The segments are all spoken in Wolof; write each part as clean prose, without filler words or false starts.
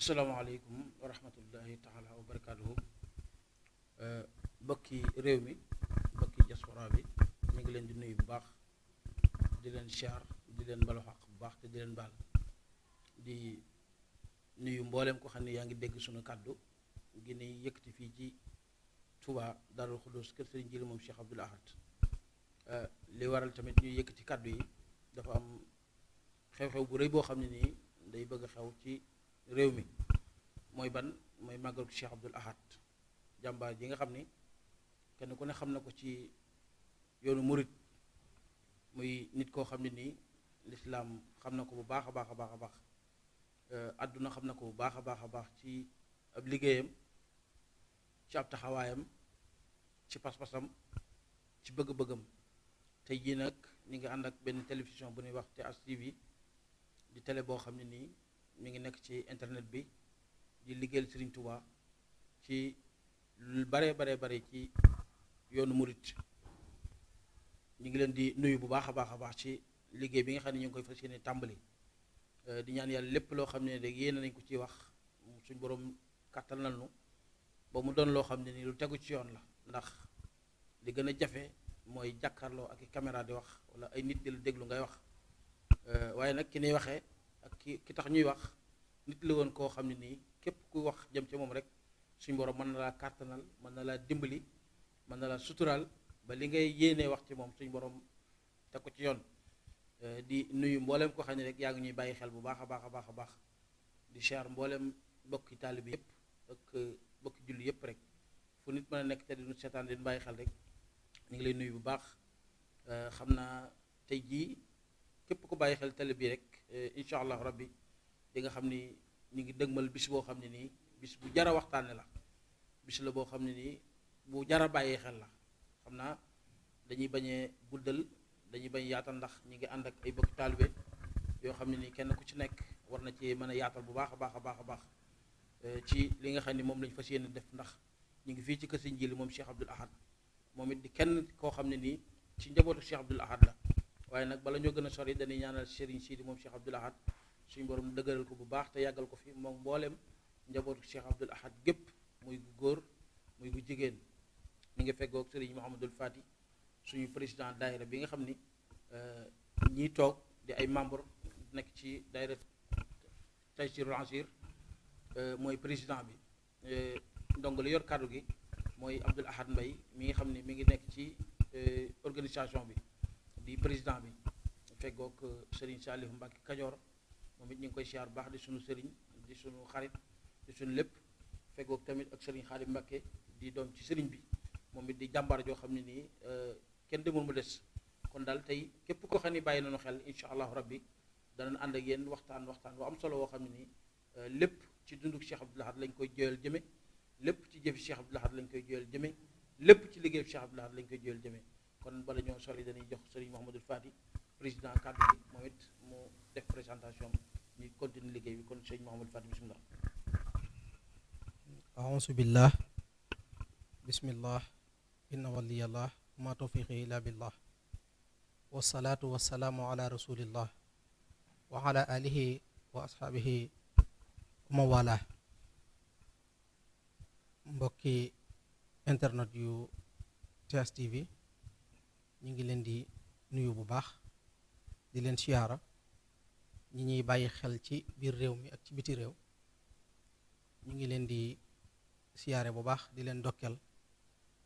asalaamaaleykum wa rahmatullahi taala wa barakaatuhu. Mbokki réew mi mbokki diaspora bi ñu ngi leen di nuyu bu baax di leen siyaar di leen balu xaq bu baax te di leen baal di nuyu mbooleem ko xam ne yaa ngi dégg suñu kàddu gi ne yëkkati fii ci Touba Darou Khoudoss kër Serigne Djily moom Cheikh Abdoul Ahad. Li waral tamit ñuy yëkkati kàddu yi dafa am xew-xew bu rëy boo xam ne nii day bëgg a xew ci réew mi mooy màggalu Cheikh Abdoul Ahad jàmbaar ji nga xam ni kenn ku ne xam na ko ci yoonu murit muy nit koo xam ne nii lislaam xam na ko bu baax a baax a baax a baax àdduna xam na ko bu baax a baax a baax ci ab liggéeyam ci ab taxawaayam ci pas-pasam ci bëgg-bëggam. tey jii nag ñu ngi ànd ak benn télévision bu ñuy wax TH TV di télé boo xam ne nii mi ngi nekk ci internet bi di liggéeyal Serigne Touba ci lu bare ci yoonu murit. ñu ngi leen di nuyu bu baax a baax a baax ci liggéey bi nga xam ne ñu ngi koy fas yéene tàmbali di ñaan yàlla lépp loo xam ne rek yéene nañ ko ci wax suñ borom kàttal na nu ba mu doon loo xam ne nii lu tegu ci yoon la, ndax li gën a jafe mooy jàkkaarloo ak i caméra di wax wala ay nit di la déglu ngay wax. waaye nag ki ñuy waxee ak ki tax ñuy wax nit la woon koo xam ne nii képp ku wax jëm ci moom rek suñ borom mën na laa kàttanal mën na laa dimbali mën na laa suturaal ba li ngay yéenee wax ci moom suñ borom teg ko ci yoon. di nuyu mboolem ko xam ne rek yaa ngi ñuy bàyyi xel bu baax a baax a baax a baax di siyaar mboolem bokki taalibi yëpp ak bokki julli yëpp rek fu nit mën a nekk te di nu seetaan di bàyyi xel rek ñu ngi lay nuyu bu baax. xam naa tey jii képp ko bàyyi xel télé bi rek incha allah rabbi di nga xam ni ñu ngi dëgmal bis boo xam ne nii bis bu jara waxtaane la, bis la boo xam ne nii bu jara bàyyee xel la. xam naa dañuy bañee guddal dañuy bañ yaatal ndax ñi ngi ànd ak ay bokki taalibe yoo xam ne nii kenn ku ci nekk war na ci mën a yaatal bu baax a baax a baax a baax ci li nga xam ne moom lañ fas yéene def, ndax ñu ngi fii ci kër Serigne Djily moom Cheikh Abdoul Ahad moom it di kenn koo xam ne nii ci njabootu Cheikh Abdoul Ahad la. waaye nag bala ñoo gën a sori dañuy ñaanal Serigne Sidi moom Cheikh Abdoul Ahad suñu borom dëgëral ko bu baax te yàggal ko fi moom mboolem njabootu Cheikh Abdoul Ahad gépp muy gu góor muy gu jigéen. mi ngi feggoog Serigne Mouhamadul Fati suñu président daayira bi nga xam ni ñiy toog di ay membre nekk ci daayira Taysirul Ansir mooy président bi. ndongo li yor kàddu gi mooy Abdoul Ahad Mbaye mi nga xam ni mi ngi nekk ci organisation bi di président bi. feggoog Serigne Salif Mbacke Kajoor moom it ñu ngi koy siyaar baax di suñu Serigne di suñu xarit di suñu lépp. feggoog tamit ak Serigne Khadim Mbacke di doom ci Serigne bi moom it di jàmbaar joo xam ne nii kenn demul mu des. kon daal tey képp koo xam ne bàyyi nañu xel incha allahu rabbi danañ ànd ak yéen waxtaan bu am solo woo xam ne nii lépp ci dunduk Cheikh Abdoul Ahad lañ koy jëyal jëme, lépp ci jëfi Cheikh Abdoul Ahad lañ koy jëyal jëme, lépp ci liggéeyu Cheikh Abdoul Ahad lañ koy jëyal jëme. kon bala ñoo sori dañuy jox Serigne Mouhamadul Fati président kàddu gi moom it mu def présentation ñu continue liggéey bi. kon Serigne Mouhamadul Fati bismillah. aousu billah bismillah inna waliyallah ma tawfiqi illa billah wasalaatu wasalaamu ala rasulillah wa ala alihi wa ashaabihi wa mawala. mbokki internet yu TH TV ñu ngi leen di nuyu bu baax di leen siyaara ñi ñuy bàyyi xel ci biir réew mi ak ci biti réew ñu ngi leen di siyaare bu baax di leen dokkeel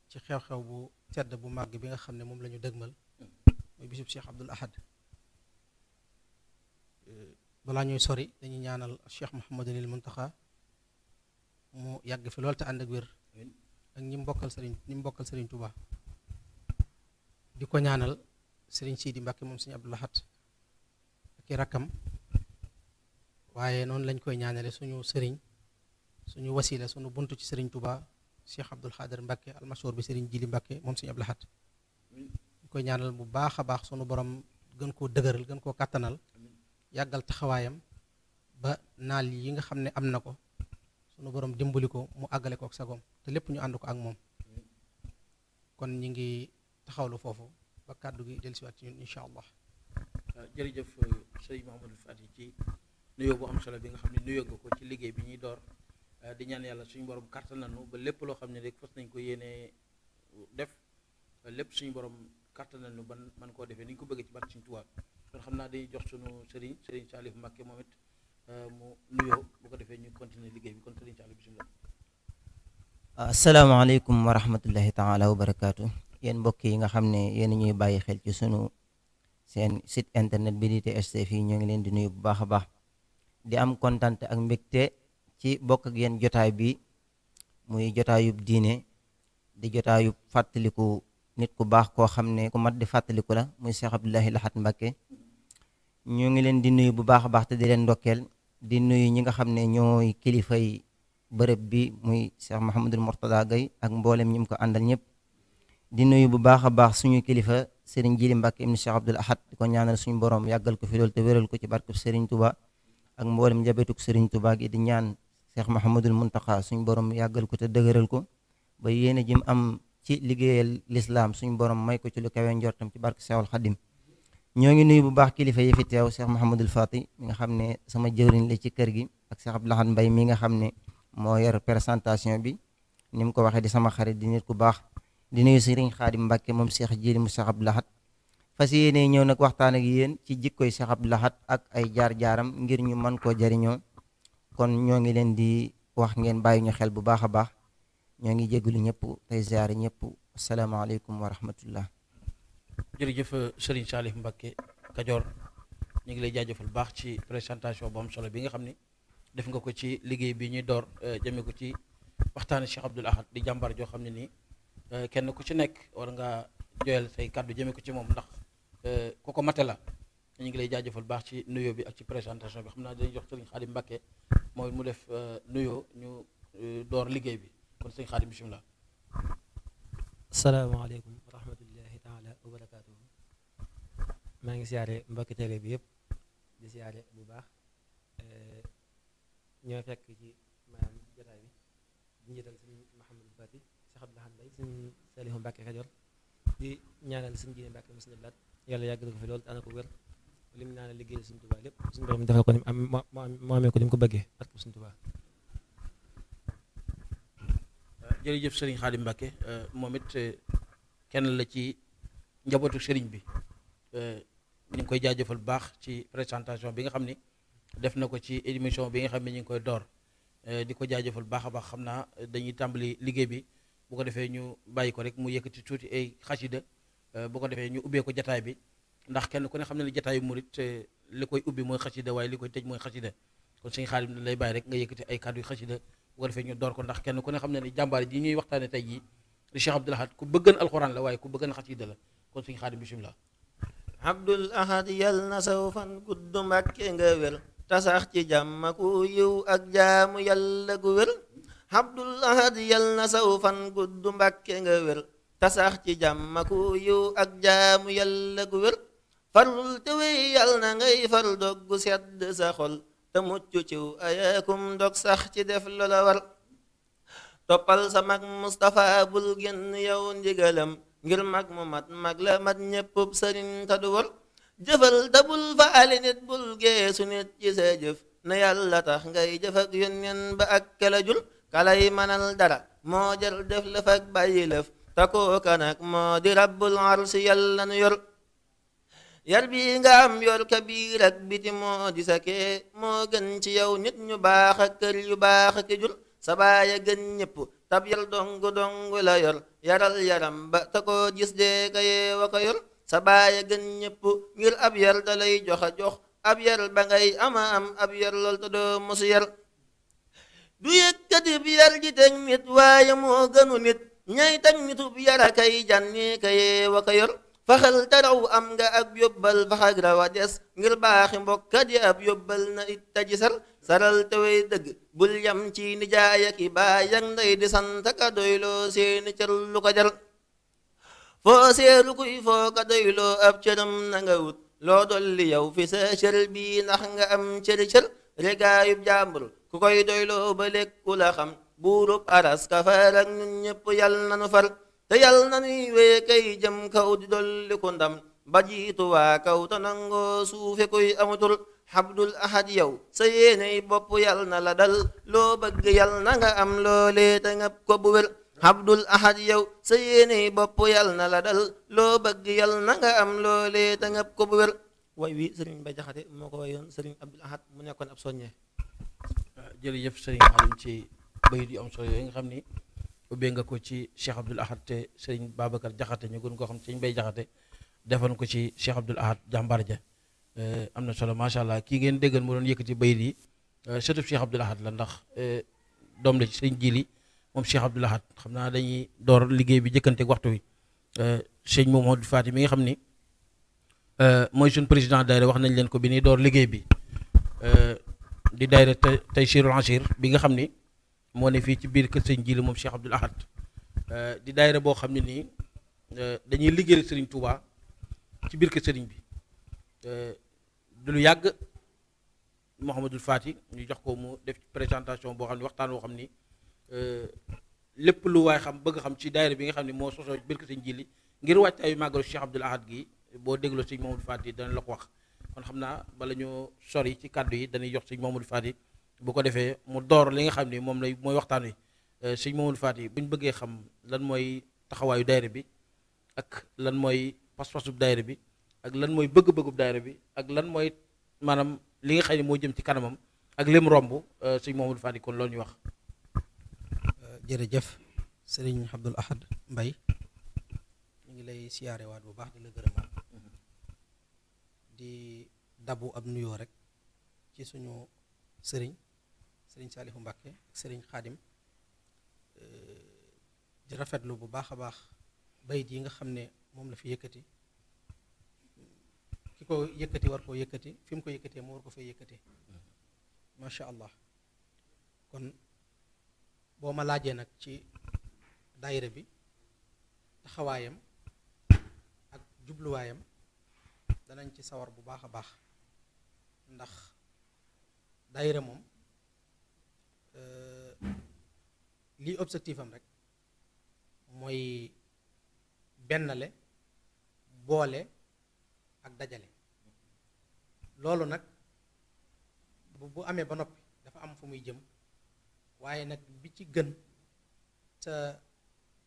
ci xew-xew bu tedd bu màgg bi nga xam ne moom la ñu dëgmal mooy bisub Cheikh Abdoul Ahad. balaa ñuy sori dañuy ñaanal Cheikh Mouhamadul Muntaxa mu yàgg fi lool te ànd ak wér ak ñi mbokkal Serigne Touba. di ko ñaanal Serigne Sidi Mbacke moom Serigne Abdoul Ahad ak i rakkam, waaye noonu lañ koy ñaanale suñu sëriñ suñu wasila suñu buntu ci Serigne Touba Cheikh Abdoul Khadir Mbacke almashoor bi Serigne Djily Mbacke moom Serigne Abdoul Ahad. ñu koy ñaanal bu baax a baax sunu borom gën koo dëgëral gën koo kàttanal yàggal taxawaayam ba naal yi nga xam ne am na ko sunu borom dimbali ko mu àggale ko ak sagoom te lépp ñu ànd ko ak moom. kon ñi ngi taxawlu foofu ba kàddu gi dellusiwaat ci ñun incha allah. jërëjëf Serigne Mouhamadul Fati ci nuyoo bu am solo bi nga xam ne nuyoo nga ko ci liggéey bi ñuy door di ñaan yàlla suñu borom kàttan nañu ba lépp loo xam ne rek fas nañ ko yéene def lépp suñu borom kàttan nañu ban man koo defee ni ñu ko bëggee ci barke Sëriñ Tuubaa kon xam naa dañuy jox suñu Serigne Salif Mbacké moom it mu nuyoo bu ko defee ñu continuer liggéey bi kon Serigne Salif bismillah. asalaamaaleykum wa rahmatullahi taala wa barakaatu yéen mbokk yi nga xam ne yéen ñuy bàyyi xel ci sunu seen site internet bi di TST fii ñoo ngi leen di nuyu bu baax a baax di am kontante ak mbégte ci bokk ak yéen jotaay bi muy jotaayub diine di jotaayub fàttaliku nit ku baax koo xam ne ku mat di fàttaliku la muy Cheikh Abdoulahi Lahat Mbacké ñoo ngi leen di nuyu bu baax a baax te di leen ndokkeel di nuyu ñi nga xam ne ñooy kilifay bërëb bi muy Cheikh Mouhamadul Mourtada Gaye ak mboolem ñi mu ko àndal ñëpp di nuyu bu baax a baax suñu kilifa Serigne Jili Mbacké ibn Cheikh Abdoul Ahad di ko ñaanal suñu borom yàggal ko fi loolu te wéral ko ci barkeb Serigne Touba ak mboolem njabeetuk Serigne Touba gi di ñaan Cheikh Mouhamadul Mountakha suñu borom yàggal ko te dëgëral ko ba yéene jim am ci liggéeyal lislaam suñu borom may ko ci lu kawe njortam ci barke Cheikhul Khadim ñoo ngi nuyu bu baax kilifa yi fi teew Cheikh Mouhamadul Fati mi nga xam ne sama jëwriñ la ci kër gi ak Cheikh Abdoul Ahad Mbaye mi nga xam ne moo yor présentation bi ni mu ko waxee di sama xarit di nit ku baax di nuyu Serigne Khadim Mbacké moom Cheikh Jili mu Cheikh Abdoul Ahad fas yéene ñëw nag waxtaan ak yéen ci jikkoy Cheikh Abdoul Ahad ak ay jaar-jaaram ngir ñu mën koo jariñoo kon ñoo ngi leen di wax ngeen bàyyi ñu xel bu baax a baax ñoo ngi jégalu ñëpp tey ziare ñëpp asalaamaaleykum wa rahmatullah. jërëjëf Serigne Salif Mbacké Kajoor ñu ngi lay jaajëfal baax ci présentation bu am solo bi nga xam ni def nga ko ci liggéey bi ñuy door jëmee ko ci waxtaani Cheikh Abdoul Ahad di jàmbar joo xam ne nii kenn ku ci nekk war nga joyal say kàddu jëmee ko ci moom ndax ku ko mate la ñu ngi lay jaajëfal baax ci nuyoo bi ak ci présentation bi xam naa dañuy jox Serigne Khadim Mbacké mooy mu def nuyoo ñu door liggéey bi kon Serigne Khadim bismillah. asalaamaaleykum wa rahmatullahi taala wa barakaatuhu maa ngi siyaare mbokki télé bi yëpp di siyaare bu baax ñoo fekk ci maanaam jotaay bi di njiital sëñ Mouhamadou Fati Cheikh Abdoul Ahad Mbaye sëñ Salihu Mbacké Kajoor di ñaanal sëñ Jili Mbacké mu sëñ Abdoul Ahad yàlla yàgg na ko fi loolu te ana ko wér li mu naan liggéey suñu Tuubaa lépp suñu borom defal ko ni mu amee ko ni mu ko bëggee at ko suñu Tuubaa. jërëjëf Serigne Khadim Mbacké moom it kenn la ci njabootu Serigne bi ñu ngi koy jaajëfal baax ci présentation bi nga xam ni def na ko ci émission bi nga xam ne ñu ngi koy door di ko jaajëfal baax a baax xam naa dañuy tàmbali liggéey bi bu ko defee ñu bàyyi ko rek mu yëkkati tuuti ay xasida bu ko defee ñu ubbee ko jataay bi ndax kenn ku ne xam ne ni jataayu murit li koy ubbi mooy xasida waaye li koy tëj mooy xasida kon Serigne Khadim lay bàyyi rek nga yëkkati ay kàddu yu xasida bu ko defee ñu door ko ndax kenn ku ne xam ne ni jàmbaar ji ñuy waxtaane tey jii di Cheikh Abdoul Ahad ku bëggan alxuraan la waaye ku bëggan xasida la kon Serigne Khadim bismillah. Abdoul Ahad yal na saw fan gudd Mbacké nga wér tasax ci jàmm ku yiw ak jaamu yàlla gu wér Abdoul Ahad yal na saw fan gudd Mbacké nga wér tasax ci jàmm ku yiw ak jaamu yàlla gu wér farlul te wey yal na ngay far dog gu sedd sa xol te mucc ciw ayakum dog sax ci def loola war toppal sa mag Mustapha bul génn yow ndigalam ngir mag mu mag la mat ñépp sëriñ ta du war jëfal te bul faale nit bul geesu nit ci sa jëf na yàlla tax ngay jëf ak yónneen ba ak kala jul kalay manal dara moo jar def lëf ak bàyyi lëf te kooka nag moo di rabbul arsi yàlla nu yor yar bi nga am yor kabiir ak biti moo di sa kee moo gën ci yow nit ñu baax ak kër yu baax ak jur sa baay a gën ñépp tab yar dong dong la yor yaral yaram ba te koo gis dee ka yeewa ko yor sa baay a gën ñépp ngir ab yar da lay jox a jox ab yar ba ngay ama am ab yar lool te doo mosu yar du yëkkati bi yar ji teg nit waaye moo gënu nit ñay teg nitub yar a kay janni ka yeewa ko yor faxal taraw am nga ak yóbbal faxag rawa des ngir baaxi mbokkat yi ab yóbbal na it taji saral tewey dëgg bul yam ci nijaay ak i baay ak ndey di sant ka doyloo seeni cër lu ko jar foo seeru kuy foo ka doyloo ab cëram na nga wut loo dolli yow fi sa cër bii ndax nga am cëri cër regaayub jàmbur ku koy doyloo ba lekku la xam buurub aras ka far ak ñun ñépp yal nanu far te yal na nuy wee kay jëm kaw di dolli ku ndam ba jiitu waa kaw te nangoo suufe kuy amutul Abdul Ahad yow sa yéeney bopp yal na la dal loo bëgg yal na nga am loolee te ngab ko bu wér Abdul Ahad yow sa yéeney bopp yal na la dal loo bëgg yal na nga am loolee te ngab ko bu wér way wi sëriñ Mbay Jaxate moo ko wayoon sëriñ Abdul Ahad mu nekkoon ab soññee. jërëjëf sëriñ Xaadim ci bayit yu am solo yooyu nga xam ni ubbee nga ko ci Cheikh Abdul Ahad te sëriñ Babacar Jaxate ñu gën koo xam sëriñ Mbay Jaxate defoon ko ci Cheikh Abdul Ahad jàmbaar ja am na solo macha allah kii ngeen déggal mu doon yëkkati bayit yi sëtub Cheikh Abdul Ahad la ndax doom la ci sëriñ Jili moom Cheikh Abdul Ahad xam naa dañuy door liggéey bi jëkkante waxtu wi sëñ Mamadou Fati mi nga xam ni mooy suñ président daayira wax nañ leen ko bi ni door liggéey bi di daayira Taysirul Ansir bi nga xam ni moo ne fii ci biir kër sëñ Jili moom Cheikh Abdul Ahad di daayira boo xam ne nii dañuy liggéeyal sëriñ Touba ci biir kër sëriñ bi du lu yàgg Mouhamadul Fati ñu jox ko mu def présentation boo xam ne waxtaan boo xam ni lépp lu waay xam bëgg xam ci daayira bi nga xam ne moo sosoo biir kër sëñ Jili ngir wàccaayu màggalu Cheikh Abdul Ahad gi boo dégloo sëñ Mouhamadou Fati dana la ko wax kon xam naa bala ñoo sori ci kàddu yi dañuy jox sëñ Mouhamadou Fati bu ko defee mu door li nga xam ni moom lay mooy waxtaan wi sëñ Mouhamadou Fati bu ñu bëggee xam lan mooy taxawaayu daayira bi ak lan mooy pas-pasub daayira bi ak lan mooy bëgg-bëggub daayira bi ak lan mooy maanaam li nga xam ne moo jëm ci kanamam ak lim romb sëñ Mouhamadou Fati kon loolu ñu wax. jërëjëf sëriñ Abdul Ahad Mbay ñu ngi lay siyaare waat bu baax di la gërëmaat di dabu ab nuyoo rek ci suñu sëriñ Saalihu Mbàkke ak sëriñ Xaadim di rafetlu bu baax a baax bayit yi nga xam ne moom la fi yëkkati ki ko yëkkati war koo yëkkati fi mu ko yëkkatee moo war ko fay yëkkatee macha allah kon boo ma laajee nag ci daayira bi taxawaayam ak jubluwaayam danañ ci sawar bu baax a baax ndax daayira moom lii objectif am rek mooy bennale boole ak dajale loolu nag bu amee ba noppi dafa am fu muy jëm waaye nag bi ci gën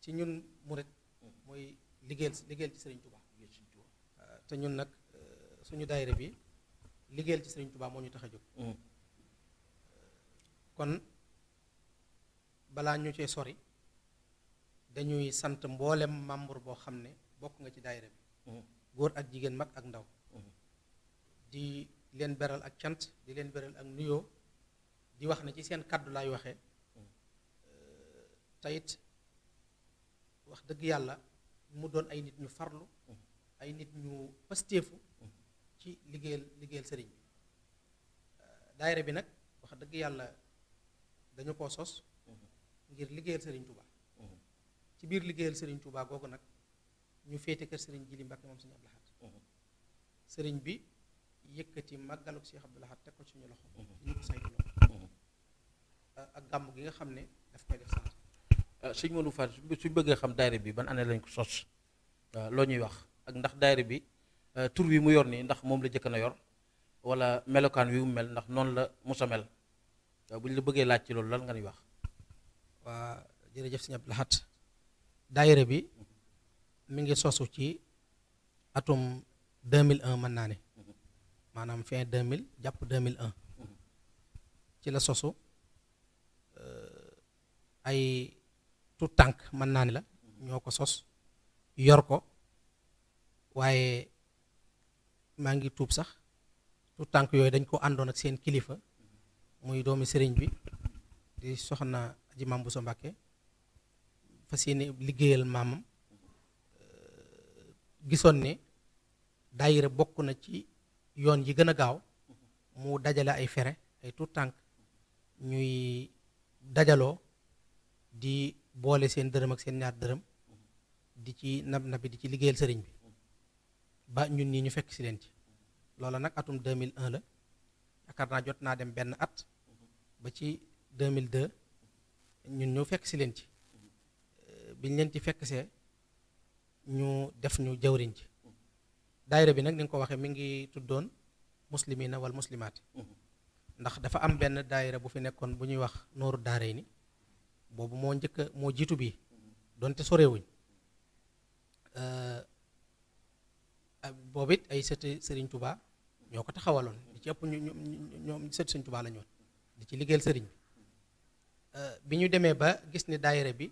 ci ñun murit mooy liggéeyal ci Sëriñ Tuubaa te ñun nag suñu daayira bi liggéeyal ci Sëriñ Tuubaa moo ñu tax a jóg kon balaa ñu cee sori dañuy sant mboolem membre boo xam ne bokk nga ci daayira bi góor ak jigéen mag ak ndaw di leen beral ak cant di leen beral ak nuyoo di wax ne ci seen kàddu laay waxee tayit wax dëgg yàlla mu doon ay nit ñu farlu ay nit ñu pasteefu ci liggéeyal sëriñ bi daayira bi nag wax dëgg yàlla dañu koo sos ngir liggéeyal sëriñ Touba ci biir liggéeyal sëriñ Touba googu nag ñu féete kër sëriñ Jili Mbàkke moom sëriñ Abdul Ahad sëriñ bi yëkkati màggaluk Cheikh Abdul Ahad teg ko ci ñu loxo ñu ko saytuloo ak gàmm gi nga xam ne daf koy def saa sëñ Modou Fall suñ bëggee xam daayira bi ban année lañ ko sos loo ñuy wax ak ndax daayira bi tur wi mu yor nii ndax moom la jëkk na yor wala melokaan wi mu mel ndax noonu la musa mel bu ñu la bëggee laaj ci loolu lan nga ñuy wax. waa jërëjëf sëñ Abdul Ahad daayira bi mi ngi sosu ci atum 2001 mën naa ne maanaam fin 2000 jàpp 2001 ci la sosu ay tout tànk mën naa ne la ñoo ko sos yor ko waaye maa ngi tuub sax tout tànk yooyu dañ ko àndoon ak seen kilifa muy doomi sëriñ bi di soxna Aji Maam Buso Mbàkke fas yéene liggéeyal maamam gisoon ne daayira bokk na ci yoon yi gën a gaaw mu dajale ay fere ay tout tànk ñuy dajaloo di boole seen dërëm ak seen ñaar dërëm di ci nabi di ci liggéeyal sëriñ bi ba ñun ñii ñu fekk si leen ci loola nag atum 2001 la yaakaar naa jot naa dem benn at ba ci 2002 ñun ñu fekk si leen ci biñ leen ci fekk see ñu def ñu jawriñ ci daayira bi nag ni nga ko waxee mi ngi tuddoon muslimina wal muslimaati ndax dafa am benn daayira bu fi nekkoon bu ñuy wax nooru daaray ni boobu moo moo jiitu bii donte sorewuñ boobu it ay sëti Sëriñ Tuubaa ñoo ko taxawaloon di ci ëpp ñoom sëti Sëriñ Tuubaa la ñoon di ci liggéeyal sëriñ bi ñu demee ba gis ni daayira bi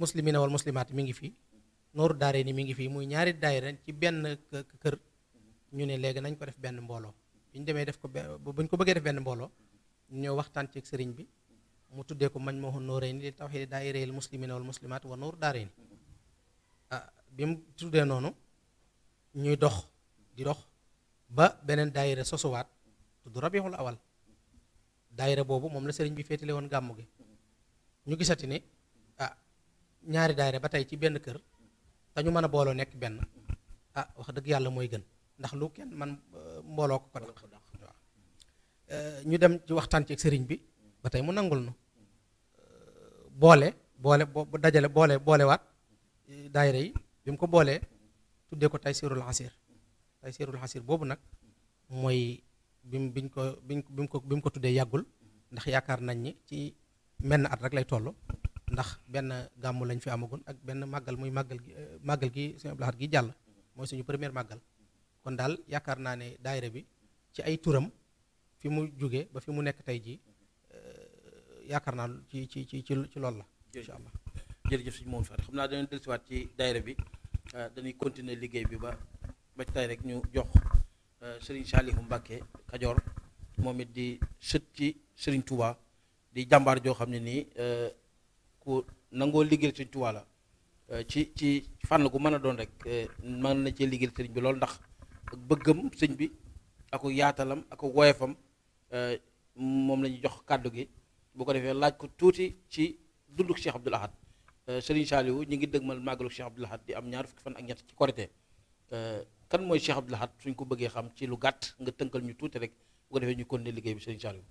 muslimina wal muslimaat mi ngi fii nooru daare ni mi ngi fii muy ñaari daayira ci benn kër ñu ne léegi nañ ko def benn mbooloo bi ñu demee def ko bu ñu ko bëggee def benn mbooloo ñu ñëw waxtaan ci sëriñ bi mu tuddee ko Majmahun Nurayni li tawhiid daayirayil muslimina wal muslimaat wa nooru daare ni bi mu tuddee noonu ñuy dox di dox ba beneen daayira sosuwaat tudd Rabiul Awal daayira boobu moom la sëriñ bi féetale woon gàmmu gi ñu gisati ni ñaari daayira ba tey ci benn kër dañu mën a booloo nekk benn wax dëgg yàlla mooy gën ndax lu kenn man mbooloo ko daq waaw ñu dem ci waxtaan ci sëriñ bi ba tey mu nangul nu boolewaat daayira yi bi mu ko boolee tuddee ko Taysirul Asir boobu nag mooy bi mu ko tuddee yàggul ndax yaakaar nañ ni ci menn at rek lay toll ndax benn gàmmu lañ fi amagun ak benn màggal muy màggal gi Sëñ Abdul Ahad gi jàll mooy suñu première màggal kon daal yaakaar naa ne daayira bi ci ay turam fi mu jóge ba fi mu nekk tey ji yaakaar naa ci loolu la incha allah. jërëjëf suñu moom Faty xam naa dañu dellusiwaat ci daayira bi dañuy continuer liggéey bi ba tey rek ñu jox Serigne Saliou Mbacké Kajoor moom it di sët ci Serigne Touba di jàmbaar joo xam ne nii ku nangoo liggéeyal Serigne Touba la ci fànn gu mën a doon rek mën na cee liggéeyal sëriñ bi loolu ndax ak bëggam sëñ bi ak yaatalam ak woyefam moom la ñuy jox kàddu gi bu ko defee laaj ko tuuti ci dunduk Cheikh Abdoul Ahad Serigne Saliou ñu ngi dëgmal màggalu Cheikh Abdoul Ahad di am ñaar fukki fan ak ñett ci Korité kan mooy Cheikh Abdoul Ahad suñ ko bëggee xam ci lu gàtt nga tënkal ñu tuuti rek bu ko defee ñu continuer liggéey bi Serigne Saliou.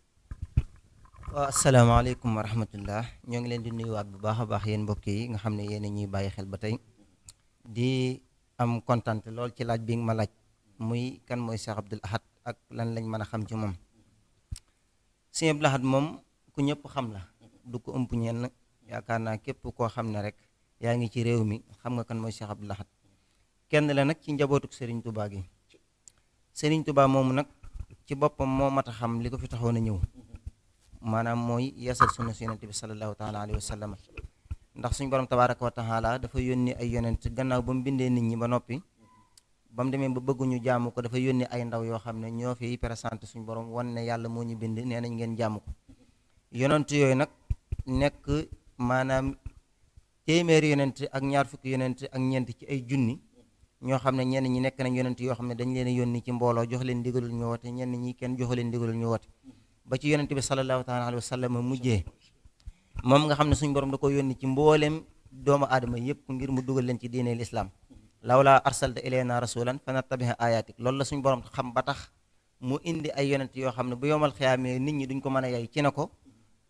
waaw asalaamaaleykum wa rahmatullah ñoo ngi leen di nuyuwaat bu baax a baax yéen mbokk yi nga xam ne yéen a ñuy bàyyi xel ba tey di am kontaan lool ci laaj bi nga ma laaj muy kan mooy Cheikh Abdoul Ahad ak lan lañ mën a xam ci moom. Cheikh Abdoul Ahad moom ku ñëpp xam la du ko ëmp ñenn yaakaar naa képp koo xam ne rek yaa ngi ci réew mi xam nga kan mooy Cheikh Abdoul Ahad kenn la nag ci njabootuk Serigne Touba gi Serigne Touba moomu nag ci boppam moo mat a xam li ko fi taxoon a ñëw. maanaam mooy yeesal sunna si yonent bi sallallahu taala alayhi wa sallam ndax suñu borom tabaraka wa taala dafa yónni ay yonent gannaaw ba mu bindee nit ñi ba noppi ba mu demee ba bëgguñu jaamu ko dafa yónni ay ndaw yoo xam ne ñoo fi présenté suñu borom wan ne yàlla moo ñu bind nee nañ ngeen jaamu ko yonent yooyu nag nekk maanaam téeméeri yonent ak ñaar fukki yonent ak ñeent ci ay junni ñoo xam ne ñenn ñi nekk nañ yonent yoo xam ne dañ leen a yónni ci mbooloo jox leen ndigalul ñu woote ñenn ñi kenn joxu leen ndigalul ñu woote ba ci yonent bi sallallahu taala alayhi wa sallam mujjee moom nga xam ne suñu borom da ko yónni ci mbooleem doomu aadama yëpp ngir mu dugal leen ci diine l'islam lawla arsalta ilayna rasulan fa nattabi'a ayatik loolu la suñu borom xam ba tax mu indi ay yonent yoo xam ne bu yomal xiyaamee nit ñi duñ ko mën a yay ci na ko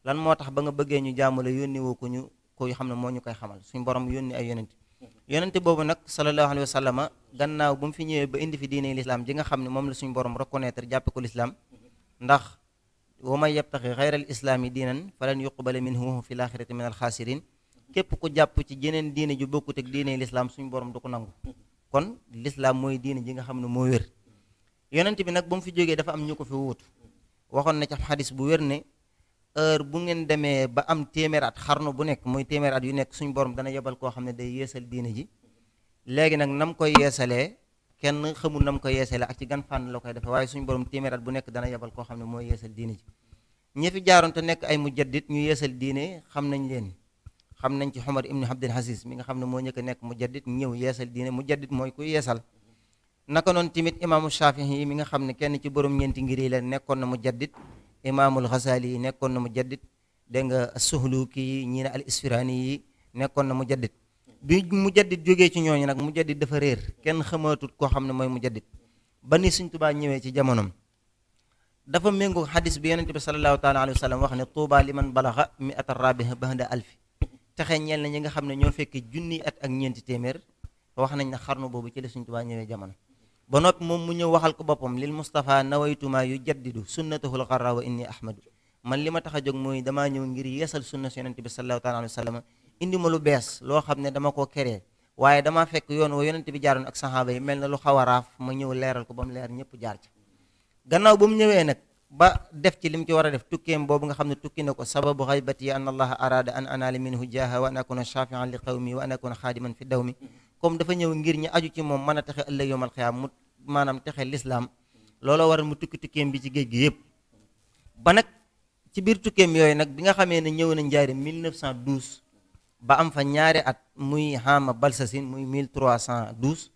lan moo tax ba nga bëggee ñu jaamu la yónni woo ko ñu ko xam ne moo ñu koy xamal suñu borom yónni ay yonent boobu nag sallallahu alayhi wa sallam gannaaw bu mu fi ñëwee ba indi fi diine l'islam ji nga xam ne moom la suñu borom reconnaître jàppe ko l'islam ndax wa man yabtaxi xayral islaami diinan falan yuqbala minhu fi laaxirati min alxaasirin képp ku jàpp ci jeneen diine ju bokkut ak diine lislaam suñu borom du ko nangu kon lislaam mooy diine ji nga xam ne moo wér yonent bi nag ba mu fi jógee dafa am ñu ko fi wuutu waxoon na ci xadis bu wér ne heure bu ngeen demee ba am téeméer at xarnu bu nekk mooy téeméer at yu nekk suñu borom dana yebal koo xam ne day yeesal diine ji léegi nag nam koy yeesalee kenn xamul nam ko yeesale ak ci gan fànn la koy defee waaye suñu borom téeméer at bu nekk dana yebal koo xam ne mooy yeesal diine ji ñi fi jaaroon te nekk ay mujaddid ñu yeesal diine xam nañ leen xam nañ ci Umar ibn Abdul Aziz mi nga xam ne moo ñëkk a nekk mujaddid ñëw yeesal diine mujaddid mooy kuy yeesal naka noonu tamit imaamu Shafii mi nga xam ne kenn ci borom ñeenti ngir yi la nekkoon na mujaddid imaamul Ghazali yi nekkoon na mujaddid dégg nga Suhluki yi ñii ne al Isfirani yi nekkoon na mujaddid bi mujaddid jógee ci ñooñu nag mujaddid dafa réer kenn xamaatut koo xam ne mooy mujaddid ba ni Sëñ Tuubaa ñëwee ci jamonoom dafa méngoo xadis bi yonente bi sallallahu taala alayhi wa sallam wax ne tuuba liman balaxa mi ata rabiha bahda alfi texe ñeel na ñi nga xam ne ñoo fekkee junni at ak ñeenti téeméer wax nañ ne xarnu boobu ci la Sëñ Tuubaa ñëwee jamono ba noppi moom mu ñëw waxal ko boppam lil Mustafa nawaytuma yu jaddidu sunnatahul xarra wa inni ahmadu man li ma tax a jóg mooy damaa ñëw ngir yeesal sunna si yonente bi sallallahu taala alayhi wa sallam indi ma lu bees loo xam ne dama koo keree waaye damaa fekk yoon wa yonente bi jaaroon ak saxaaba yi mel na lu xaw a raaf ma ñëw leeral ko ba mu leer ñëpp jaar ci gannaaw ba mu ñëwee nag ba def ci li mu ci war a def tukkeem boobu nga xam ne tukki na ko sababu xaybati an allaha arada an anaali minhu jaaha wa an akuna shafian li qawmi wa an akuna xaadiman fi daw mi comme dafa ñëw ngir ñi aju ci moom mën a texe ëllëg yowmal xiyaam mu maanaam texe lislaam looloo waral mu tukkeem bi ci géej gi yëpp ba nag ci biir tukkeem yooyu nag bi nga xamee ne ñëw na Njaaréem 1912 ba am fa ñaari at muy xaama balsasin muy 1312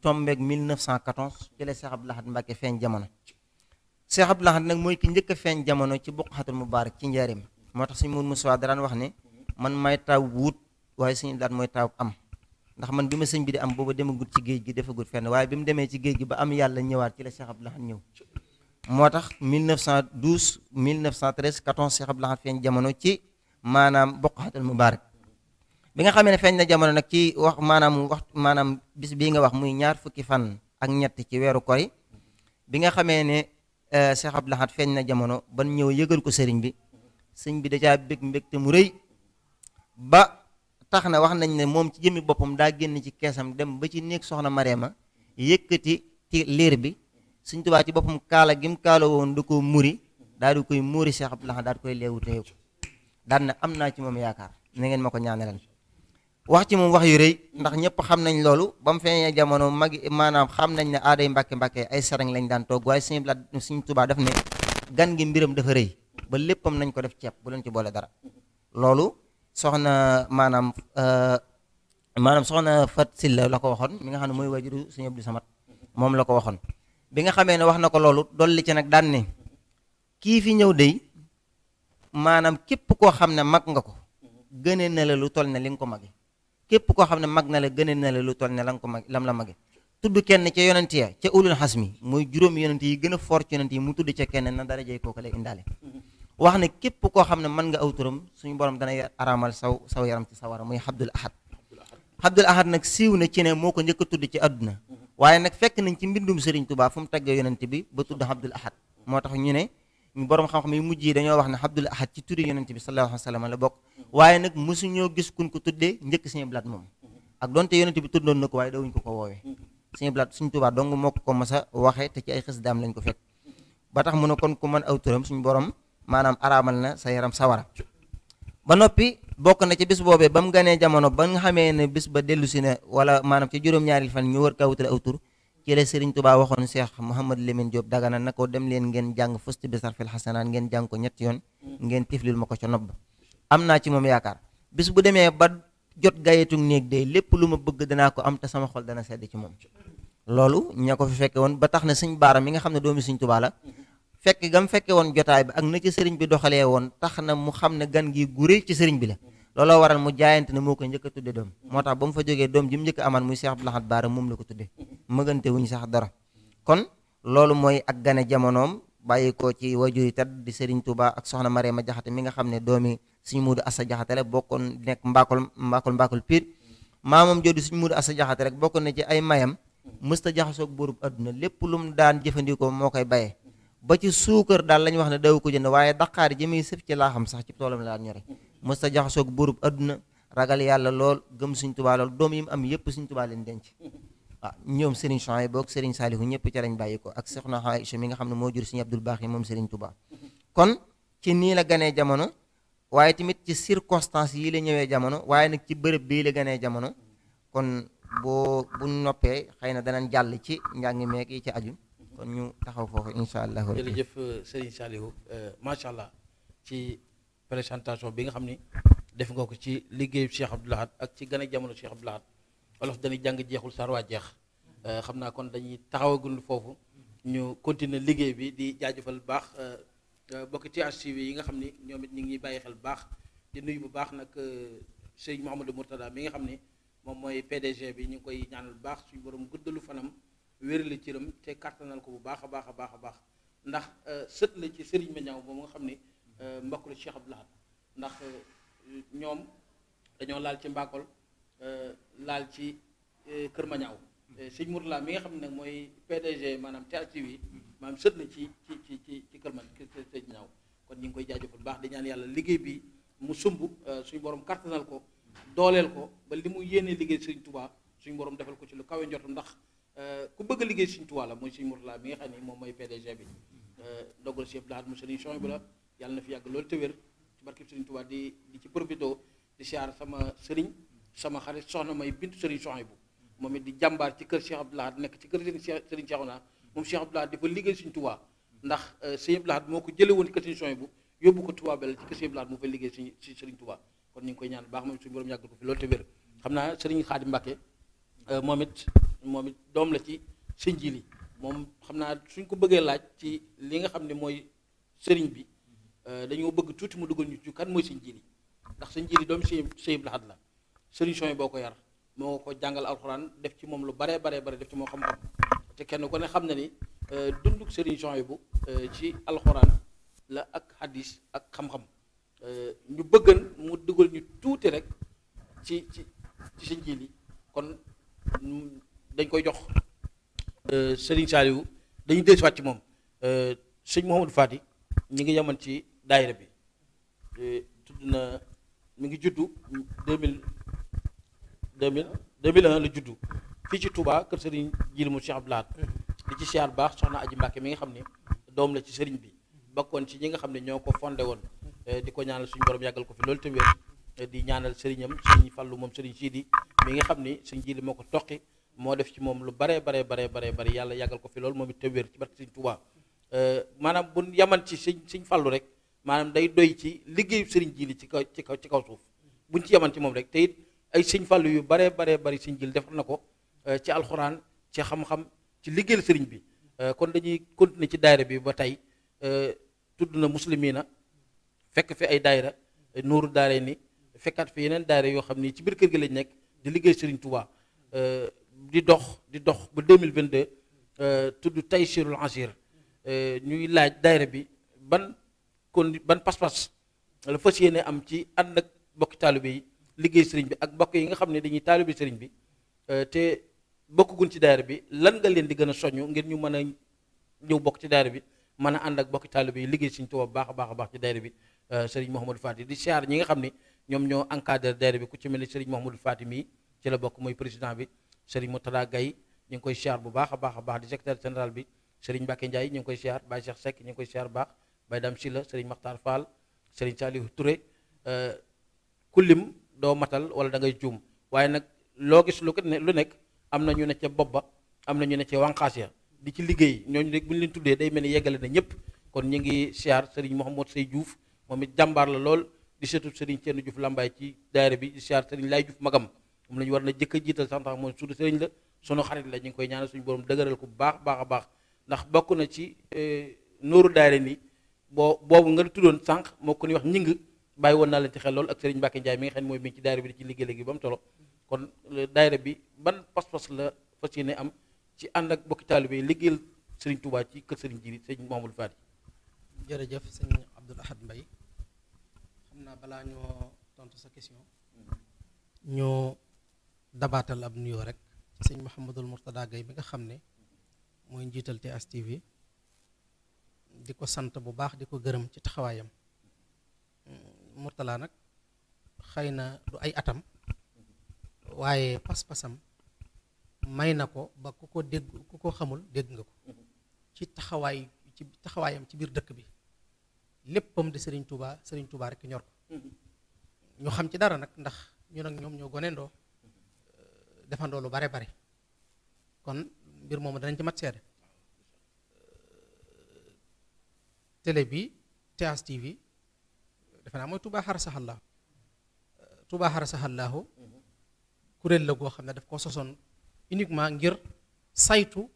tombeeg 1914 ci la Cheikh Abdou Lahad Mbacké feeñ jamono Cheikh Abdou Lahad nag mooy ki njëkk a feeñ jamono ci Buqatul Mubaarak ci Njaaréem moo tax suñu Mourou Moussa daan wax ne man may taw wut waaye suñu daat mooy taw am ndax man bi ma sëñ bi di am booba demagut ci géej gi defagut fenn waaye bi mu demee ci géej gi ba am yàlla ñëwaat ci la Cheikh Abdou Lahad ñëw moo tax 1912 1913 14 Cheikh Abdou Lahad feeñ jamono ci maanaam Buqatul Mubaarak bi nga xamee ne feeñ na jamono nag ci maanaam bis bii nga wax muy ñaar fukki fan ak ñett ci weeru koy bi nga xamee ne Cheikh Abdou Lahad feeñ na jamono ban ñëw yëgal ko sëriñ bi da caa bég mbégte mu rëy ba tax na wax nañ ne moom ci jëmmi boppam daa génn ci keesam dem ba ci néeg soxna Mareema yëkkati ci liir bi Sëriñ Tuubaa ci boppam kaala gim kaala woon da ko muri daal di koy muuri Cheikh Abdou Lahad daal di koy leewu téye ko daan na am naa ci moom yaakaar na ngeen ma ko ñaanalal wax ci moom wax yu rëy ndax ñëpp xam nañ loolu ba mu feeñee jamono maanaam xam nañ ne aaday mbàkke ay sarañ lañ daan togg waaye Sëriñ Tuubaa daf ne gan gi mbiram dafa rëy ba léppam nañ ko def ceeb bu leen ci boole dara loolu soxna maanaam soxna Fat Silla la ko waxoon mi nga xam ne mooy wajuru Sëriñ Abdou Samad moom la ko waxoon bi nga xamee ne wax na ko loolu dolli ci nag daan ne kii fi ñëw dey maanaam képp koo xam ne mag nga ko gënee na la lu toll ne li nga ko mage képp koo xam ne mag na la gënee na la lu toll ne la nga ko mag lam la mage tudd kenn ca yonent ya ca ulul xasmi muy juróomi yonent yi gën a fort ci yonent yi mu tudd ca kenn na darajey kooku lay indaale wax ne képp koo xam ne mën nga aw turam suñu borom dana araamal saw yaram ci sawara muy Abdul Ahad nag siiw na ci ne moo ko njëkk a tudd ci àdduna waaye nag fekk nañ ci mbindum Serigne Touba fu mu taggee yonent bi ba tudd Abdul Ahad moo tax ñu ne ñu borom xam-xam yu mujj yi dañoo wax ne Abdul Ahad ci turi yonent bi sallallahu alayhi wa sallam la bokk waaye nag mosuñoo gis kun ko tuddee njëkk Sëriñ Blaat moom ak donte yonent bi tuddoon na ko waaye dawuñ ko woowee Sëriñ Blaat Sëriñ Touba dong moo ko mas a waxee te ci ay xës daam lañ ko fekk ba tax mu ne kon ku mën aw turam suñu borom maanaam araamal na sa yaram sawara ba noppi bokk na ci bis boobee ba mu ganee jamono ba nga xamee ne bis ba dellu si ne wala maanaam ci juróom-ñaari fan ñu war kaa wutale aw tur ci la Serigne Touba waxoon Cheikh Mouhamadou Lamine Diop Dagana na ko dem leen ngeen jàng fusti bi sarfil xasanaan ngeen jàng ko ñetti yoon ngeen tiflil ma ko ca nopp am naa ci moom yaakaar bis bu demee ba jot gayetu néeg de lépp lu ma bëgg danaa ko am te sama xol dana sedd ci moom loolu ña ko fi fekke woon ba tax na Sëñ Baara mi nga xam ne doomi Sëñ Touba la fekk gam fekke woon jotaay bi ak na ci sëriñ bi doxalee woon tax na mu xam ne gan gi gu rëy ci sëriñ bi la looloo waral mu jaayante ne moo ko njëkk a tudde doom moo tax ba mu fa jógee doom ji mu njëkk a amaan muy Cheikh Abdou Lahad Baara moom la ko tudde mëgante wuñ sax dara kon loolu mooy ak gane jamonoom bàyyi ko ci wajuri tat di Sëriñ Touba ak soxna Mariama Jaxate mi nga xam ne doomi Sëriñ Muudu Assa Jaxate la bokkoon nekk mbaakol piir maamam jooju Sëriñ Muudu Assa Jaxate rek bokkoon na ci ay mayam mësta jaxasoog buurub adduna lépp lu mu daan jëfandikoo moo koy bayee ba ci suukar daal la ñu wax ne daw ko jënd waaye daqaar ji muy sëf ci laa xam sax ci toolam la daan ñore mësta jaxasoog buurub adduna ragal yàlla lool gëm Sëriñ Touba lool doom yi mu am yëpp Sëriñ Touba leen denc waaw ñoom Serigne Chouaïb boog Serigne Saliou ñëpp ca lañ bàyyi ko ak Soxna Aïcha mi nga xam ne moo jur Serigne Abdoul Baaxi moom Serigne Touba kon ci nii la ganee jamono waaye tamit ci circonstances yi la ñëwee jamono waaye nag ci bërëb bii la ganee jamono kon bu noppee xëy na danañ jàll ci njàngi meek yi ci aju kon ñu taxaw foofu incha allah. jërëjëf Serigne Saliou macha allah ci présentation bi nga xam ni def nga ko ci liggéeyu Cheikh Abdou Lahad ak ci gane jamono Cheikh Abdou Lahad wolof dañuy jàng jeexul sar waa jeex xam naa kon dañuy taxawagul foofu ñu continuer liggéey bi di jaajëfal bu baax bokk ci archive yi nga xam ni ñoom it ñu ngi bàyyi xel bu baax di nuyu bu baax nag sëñ Mouhamadou Mourtada mi nga xam ni moom mooy PDG bi ñu ngi koy ñaanal bu baax suñu borom guddalu fanam wérale cëram te kàttanal ko bu baax a baax a baax a baax ndax sët la ci Serigne Maniaw moom nga xam ni mbokk la Cheikh Abdou Lahad ndax ñoom dañoo laal ci Mbakol laal ci Kër Maniaw sëñ Mourtala mi nga xam ne nag mooy PDG maanaam THTV maanaam sët la ci kër man sëñ ñaaw kon ñu ngi koy jaajëfal bu baax di ñaan yàlla liggéey bi mu sumb suñu borom kartanal ko dooleel ko ba li mu yéenee liggéey sëñ Touba suñu borom defal ko ci lu kawe njortam ndax ku bëgg a liggéey sëñ Touba la mooy sëñ Mourtala mi nga xam ne moom mooy PDG bi dogal si yëpp laat mu sëriñ Chouaïbou la yàlla na fi yàgg loolu te wér ci barkeb sëriñ Touba di ci profité di siyaar sama sëriñ sama xarit soxna may bintu sëriñ Chouaïbou moom it di jàmbaar ci kër Cheikh Abdou Lahad nekk ci kër sëriñ Cheikhouna moom Cheikh Abdou Lahad di fa liggéey sëriñ Touba ndax sëriñ Abdou Lahad moo ko jële woon ci kër sëriñ Chouaïbou yóbbu ko Touba Belel ci kër sëriñ Abdou Lahad moo fay liggéey ci sëriñ Touba kon ñu ngi koy ñaan baax moom suñu borom yàggal ko fi loolu te wér xam naa sëriñ Xaadim Mbàkke moom it doom la ci sëñ Jili moom xam naa suñ ko bëggee laaj ci li nga xam ne mooy sëriñ bi dañoo bëgg tuuti mu dugal ñu ci kan mooy sëñ Jili ndax sëñ Jili doom sëñ Abdou Lahad la sëriñ Chouaïbou boo ko yar moo ko jàngal alxuraan def ci moom lu bare def ci moom xam-xam te kenn ku ne xam na ni dunduk sëriñ Chouaïbou ci alxuraan la ak hadis ak xam-xam ñu bëggan mu dugal ñu tuuti rek ci sëñ Jili kon dañ koy jox sëriñ Saliou dañuy dellusiwaat ci moom sëñ Mouhamadou Fati ñi ngi yemoon ci daayira bi tudd na mi ngi juddu 2001 la juddu fii ci Touba kër sëriñ Jili mu Cheikh Abdou Lahad di ci siyaar baax soxna Aji Mbàkke mi nga xam ne doom la ci sëriñ bi bokkoon ci ñi nga xam ne ñoo ko fondé woon di ko ñaanal suñu borom yàggal ko fi loolu te wér di ñaanal sëriñam sëriñ Fallu moom sëriñ Sidi mi nga xam ni sëriñ Jili moo ko toqi moo def ci moom lu bare yàlla yàggal ko fi loolu moom it te wér ci barke sëriñ Touba maanaam bu yaman ci sëriñ Fallu rek maanaam day doy ci liggéeyu sëriñ Jili ci kaw suuf buñ ci yaman ci moom rek te it ay sëriñ Fallu yu bare bari sëriñ Jili defar na ko ci alxuraan ci xam-xam ci liggéeyal sëriñ bi kon dañuy continuer ci daayira bi ba tey tudd na muslimina fekk fi ay daayira nuuru daare ni fekkaat fi yeneen daayira yoo xam ni ci biir kër gi lañ nekk di liggéey sëriñ Touba di dox ba 2022 tudd Taysirul Asir ñuy laaj daayira bi ban pas-pas la fas yéene am ci ànd ak bokki taalibe yi liggéey sëriñ bi ak bokk yi nga xam ne dañuy taalibe sëriñ bi te bokkugun ci daayira bi lan nga leen di gën a soññu ngir ñu mën a ñëw bokk ci daayira bi mën a ànd ak bokki taalibe yi liggéey sëriñ Touba baax a baax ci daayira bi sëriñ Mouhamadou Fati di siyaar ñi nga xam ne ñoom ñoo encadré daayira bi ku ci mel ni sëriñ Mouhamadou Fati mii ci la bokk mooy président bi sëriñ Moutada Gaye ñu ngi koy siyaar bu baax a baax di secrétaire général bi sëriñ Mbacke Ndiaye ñu ngi koy siyaar Baye Cheikh Seck ñu ngi koy siyaar baax Baye Dame Sylla sëriñ Makhtar Fall sëriñ Saliou Touré kullim doo matal wala da ngay juum waaye nag loo gis lu nekk am na ñu ne ca bopp ba am na ñu ne ca wànqaas ya di ci liggéey ñooñu rek bu ñu leen tuddee day mel ni yeggale na ñëpp kon ñu ngi siyaar sëriñ Mouhamadou Sey Diouf moom it jàmbaar la lool di seetu sëriñ Thierno Diouf Lambaye ci daayira bi di siyaar sëriñ Laye Diouf magam moom la ñu war na jëkk a jiital sax ndax moom suñu sëriñ la sunu xarit la ñu ngi koy ñaanal suñu borom dëgëral ko bu baax a baax ndax bokk na ci nooru daayira ni boobu nga tuddoon sànq moo ko ni wax ñing bàyyi woon naa leen ci xel lool ak sëriñ Mbacke Ndiaye mi nga xam ne mooy mi ci daayira bi di ci liggéey léegi ba mu tolo kon daayira bi ban pas-pas la fas yéene am ci ànd ak bokki taalibe yi liggéeyal sëriñ Touba ci kër sëriñ Jili sëriñ Mouhamadou Fati. jërëjëf sëñ Abdoul Ahad Mbaye xam naa balaa ñoo tontu sa question ñoo dabaatal ab nuyoo rek ci sëñ Mouhamadul Mourtada Gaye bi nga xam ne mooy njiital THTV di ko sant bu baax di ko gërëm ci taxawaayam Mourtala nag xëy na du ay atam waaye pas-pasam may na ko ba ku ko xamul dégg nga ko ci taxawaayam ci biir dëkk bi léppam di Serigne Touba rek ñor ko ñu xam ci dara nag ndax ñu nag ñoom ñoo goneendoo defandoo lu bare kon mbir moomu danañ ci mat seede télé bi THTV defe naa mooy Touba Xarasaxallaahu kuréel la goo xam ne daf ko sosoon uniquement ngir saytu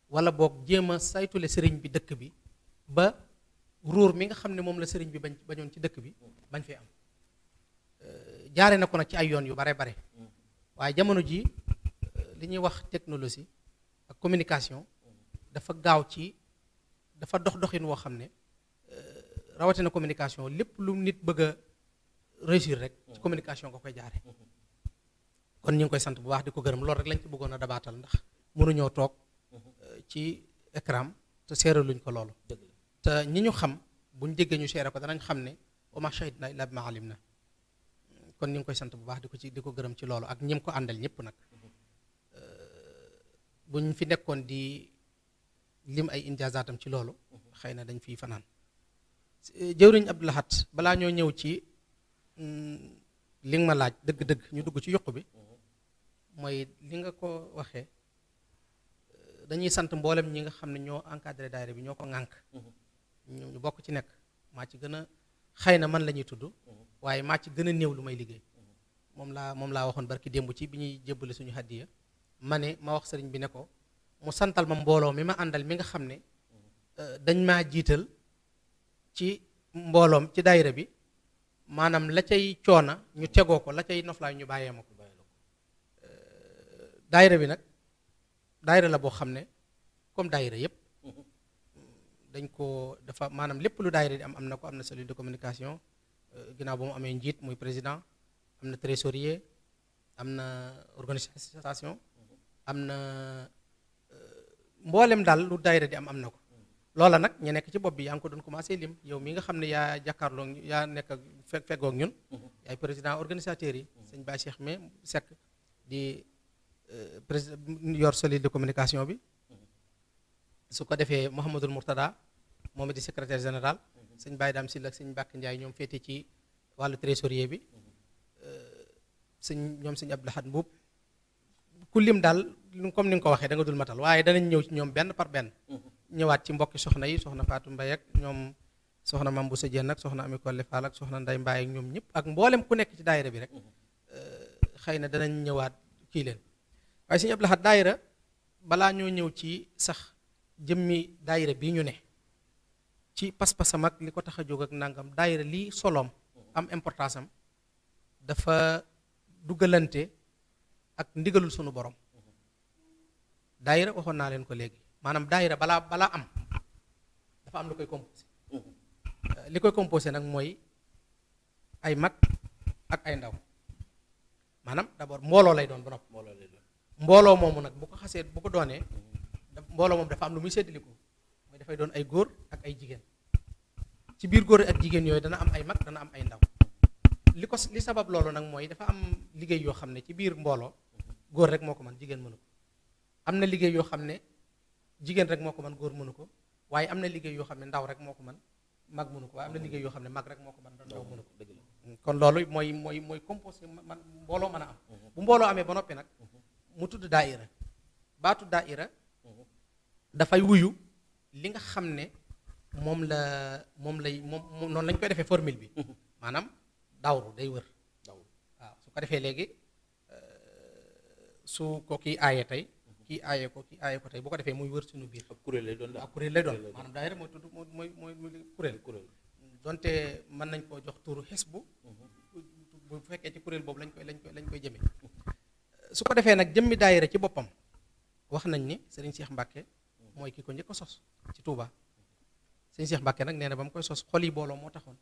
wala boog jéem a saytule sëriñ bi dëkk bi ba ruur mi nga xam ne moom la sëriñ bi bañoon ci dëkk bi bañ fee am jaare na ko nag ci ay yoon yu bare waaye jamono ji li ñuy wax technologie ak communication dafa gaaw ci dafa doxin woo xam ne rawatina communication lépp lu nit bëgg a réussir rek ci communication nga koy jaare kon ñu ngi koy sant bu baax di ko gërëm loolu rek lañ ci bëggoon a dabaatal ndax mënuñoo toog ci écran te seeraluñ ko loolu te ñi ñu xam buñ déggee ñu seere ko danañ xam ne wa ma shahidna illa bima alimna kon ñu ngi koy sant bu baax di ko gërëm ci loolu ak ñim ko àndal ñëpp nag buñ fi nekkoon di lim ay injazaatam ci loolu xëy na dañ fiy fanaan jëwriñ Abdou Lahad balaa ñoo ñëw ci li nga ma laaj dëgg-dëgg ñu dugg ci yuq bi mooy li nga ko waxee dañuy sant mboolem ñi nga xam ne ñoo encadré daayira bi ñoo ko ŋànk ñu bokk ci nekk maa ci gën a xëy na man la ñuy tudd waaye maa ci gën a néew lu may liggéey moom laa waxoon barki démb ci bi ñuy jébbale suñu hadiya ma wax sëriñ bi ne ko mu santal ma mbooloo mi ma àndal mi nga xam ne dañ maa jiital ci mbooloom ci daayira bi maanaam la cay coona ñu tegoo ko la cay noflaay ñu bàyyee ma ko daayira bi nag daayira la boo xam ne comme daayira yëpp dañ ko dafa maanaam lépp lu daayira di am na ko am na cellule de communication ginnaaw ba mu amee njiit muy président am na trésorier am na organisation am na mboolem daal lu daayira di am na ko loola nag ñu nekk ci bopp bi yaa ngi ko doon commencé lim yow mi nga xam ne yaa jàkkaarloo yaa nekk ak feggoog ñun yaay président organisateurs yi sëñ Ba Cheikh mais Seck di président yor cellule de communication bi su ko defee Mouhamadul Mourtada moom it di secrétaire général sëñ Baye Dame Sylla ak sëñ Bakk Ndiaye ñoom féete ci wàllu trésorier bi ñoom sëñ Abdou Lahad Mbuub ku lim daal comme ni nga ko waxee da nga dul matal waaye danañ ñëw ci ñoom benn par benn ñëwaat ci mbokki soxna yi soxna Fatou Mbaye ak ñoom soxna Mame Boussa Dieng ak soxna Ami Kolle Fall ak soxna Nday Mbaye ak ñoom ñëpp ak mboolem ku nekk ci daayira bi rek xëy na danañ ñëwaat kii leen waaye sëñ Abdou Lahad daayira balaa ñoo ñëw ci sax jëmmi daayira bii ñu ne ci pas-pasam ak li ko tax a jóg ak nangam daayira lii soloom am importance am dafa dugalante ak ndigalul sunu borom daayira waxoon naa leen ko léegi maanaam daayira balaa am dafa am lu koy composé li koy composé nag mooy ay mag ak ay ndaw maanaam d'abord mbooloo lay doon ba noppi mbooloo moomu nag bu ko doonee mbooloo moom dafa am lu muy séddaliku mooy dafay doon ay góor ak ay jigéen ci biir góor ak jigéen yooyu dana am ay mag dana am ay ndaw li sabab loolu nag mooy dafa am liggéey yoo xam ne ci biir mbooloo góor rek moo ko mën jigéen mënu ko am na liggéey yoo xam ne jigéen rek moo ko mën góor mënu ko waaye am na liggéey yoo xam ne ndaw rek moo ko mën mag mënu ko waaye am na liggéey yoo xam ne mag rek moo ko mën ndaw mënu ko kon loolu mooy composé man mbooloo mën a am bu mbooloo amee ba noppi nag mu tudd daayira baatu daayira dafay wuyu li nga xam ne moom noonu lañ koy defee formule bi maanaam dawru day wër waaw su ko defee léegi su ko kii aaye tey kii aaye ko tey bu ko defee muy wër suñu biir ab kuréel lay doon maanaam daayira mooy tudd mooy kuréel donte mën nañ koo jox turu xisbu bu fekkee ci kuréel boobu lañ koy jëmee su ko defee nag jëmmi daayira ci boppam wax nañ ni Serigne Cheikh Mbacke mooy ki ko njëkk a sos ci Touba Serigne Cheikh Mbacke nag nee na ba mu koy sos xol yi booloo moo taxoon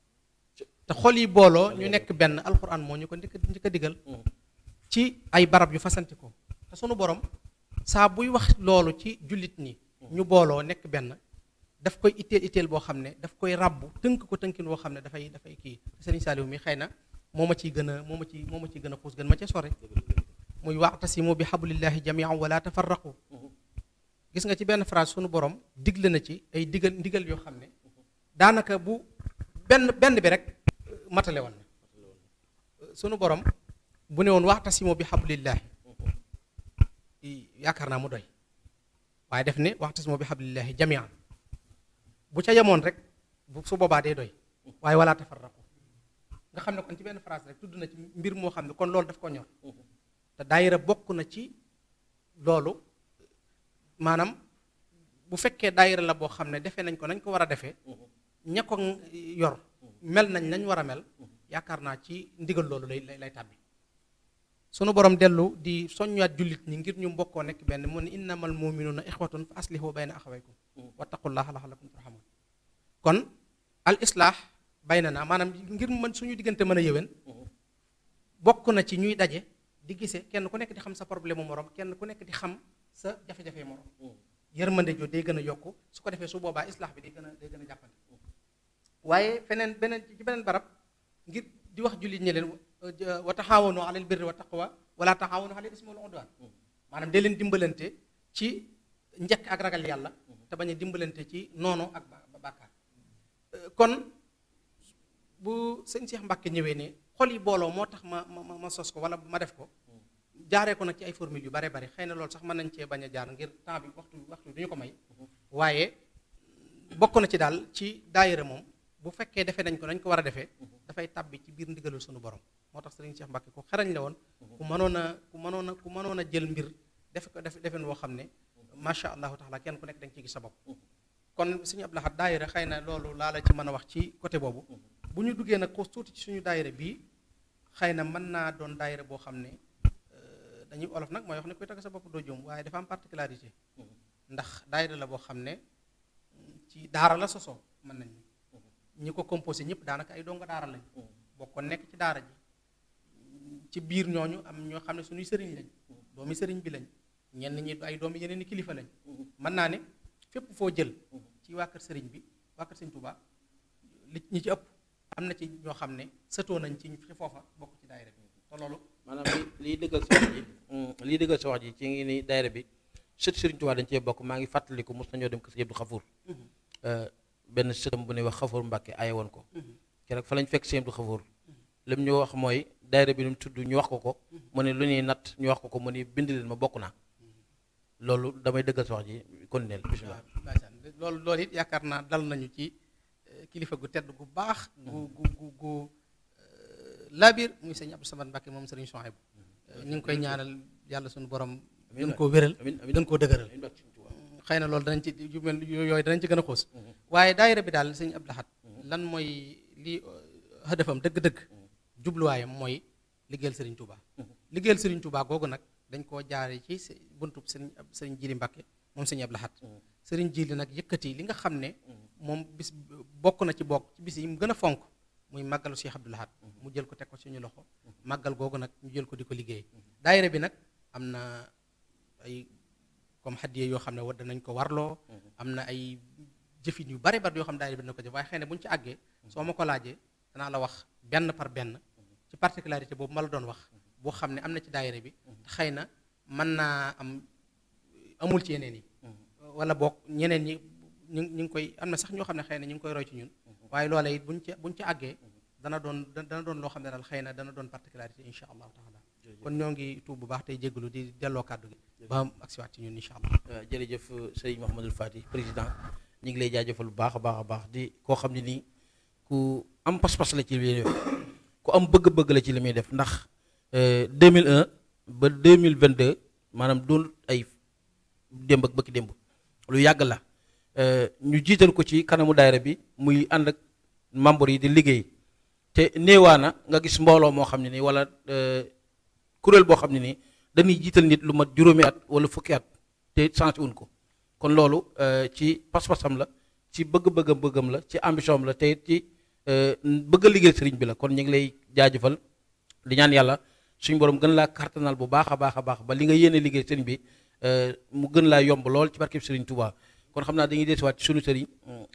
te xol yi booloo ñu nekk benn alxuraan moo ñu ko njëkk a digal ci ay barab yu fasanti ko te sunu borom saa buy wax loolu ci jullit ñi ñu booloo nekk benn daf koy itteel boo xam ne daf koy ràbbu tënk ko tënkin boo xam ne dafay kii Serigne Saliou mi xëy na moo ma ciy gën a xuus gën ma ca sore muy wa'tasimu bi hablillahi jami'an wala tafarraqu gis nga ci benn phrase sunu borom digle na ci ay ndigal yoo xam ne daanaka bu benn bi rek matale woon na sunu borom bu ne woon wa'tasimu bi hablillahi yaakaar naa mu doy waaye def ne wa'tasimu bi hablillahi jami'an bu ca yemoon rek su boobaa day doy waaye wala tafarraqu nga xam ne kon ci benn phrase rek tudd na ci mbir moo xam ne kon loolu daf ko ñor te daayira bokk na ci loolu maanaam bu fekkee daayira la boo xam ne defee nañ ko nañ ko war a defee ña ko yor mel nañ war a mel yaakaar naa ci ndigal loolu lay tàbbi sunu borom dellu di soññaat jullit ñi ngir ñu mbokkoo nekk benn mu ne innamal mu'minuuna ixwatun fa aslihu bayna axawaykum wattaqullaha la'allakum turhamun kon al islaax baynana maanaam ngir mën suñu diggante mën a yëwén bokk na ci ñuy daje di gisee kenn ku nekk di xam sa problème mu morom kenn ku nekk di xam sa jafe-jafe morom yërmande joo day gën a yokku su ko defee su boobaa islaax bi day gën a jàppante waaye beneen barab ngir di wax jullit ñi leen wa taxaawanu alal birri wa taqwa wala taxaawanu alal ismi wal udwan maanaam dee leen dimbalante ci njëkk ak ragal yàlla te bañ a dimbalante ci noonu ak bàkkaar kon bu sëñ Cheikh Mbacke ñëwee ne xol yi booloo moo tax ma sos ko wala ma def ko jaaree ko nag ci ay formule yu bare bari xëy na loolu sax mën nañ cee bañ a jaar ngir temps bi waxtu du ñu ko may waaye bokk na ci daal ci daayira moom bu fekkee defee nañ ko nañ ko war a defee dafay tàbbi ci biir ndigalul sunu borom moo tax sëriñ Cheikh Mbacke ku xarañ la woon ku mënoon a jël mbir defen woo xam ne macha allahu taala kenn ku nekk dañ ciy gis sa bopp kon suñu Abdou Lahad daayira xëy na loolu laa la ci mën a wax ci côté boobu bu ñu duggee nag ko tuuti ci suñu daayira bii xëy na mën naa doon daayira boo xam ne dañuy olof nag mooy wax ne koy tagg sa bopp doo jom waaye dafa am particularité ndax daayira la boo xam ne ci daara la sosoo mën nañ ñi ko composé ñëpp daanaka ay donga daara lañ bokkoon nekk ci daara ji ci biir ñooñu am ñoo xam ne suñuy sëriñ lañ doomi sëriñ bi lañ ñenn ñi ay doomi yeneen i kilifa lañ mën naa ne fépp foo jël ci waa kër sëriñ bi waa kër sëriñ Tuubaa li ñi ci ëpp am na ci ñoo xam ne sëtoo nañ ci foofa bokk ci daayira bi te loolu maanaam liy dëggal sa wax ji ci ngi ni daayira bi sët sëriñ Tuubaa dañ cee bokk maa ngi fàttaliku mos nañoo dem kër Sëriñ Abdu Xafuur benn sëtam bu ñuy wax Xafuur Mbàkke aye woon ko keroog fa lañ fekk Sëriñ Abdu Xafuur lim ñu wax mooy daayira bi nu mu tudd ñu wax ko mu ne lu ñuy natt ñu wax ko mu ne bind leen ma bokk naa loolu damay dëggal sa wax ji kon neel bismillah loolu it yaakaar naa dal nañu ci kilifa gu tedd gu baax gu laabir muy sëñ Abdou Samad Mbacke moom sëriñ Souhaïbou ñu ngi koy ñaanal yàlla suñu borom gën koo wéral gën koo dëgëral xëy na loolu danañ ci yu mel yooyu danañ ci gën a xuus waaye daayira bi daal sëñ Abdou Lahad lan mooy li hadafam dëgg-dëgg jubluwaayam mooy liggéeyal sëriñ Touba liggéeyal sëriñ Touba googu nag dañ koo jaare ci buntub sëriñ Jili Mbacke moom sëñ Abdou Lahad sëriñ Jili nag yëkkati li nga xam ne moom bis bokk na ci bis yi mu gën a fonk muy màggalu Cheikh Abdou Lahad mu jël ko teg ko suñu loxo màggal googu nag ñu jël ko di ko liggéey daayira bi nag am na ay comme xaddiye yoo xam ne war danañ ko warloo am na ay jëfin yu bare bare yoo xam ne daayira bi dina ko jëf waaye xëy na bu ñu ci àggee soo ma ko laajee danaa la wax benn par benn ci particularité boobu ma la doon wax boo xam ne am na ci daayira bi te xëy na mën naa amul ci yeneen yi wala boog ñeneen ñi ñu ngi koy am na sax ñoo xam ne xëy na ñu ngi koy roy ci ñun waaye loola it buñ ci àggee dana doon loo xam ne daal xëy na dana doon particularité insha allahu taala kon ñoo ngi tuub bu baax tey jégalu di delloo kàddu gi ba mu agsiwaat ci ñun insha allah jërëjëf sëriñ Mouhamadul Fati président ñu ngi lay jaajëfal bu baax a baax a baax di koo xam ne nii ku am pas-pas la ci li muy def ku am bëgg-bëgg la ci li muy def ndax 2001 ba 2022 maanaam doon ay démb ak bëkki démb lu yàgg la ñu jiital ko ci kanamu daayira bi muy ànd ak membre yi di liggéey te néewaana nga gis mbooloo moo xam ne nii wala kuréel boo xam ne nii dañuy jiital nit lu mat juróomi at wala fukki at te changé wuñ ko kon loolu ci pas-pasam la ci bëgg-bëggam la ci ambition am la te ci bëgg a liggéey sëriñ bi la kon ñu ngi lay jaajëfal di ñaan yàlla suñu borom gën laa kartanal bu baax a baax a baax ba li nga yéene liggéey sëriñ bi mu gën laa yomb lool ci barkeb sëriñ Touba kon xam naa dañuy desuwaat ci sunu sëriñ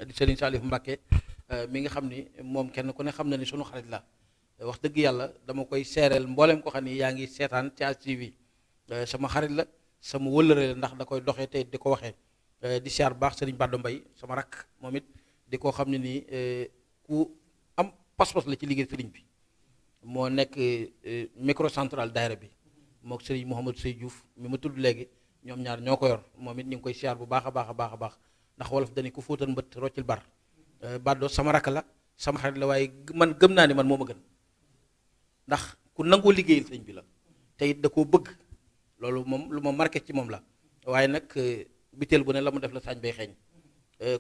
di sëriñ Salif Mbacke mi nga xam ni moom kenn ku ne xam na ni sunu xarit la wax dëgg yàlla dama koy seereel mboolem ko xam ni yaa ngi seetaan ci TV sama xarit la sama wëllëre la ndax da koy doxee te di ko waxee di siyaar bu baax sëriñ Bado Mbay sama rakk moom it di ko xam ne nii ku am pas-pas la ci liggéey sëriñ bi moo nekk microcentral daayira bi mook sëriñ Mouhamadou Sey Diouf mi ma tudd léegi ñoom ñaar ñoo ko yor moom it ñu ngi koy siyaar bu baax a baax a baax a baax ndax wolof dañu ko fóotal mbët roccil bar Bado sama rakk la sama xarit la waaye man gëm naa ni man moo ma gën ndax ku nangoo liggéeyal sëriñ bi la te it da koo bëgg loolu moom lu ma marqué ci moom la waaye nag biteel bu ne la mu def la saañ bay xeeñ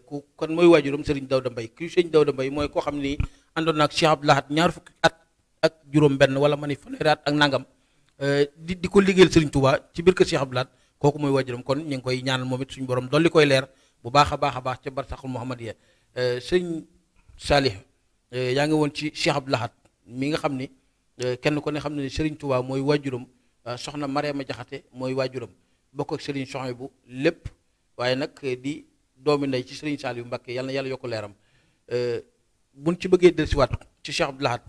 ku kon mooy waajuram sëriñ Dawda Mbay ku sëriñ Dawda Mbay mooy koo xam ni àndoon naag Cheikh Abdou Lahad ñaar fukki at ak juróom benn wala ma ni fanweeri at ak nangam di ko liggéeyal sëriñ Touba ci biir kër Cheikh Abdou Lahad kooku mooy waajuram kon ñu ngi koy ñaanal moom it suñu borom dolli koy leer bu baax a baax a baax ca barsaxul Muhammadiya sëriñ Salih yaa ngi woon ci Cheikh Abdou Lahad mi nga xam ni kenn ko ne xam ne sëriñ Touba mooy waajuram soxna Mariama Jaxate mooy waajuram bokk ak Serigne Souhaïbou lépp waaye nag di doomi ndey ci Serigne Saliou Mbacké yàlla na yàlla yokk leeram buñ ci bëggee dellusiwaat ci Cheikh Abdou Lahad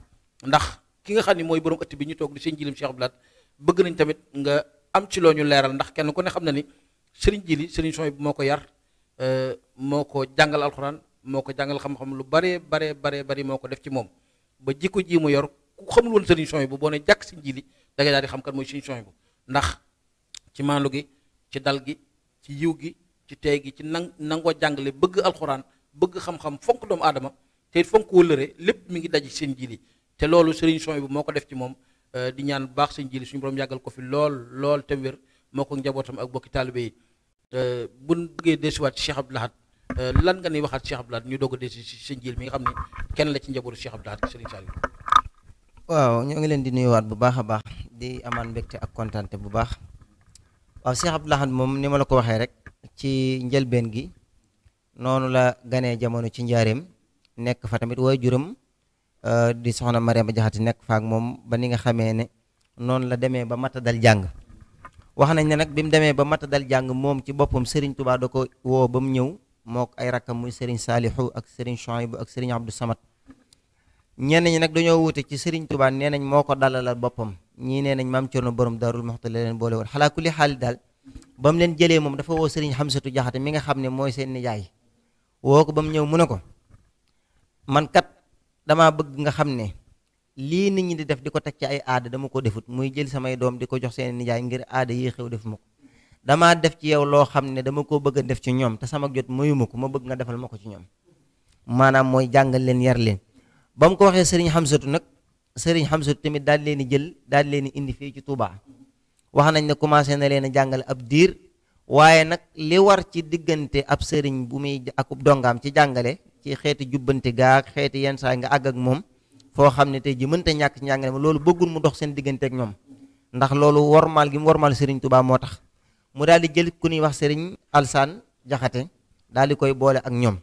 ndax ki nga xam ne mooy borom ëtt bi ñu toog di sëñ Jilim Cheikh Abdou Lahad bëgg nañ tamit nga am ci loo ñu leeral ndax kenn ku ne xam na ni Serigne Jili Serigne Souhaïbou moo ko yar moo ko jàngal alxuraan moo ko jàngal xam-xam lu bari moo ko def ci moom ba jikko ji mu yor ku xamul woon Serigne Souhaïbou boo ne jàkk sëñ Jili da ngay daal di xam kan mooy Serigne Souhaïbou ndax ci maandu gi ci dal gi ci yiw gi ci tey gi ci nangoo jàngale bëgg alxuraan bëgg xam-xam fonk doomu aadama te fonk wëllëre lépp mi ngi daji seen Jili te loolu Serigne Souhaïbou moo ko def ci moom di ñaan bu baax seen Jili suñu borom yàggal ko fi lool te wér moo ko njabootam ak bokki taalibe yi buñ bëggee desiwaat ci Cheikh Abdou Lahad lan nga ni waxaat Cheikh Abdou Lahad ñu doog a desi ci seen Jili mi nga xam ne kenn la ci njabootu Cheikh Abdou Lahad Serigne Saliou. waaw ñoo ngi leen di nuyuwaat bu baax a baax di amaan mbégte ak kontaante bu baax waaw Cheikh Abdou Lahad moom ni ma la ko waxee rek ci njëlbeen gi noonu la ganee jamono ci njaareem nekk fa tamit waajuram di soxna Mariama Jaxate nekk fa ak moom ba ni nga xamee ne noonu la demee ba mata dal jàng wax nañ ne nag bi mu demee ba mata dal jàng moom ci boppam Serigne Touba da ko woo ba mu ñëw mook ay rakkam muy Serigne Salihu ak Serigne Souhaïbou ak Serigne Abdou Samad ñenn ñi nag dañoo wuute ci Serigne Touba nee nañ moo ko dalalal boppam ñii nee nañ maam Cerno borom Daarul Muxti la leen boole woon xalaa kulli xaal daal ba mu leen jëlee moom dafa woo Serigne Hamsatu Jaxate mi nga xam ne mooy seen nijaay woo ko ba mu ñëw mu ne ko man kat damaa bëgg nga xam ne lii nit ñi di def di ko teg ci ay aada dama ko defut muy jël samay doom di ko jox seen nijaay ngir aada yi xew def ma ko damaa def ci yow loo xam ne dama koo bëgg a def ci ñoom te sama jot mayuma ko ma bëgg nga defal ma ko ci ñoom maanaam mooy jàngal leen yar leen ba mu ko waxee Serigne Hamsatu nag Serigne Hamsatu tamit daal leen di jël daal leen di indi fii ci Touba wax nañ ne commencé na leen a jàngale ab diir waaye nag li war ci diggante ab sëriñ bu muy akub dongaam ci jàngale ci xeeti jubbante gaak xeeti yenn saa nga àgg ak moom foo xam ne tey ji mënta ñàkk ci njàngale ma loolu bëggul mu dox seen diggante ak ñoom ndax loolu wormaal gi mu wormaal Serigne Touba moo tax mu daal di jël ku ñuy wax Serigne Alsaan Jaxate daal di koy boole ak ñoom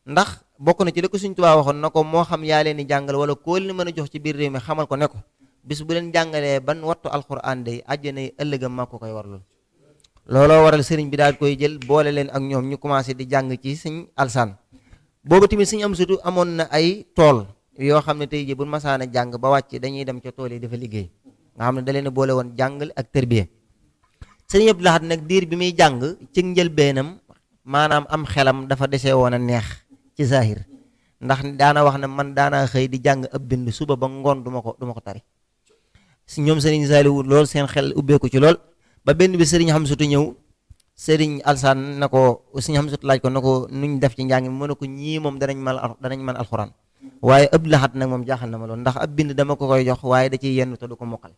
ndax bokk na ci li ko Serigne Touba waxoon na ko moo xam yaa leen di jàngal wala koo leen mën a jox ci biir réew mi xamal ko ne ko bis bu leen jàngalee ban wattu alxuraan day àjjana yi ëllëgam maa ko koy warlool looloo waral Serigne bi daal koy jël boole leen ak ñoom ñu commencé di jàng ci Serigne Alsaan boobu tamit Serigne Amsatu amoon na ay tool yoo xam ne tey jii bu masaana jàng ba wàcc dañuy dem ca tool yi dafa liggéey nga xam ne da leen a boole woon jàngal ak tërbiye Serigne Abdou Lahad nag diir bi muy jàng ci njëlbeenam maanaam am xelam dafa desee woon a neex ci zahir ndax daana wax ne man daana xëy di jàng ab bind suba ba ngoon duma ko tari si ñoom Serigne Saliou lool seen xel ubbeeku ci lool ba benn bi Serigne Hamsatu ñëw Serigne Alsaan na ko Serigne Hamsatu laaj ko na ko nuñ def ci njàng mi mu ne ko ñii moom danañ mën alxuraan waaye Abdou Lahad nag moom jaaxal na ma loolu ndax ab bind dama ko koy jox waaye da ciy yenn te du ko mokkal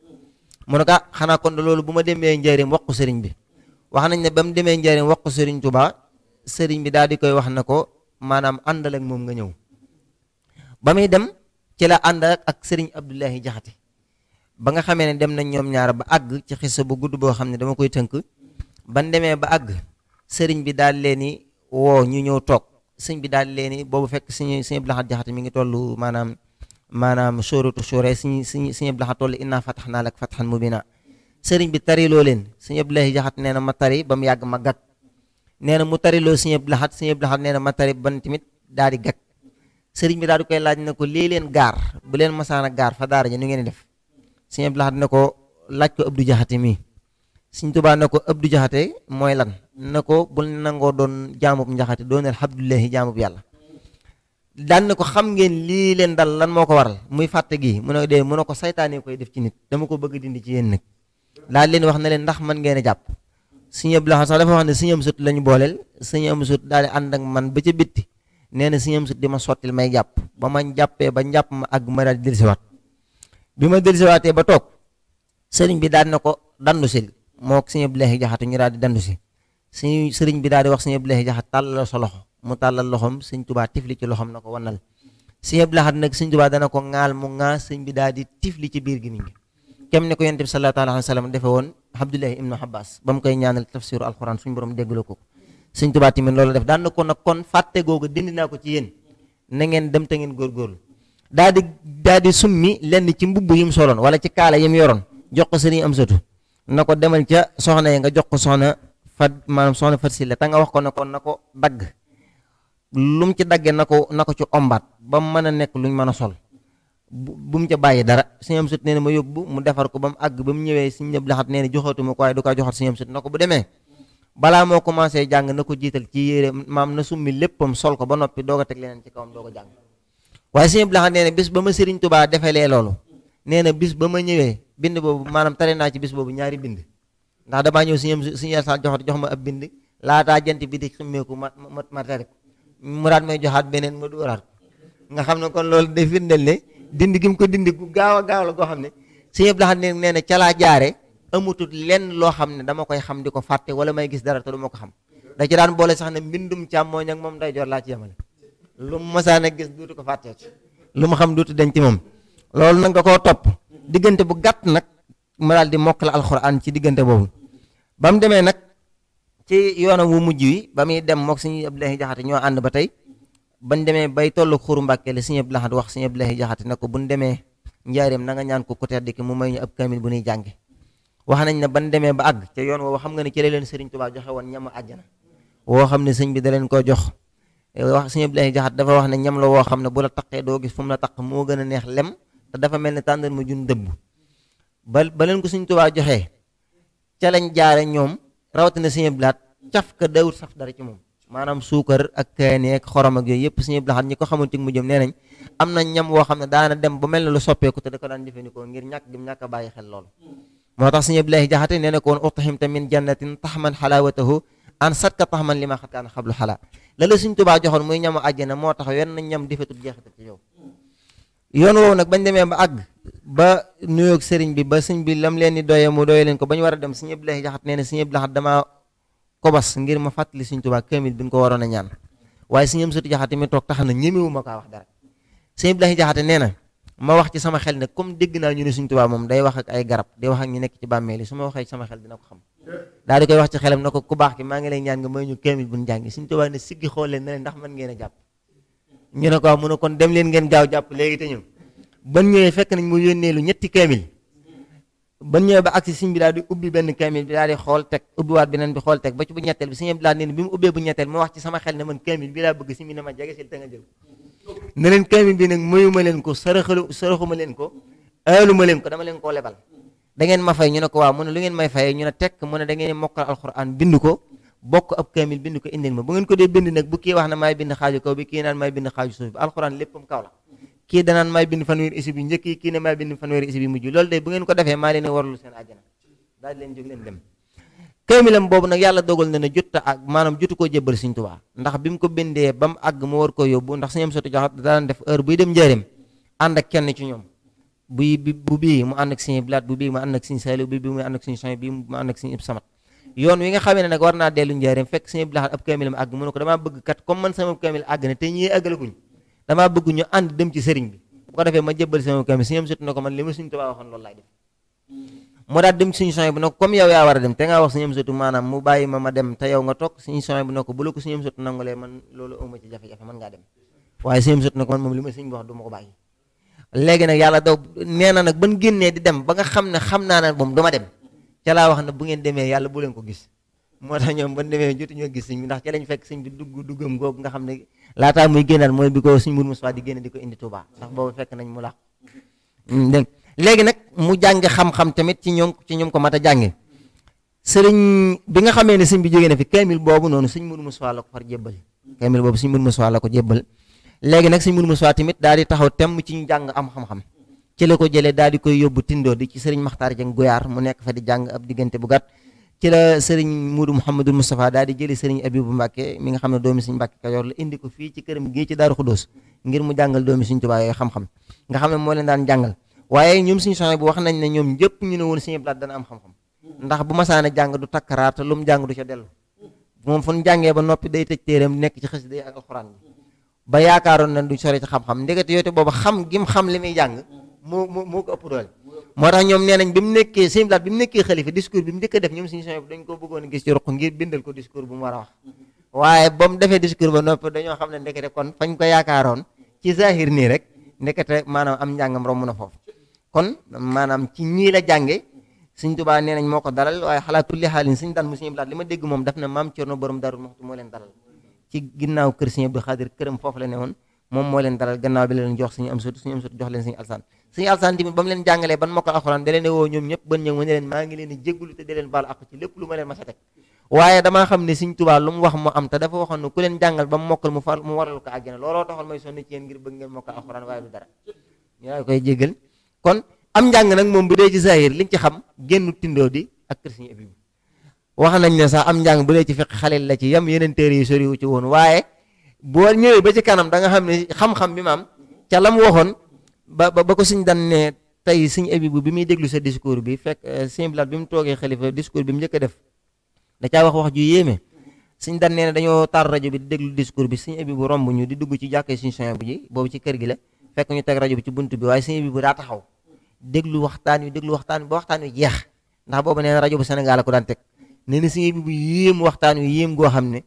mu ne ko xanaa kon loolu bu ma demee njëriñ wax ko Serigne bi wax nañ ne ba mu demee njëriñ wax ko Serigne Touba Serigne bi daal di koy wax na ko maanaam àndal ak moom nga ñëw ba muy dem ci la ànd ak Serigne Abdoulahi Jaxate ba nga xamee ne dem nañ ñoom ñaar ba àgg ci xissa bu gudd boo xam ne dama koy tënk ban demee ba àgg Serigne bi daal leen ni woo ñu ñëw toog sëñ bi daal leen ni boobu fekk Serigne Abdou Lahad Jaxate mi ngi toll maanaam sóoratu sóore Serigne Abdou Lahad toll inna fatahnaa laka fathan mubiina Serigne bi tariloo leen Serigne Abdoulahi Jaxate nee na ma tari ba mu yàgg ma gàgg nee na mu tariloo Serigne Abdou Lahad nee na ma tari ban tamit daal di gàgg Serigne bi daal di koy laaj na ko lii leen gaar bu leen masaana gaar fa daara ja nu ngeen def Serigne Abdou Lahad na ko laaj ko Abdou Jaxate mii Serigne Touba na ko Abdou Jaxate mooy lan na ko bul nangoo doon jaamub njaxate dooneel Abdullahi jaamub yàlla daan na ko xam ngeen lii leen dal lan moo ko waral muy fàtte gi mu ne dee mu ne ko saytaane koy def ci nit dama ko bëgg dindi ci yéen nag daal leen wax na leen ndax man ngeen a jàpp Serigne Abdou Lahad sax dafa wax ne Serigne Amsatu lañu booleel Serigne Amsatu daal di ànd ak man ba ca bitti nee na Serigne Amsatu di ma sottil may jàpp ba ma jàppee ba njàpp ma àgg ma daal di dellusiwaat bi ma dellusiwaatee ba toog Serigne bi daal na ko dandu si moo Serigne Abdoulahi Jaxate ñu daal di dandu si Serigne bi daal di wax Serigne Abdoulahi Jaxate tàllal sa loxo mu tàllal loxoom Serigne Touba tifli ci loxoom na ko wannal Serigne Abdou Lahad nag Serigne Touba dana ko ŋaal mu ŋaa Serigne bi daal di tifli ci biir gi mi ngi kem ne ko yonent bi sallallahu alayhi wa sallam defe woon Abdullahi ibnu Abbas ba mu koy ñaanal tafsiru alquran suñu borom déggloo ko Serigne Touba tamit loolu def daan na ko nag kon fàtte googu dindi naa ko ci yéen na ngeen dem te ngeen góorgóorlu daal di summi lenn ci mbubb yi mu soloon wala ci kaala yi mu yoroon jox ko Serigne Amsatu na ko demal ca soxna yi nga jox ko soxna soxna fat si la te nga wax ko na ko dagg lu mu ci daggee na ko ci ombaat ba mu mën a nekk luñ mën a sol bu mu ca bàyyi dara sëñ am sut nee na ma yóbbu mu defar ko ba mu àgg ba mu ñëwee sëñ Abdou Lahad nee na joxatuma ko waaye du ko joxat sëñ am sut na ko bu demee balaa moo commencé jàng na ko jiital ci yére maam na summi léppam sol ko ba noppi doog a teg leneen ci kawam doog a jàng waaye sëñ Abdou Lahad nee na bis ba ma Sëriñ Tuubaa defalee loolu nee na bis ba ma ñëwee bind boobu maanaam tare naa ci bis boobu ñaari bind ndax damaa ñëw suñu yàlla jox ma ab bind laataa jant bi di ximmeeku ma tare ko mu daat may joxaat beneen ma dóoraat ko nga xam ne kon loolu day firndeel ne dindi gi mu ko dindi gu gaaw a gaaw la goo xam ne sëñ Abdou Lahad nee na ca laa jaare amutut lenn loo xam ne dama koy xam di ko fàtte wala may gis dara te du ma ko xam da ci daan boole sax ne mbindum càmmooñ ak moom day jor laa ci yemale lu mu masaan a gis duutu ko fàttee lu mu xam duutu denc ci moom loolu nag da koo topp diggante bu gàtt nag mu daal di mokkal alxuraan ci diggante boobu ba mu demee nag ci yoonam wu mujj wi ba muy dem mook sëñ Abdoulaye Jaxate ñoo ànd ba tey bañ demee bay tollu Xuru Mbàkke la sëñ Abdou Lahad wax sëñ Abdoulaye Jaxate ne ko buñ demee njaareem na nga ñaan ko ku tedd ki mu may ñu ab kamil bu ñuy jànge wax nañ ne ban demee ba àgg ca yoon woowu xam nga ne ci la leen Sëriñ Tuubaa joxe woon ñamu àjjana woo xam ne sëñ bi da leen koo jox wax sëñ Abdoulaye Jaxate dafa wax ne ñam la woo xam ne bu la taqee doo gis fu mu la taq moo gën a neex lem te dafa mel ne tàndar ma jun dëbb ba leen ko Sëriñ Tuubaa joxee ca lañ jaare ñoom rawatina sëñ Abdou Lahad caf ka dawut saf dara ci moom maanaam suukar ak kaani ak xorom ak yooyu yëpp sëñ Abdou Lahad ñi ko xamante mu jëm nee nañ am na ñam woo xam ne daana dem ba mel ne lu soppeeku te da ko daan jëfandikoo ngir ñàkk a bàyyi xel loolu moo tax sëñ Abdoulaye Jaxate nee na ko woon utahimta min jannatin taxman xalaawatahu an satka taxman li ma xat kaan xablu xalaa la la Sëñ Tuubaa joxoon muy ñamu àjjana moo tax wenn ñam di fetul jeexital ci yow yoon woowu nag bañ demee ba àgg ba nuyoog sëriñ bi ba sëñ bi lam leen di doye mu doye leen ko ba ñu war a dem sëñ Abdoulaye Jaxate nee na sëñ Abdou Lahad damaa kobas ngir ma fàttali Sëñ Tuubaa kamil bi ñu ko waroon a ñaan waaye sëñ Amsatu Jaxate mi toog tax na ñemewu ma kaa wax dara sëñ Abdoulaye Jaxate nee na ma wax ci sama xel ne comme dégg naa ñu ne Sëñ Tuubaa moom day wax ak ay garab di wax ak ñu nekk ci bàmmeel yi su ma waxee ci sama xel dina ko xam daal di koy wax ci xelam na ko ku baax ki maa ngi lay ñaan nga may ñu kamil bu ñu jàngi Sëñ Tuubaa ne siggi xool leen ne leen ndax mën ngeen a jàpp ñu ne ko waaw mu ne kon dem leen ngeen gaaw jàpp léegi te ñëw ban ñëwee fekk nañ mu yónnee lu ñetti kamil ban ñëwee ba agsi sëñ bi daal di ubbi benn kamil bi daal di xool teg ubbiwaat beneen bi xool teg ba ci bu ñetteel bi sëñ Abdou Lahad nee na bi mu ubbee bu ñetteel ma wax ci sama xel ne man kamil bi laa bëgg si mi ne ma jege sil te nga jël ne leen kamil bi nag mayuma leen ko saraxuma leen ko aaluma leen ko dama leen koo lebal da ngeen ma fay ñu ne ko waaw mu ne lu ngeen may fayee ñu ne tekk mu ne da ngeen mokkal alxuraan bind ko bokk ab kamil bind ko indil ma bu ngeen ko dee bind nag bu kii wax na maay bind xaaju kaw bi kii naan maay bind xaaju suuf bi alxuraan léppam kaw la kii danaan maay bind fanweeri isib yi njëkk yi kii ne maay bind fanweeri isib yi mujj loolu de bu ngeen ko defee maa leen warlu seen àjjana daal di leen jóg leen dem kamilam boobu nag yàlla dogal na ne jot ak maanaam jotu koo jébbal Sëñ Tuubaa ndax bi mu ko bindee ba mu àgg mu war koo yóbbu ndax Sëñ Amsatu Jaxate daan def heure buy dem njëriñ ànd ak kenn ci ñoom bu bii mu ànd ak Sëñ Blaat bu bii mu ànd ak Sëñ Saaliw bu bii mu ànd ak Sëñ Soñ bii mu ànd ak Sëñ Ibnu Samat yoon wi nga xamee ne nag war naa dellu njëriñ fekk Sëñ Blaat ab kamilam àgg mu ne ko damaa bëgg kat comme man sama kamil àgg na te ñii àggalaguñ damaa bëgg ñu ànd dem ci sëriñ bi bu ko defee ma jébbal sama kamil Sëñ Amsatu ne ko man li ma Sëñ Tuubaa waxoon loolu laay def moo daal dem Sëñ Soñ bu ne ko comme yow yaa war a dem te ngaa wax Sëñ Amsatu maanaam mu bàyyi ma dem te yow nga toog Sëñ Soñ bu ne ko bu la ko Sëñ Amsatu nangulee man loolu awma ci jafe-jafe man ngaa dem waaye Sëñ Amsatu ne ko man moom li ma sëñ bi wax du ma ko bàyyi léegi nag yàlla daw nee na nag ban génnee di dem ba nga xam ne xam naa ne moom du ma dem ca laa wax ne bu ngeen demee yàlla bu leen ko gis moo tax ñoom ban demee jotu ñoo gis sëñ bi ndax ca lañ fekk sëñ bi duggam googu nga xam ne laataa muy génnaat mooy bi ko sëñ Mourou Moussa di génne di ko indi Touba ndax boobu fekk nañ mu làq léegi nag mu jàng xam-xam tamit ci ñoom ko mat a jànge sëriñ bi nga xamee ne sëñ bi jógee na fi kamil boobu noonu sëñ Mourou Moussa la ko far jébbal kamil boobu sëñ Mourou Moussa la ko jébbal léegi nag sëñ Mourou Moussa tamit daal di taxaw temm ci ñu jàng am xam-xam ci la ko jëlee daal di koy yóbbu tindoo di ci sëriñ Maxtaar Jeng Guyaar mu nekk fa di jàng ab diggante bu gàtt ci la sëriñ Muudu Mouhamadul Moustapha daal di jëli sëriñ Abibu Mbàkke mi nga xam ne doomi sëñ Mbàkke Kajoor la indi ko fii ci këram gii ci Daaru Xudóos ngir mu jàngal doomi sëñ Tuubaa yooyu xam-xam nga xam ne moo leen daan jàngal waaye ñoom sëñ Soñ bu wax nañ ne ñoom ñëpp ñu ne woon sëñ Blaat dana am xam-xam ndax bu masaana jàng du takkaraat lu mu jàng du ca dellu moom fu ñu jàngee ba noppi day tëj téeram nekk ci xasida yi ak alxuraan bi ba yaakaaroon na du sori ci xam-xam ndekete yoote boobu xam gim xam li muy jàng moo ko ëpp doole moo tax ñoom nee nañ bi mu nekkee sëñ Blaat bi mu nekkee xalifa discours bi mu njëkk a def ñoom sëñ Soñ dañ ko bëggoon a gis ci ruq ngir bindal ko discours bu mu war a wax waaye ba mu defee discours ba noppi dañoo xam ne ndekete kon fañ ko yaakaaroon ci zahir nii rek ndekete maanaam am njàngam romb na foofu kon maanaam ci ñii la jànge Sëñ Tuubaa nee nañ moo ko dalal waaye xalaatu li xaalin Sëñ daan mu Sëñ Abdou Lahad li ma dégg moom daf na maam Cerno borom Daaru Muxti moo leen dalal ci ginnaaw kër Sëñ Abdou Xaadir këram foofu la ne woon moom moo leen dalal gannaaw bi la leen jox Sëñ Amsatu jox leen Sëñ Alsaan Sëñ Alsaan tamit ba mu leen jàngalee ban mokkal alxuraan da leen woo ñoom ñëpp ban ñëw ma ne leen maa ngi leen di jéggulu te da leen baal ak ci lépp lu ma leen mas a teg waaye damaa xam ne Sëñ Tuubaa lu mu wax mu am te dafa waxoon ne ku leen jàngal ba mu mokkal mu waral ko àjjana looloo taxal may sonn ci yéen ngir bëgg ngeen mokkal alxuraan waaye du dara ñu daal koy jéggal kon am njàng nag moom bu dee ci zahir liñ ci xam génn tindoo di ak kër Sëñ Abibu wax nañ ne sax am njàng bu dee ci fiq xalil la ci yam yeneen téere yi soriwu ci woon waaye boo ñëwee ba ci kanam da nga xam ne xam-xam bi maam ca la mu waxoon ba ko Sëñ dan ne tey Sëñ Abibu bi muy déglu sa discours bi fekk Sëñ Abdou Lahad bi mu toogee xalifa discours bi mu njëkk a def da caa wax ju yéeme Sëñ dan nee na dañoo tar rajo bi di déglu discours bi Sëñ Abibu romb ñu di dugg ci jàkkee Sëñ Sohaybu bu ji boobu ci kër gi la fekk ñu teg rajo bi ci bunt bi waaye Sëñ Abibu daa taxaw déglu waxtaan wi ba waxtaan wi jeex ndax boobu nee na rajo bu Sénégal la ko daan teg nee na Sëñ Abibu yéem waxtaan wi yéem goo xam ne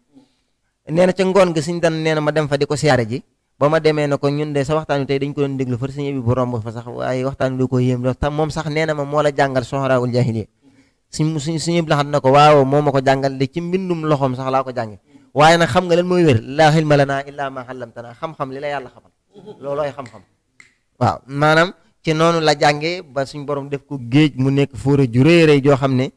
nee na ca ngoon ga Sëñ dan nee na ma dem fa di ko siyaare ji ba ma demee na ko ñun de sa waxtaan wi tey dañ ko doon déglu far Sëñ Abibu romb fa sax waaye waxtaan wi da ko yéem lool tam moom sax nee na ma moo la jàngal soxraawul jaahiliya Sëñ Abdou Lahad na ko waaw moo ma ko jàngal de ci mbindum loxoom sax laa ko jànge waaye nag xam nga lan mooy wér laa ilma lanaa illaa maa allamtanaa xam-xam li la yàlla xamal loolooy xam-xam waaw maanaam ci noonu la jànge ba suñ borom def ko géej mu nekk fóora ju rëy rëy joo xam ne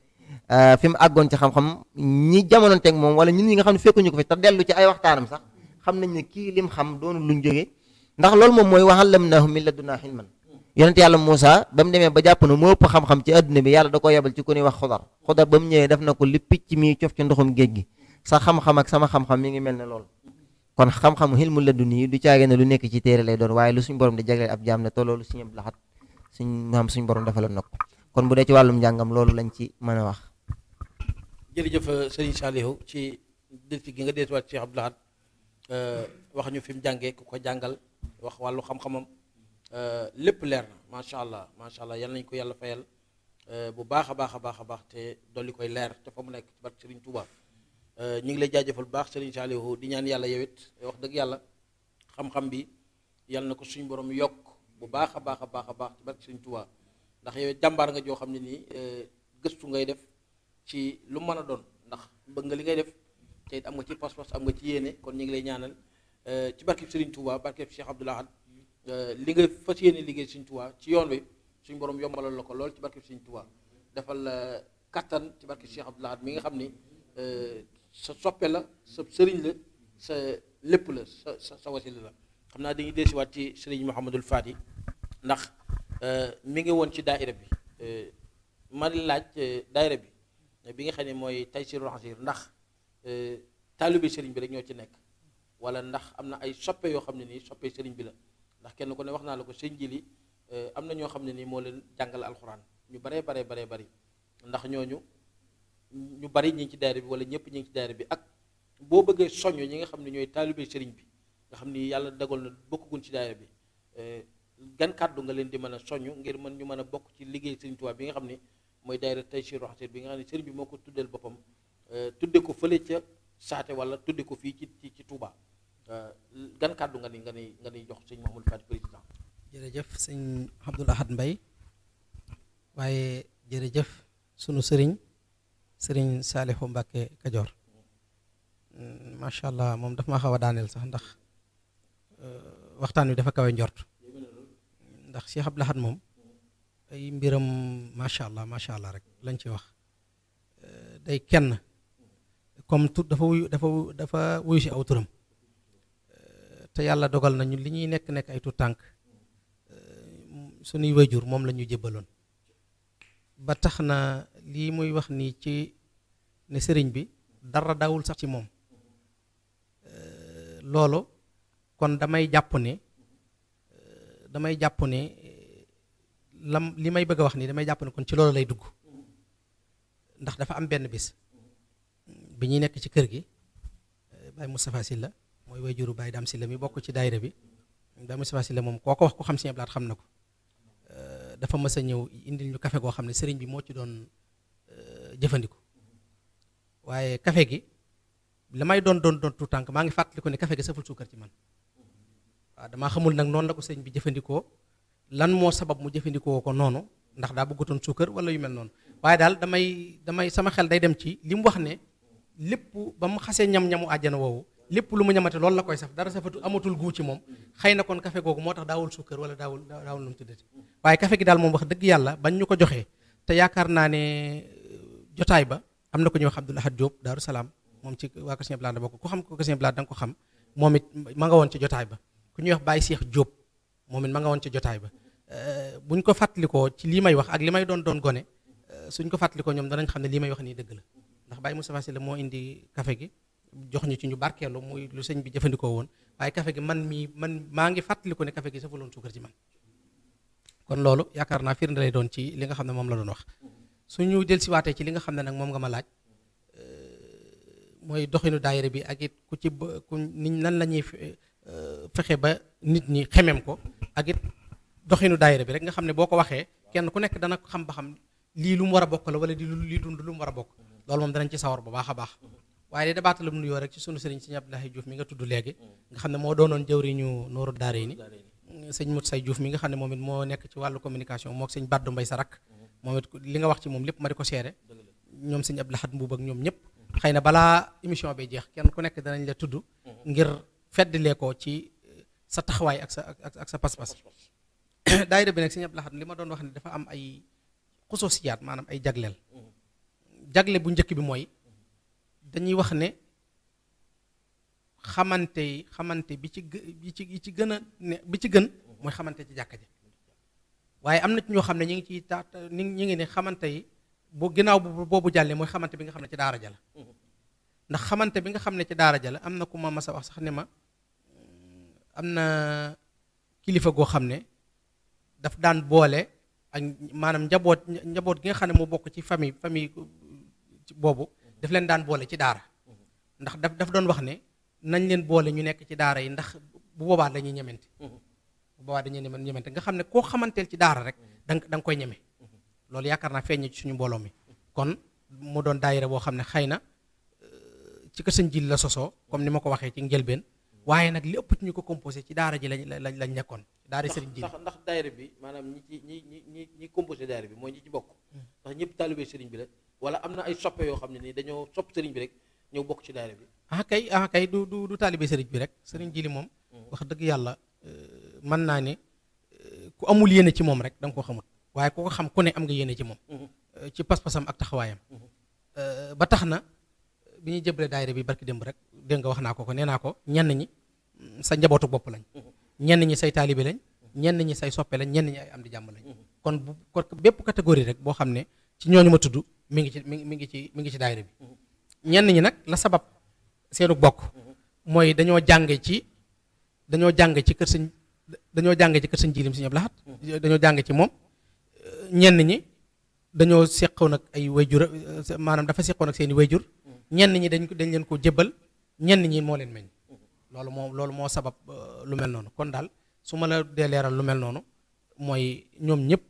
fi mu àggoon ci xam-xam ñi jamonoonteeg moom wala ñun ñi nga xam ne fekkuñu ko fi te dellu ci ay waxtaanam sax xam nañ ne kii lim xam doonu luñ jógee ndax loolu moom mooy wa allamnaahu min ladunnaa ilman yonent yàlla Moussa ba mu demee ba jàpp na moo ëpp xam-xam ci adduna bi yàlla da ko yebal ci ku ñuy wax xudar ba mu ñëwee def na ko li picc mi cof ci ndoxum géej gi sa xam-xam ak sama xam-xam mi ngi mel ne loolu kon xam-xam xilmu ladunni yi du caage ne lu nekk ci téere lay doon waaye lu suñ borom di jagleel ab jaam ne te loolu Sëñ Abdou Lahad suñ borom defaloon na ko kon bu dee ci wàllum njàngam loolu lañ ci mën a wax. jërëjëf Sëriñ Saliou ci delti gi nga deetuwaat Cheikh Abdou Lahad wax ñu fi mu jàngee ku ko jàngal wax wàllu xam-xamam lépp leer na macha allah yal nañ ko yàlla fayal bu baax a baax te dolli koy leer te fa mu nekk ci barke Serigne Touba ñu ngi lay jaajëfal bu baax Serigne Saliou di ñaan yàlla yow it wax dëgg yàlla xam-xam bi yal na ko suñu borom yokk bu baax a baax ci barke Serigne Touba ndax yow it jàmbaar nga joo xam ne nii gëstu ngay def ci lu mën a doon ndax bëgg nga li ngay def te it am nga ci pas-pas am nga ci yéene kon ñu ngi lay ñaanal ci barke Serigne Touba barke Cheikh Abdou Lahad li nga fas yéene liggéey Sëñ Tuubaa ci yoon wi suñu borom yombalal la ko lool ci barke Sëñ Tuubaa defal la kattan ci barke Cheikh Abdou Lahad mi nga xam ni sa soppe la sa sëriñ la sa lépp la sa wasila la xam naa dañuy deesiwaat ci sëriñ Mouhamadul Fati ndax mi ngi woon ci daaira bi ma laaj daaira bi nga xam ne mooy Taysirul Asir ndax taalibe sëriñ bi rek ñoo ci nekk wala ndax am na ay soppe yoo xam ne nii soppe sëriñ bi la ndax kenn ku ne wax naa la ko sëñ ji li am na ñoo xam ne nii moo leen jàngal alxuraan ñu bari ndax ñooñu ñu bari ñi ngi ci daayira bi wala ñëpp ñi ngi ci daayira bi ak boo bëggee soññ ñi nga xam ne ñooy taalibe sëriñ bi nga xam ni yàlla dagal na bokkugun ci daayira bi gan kàddu nga leen di mën a soññ ngir ñu mën a bokk ci liggéey Sëriñ Tuubaa bi nga xam ne mooy daayira Taysirul Asir bi nga xam ne sëriñ bi moo ko tuddeel boppam tudde ko fële ca saate wala tudde ko fii ci Touba gan kàddu nga ni jox sëñ Mouhamadou Fati président. jërëjëf sëñ Abdou Lahad Mbaye waaye jërëjëf sunu sëriñ Saalihu Mbàkke Kajoor macha allah moom daf ma xaw a daaneel sax ndax waxtaan wi dafa kawe njort ndax Cheikh Abdou Lahad moom ay mbiram macha allah rek lañ ci wax day kenn comme tout dafa wuyu si aw turam te yàlla dogal nañu li ñuy nekk ay tuut tànk suñuy wayjur moom la ñu jébbaloon ba tax na lii muy wax nii ci ne sëriñ bi dara daawul sax ci moom loolu kon damay jàpp ne li may bëgg a wax nii damay jàpp ne kon ci loolu lay dugg ndax dafa am benn bis bi ñuy nekk ci kër gi Baye Moustapha Sylla mooy wayjuru Baye Dame Sylla mi bokk ci daayira bi Baye Moustapha Sylla moom koo ko wax ko xam Sëñ Abdou Lahad xam na ko dafa mës a ñëw indil ñu café goo xam ne sëriñ bi moo ci doon jëfandiku waaye café gi la may doon tout tànk maa ngi fàttaliku ne café gi saful suukar ci man waaw damaa xamul nag noonu la ko sëriñ bi jëfandikoo lan moo sabab mu jëfandikoo ko noonu ndax daa bëggatoon suukar wala yu mel noonu waaye daal damay sama xel day dem ci li mu wax ne lépp ba mu xasee ñamu àjjana woowu lépp lu mu ñamate loolu la koy saf dara safatu amatul guu ci moom xëy na kon café googu moo tax daawul sukkër wala daawul lu mu tuddati waaye café gi daal moom wax dëgg yàlla bañ ñu ko joxee te yaakaar naa ne jotaay ba am na ko ñuy wax Abdoul Ahad Diop Daaru Salaam moom ci waa Kër Sëñ Blad la bokk ku xam ko Kër Sëñ Blad da nga ko xam moom it ma nga woon ci jotaay ba ku ñuy wax Baye Cheikh Diop moom it ma nga woon ci jotaay ba buñ ko fàttalikoo ci lii may wax ak li may doon gone suñ ko fàttalikoo ñoom danañ xam ne lii may wax nii dëgg la ndax Baye Moustapha Sylla moo indi café gi jox ñu ci ñu barkeelu muy lu sëñ bi jëfandikoo woon waaye café gi man maa ngi fàttaliku ne café gi safuloon suukar ci man kon loolu yaakaar naa firnde lay doon ci li nga xam ne moom la doon wax suñu dellusiwaatee ci li nga xam ne nag moom nga ma laaj mooy doxinu daayira bi ak it ku niñ nan la ñuy fexe ba nit ñi xemem ko ak it doxinu daayira bi rek nga xam ne boo ko waxee kenn ku nekk dana xam ba xam lii lu mu war a bokk la wala lii dund lu mu war a bokk loolu moom danañ ci sawar bu baax a baax waaye de dabaatalum nuyoo rek ci sunu sëriñ sëñ Abdoulaye Diouf mi nga tudd léegi nga xam ne moo doonoon jëwriñu Nooru Daarayni sëñ Mut Say Diouf mi nga xam ne moom it moo nekk ci wàllu communication moo sëñ Baddu Mbay sa rakk moom it li nga wax ci moom lépp ma di ko seere ñoom sëñ Abdou Lahad Mbuub ak ñoom ñëpp xëy na balaa émission bi jeex kenn ku nekk danañ la tudd ngir feddilee ko ci sa taxawaay ak sa pas-pas daayira bi nag sëñ Abdou Lahad li ma doon wax ne dafa am ay xususiyaat maanaam ay jagleel jagle bu njëkk bi mooy dañuy wax ne xamante bi ci gën a ne bi ci gën mooy xamante ci jàkka ji waaye am na ci ñoo xam ne ñu ngi ci ñi ngi ne xamante yi bu ginnaaw boobu jàllee mooy xamante bi nga xam ne ci daara ja la ndax xamante bi nga xam ne ci daara ja la am na ku ma mas a wax sax ne ma am na kilifa goo xam ne daf daan boole ak maanaam njaboot gi nga xam ne moo bokk ci famille boobu daf leen daan boole ci daara ndax daf doon wax ne nañ leen boole ñu nekk ci daara yi ndax bu boobaa dañuy ñemente nga xam ne koo xamanteel ci daara rek da nga koy ñeme loolu yaakaar naa feeñ ci suñu mbooloo mi kon mu doon daayira boo xam ne xëy na ci kër sëñ Jili la sosoo comme ni ma ko waxee ci njëlbeen waaye nag li ëpp ci ñu ko composé ci daara ji lañ nekkoon daara sëriñ Jili ndax daayira bi maanaam ñi composé daayira bi mooy ñi ci bokk ndax ñëpp taalibe sëriñ bi la wala am na ay soppe yoo xam ne nii dañoo sopp sëriñ bi rek ñëw bokk ci daayira bi kay du taalibe sëriñ bi rek sëriñ Jili moom wax dëgg yàlla mën naa ne ku amul yéene ci moom rek da nga koo xamut waaye ku ko xam ku ne am nga yéene ci moom ci pas-pasam ak taxawaayam ba tax na bi ñuy jëbale daayira bi barki démb rek dégg nga wax naa ko nee naa ko ñenn ñi sa njabootu bopp lañ ñenn ñi say taalibe lañ ñenn ñi say soppe lañ ñenn ñi ay am di jàmm lañ kon bépp catégorie rek boo xam ne ci ñooñu ma tudd mi ngi ci daayira bi ñenn ñi nag la sabab seenu bokk mooy dañoo jànge ci kër sëñ Jilim Sëñ Abdou Lahad dañoo jànge ci moom ñenn ñi dañoo seqoon ak ay wayjur maanaam dafa seqoon ak seeni wayjur ñenn ñi dañ leen ko jébbal ñenn ñi moo leen meññ loolu moo sabab lu mel noonu kon daal su ma la dee leeral lu mel noonu mooy ñoom ñëpp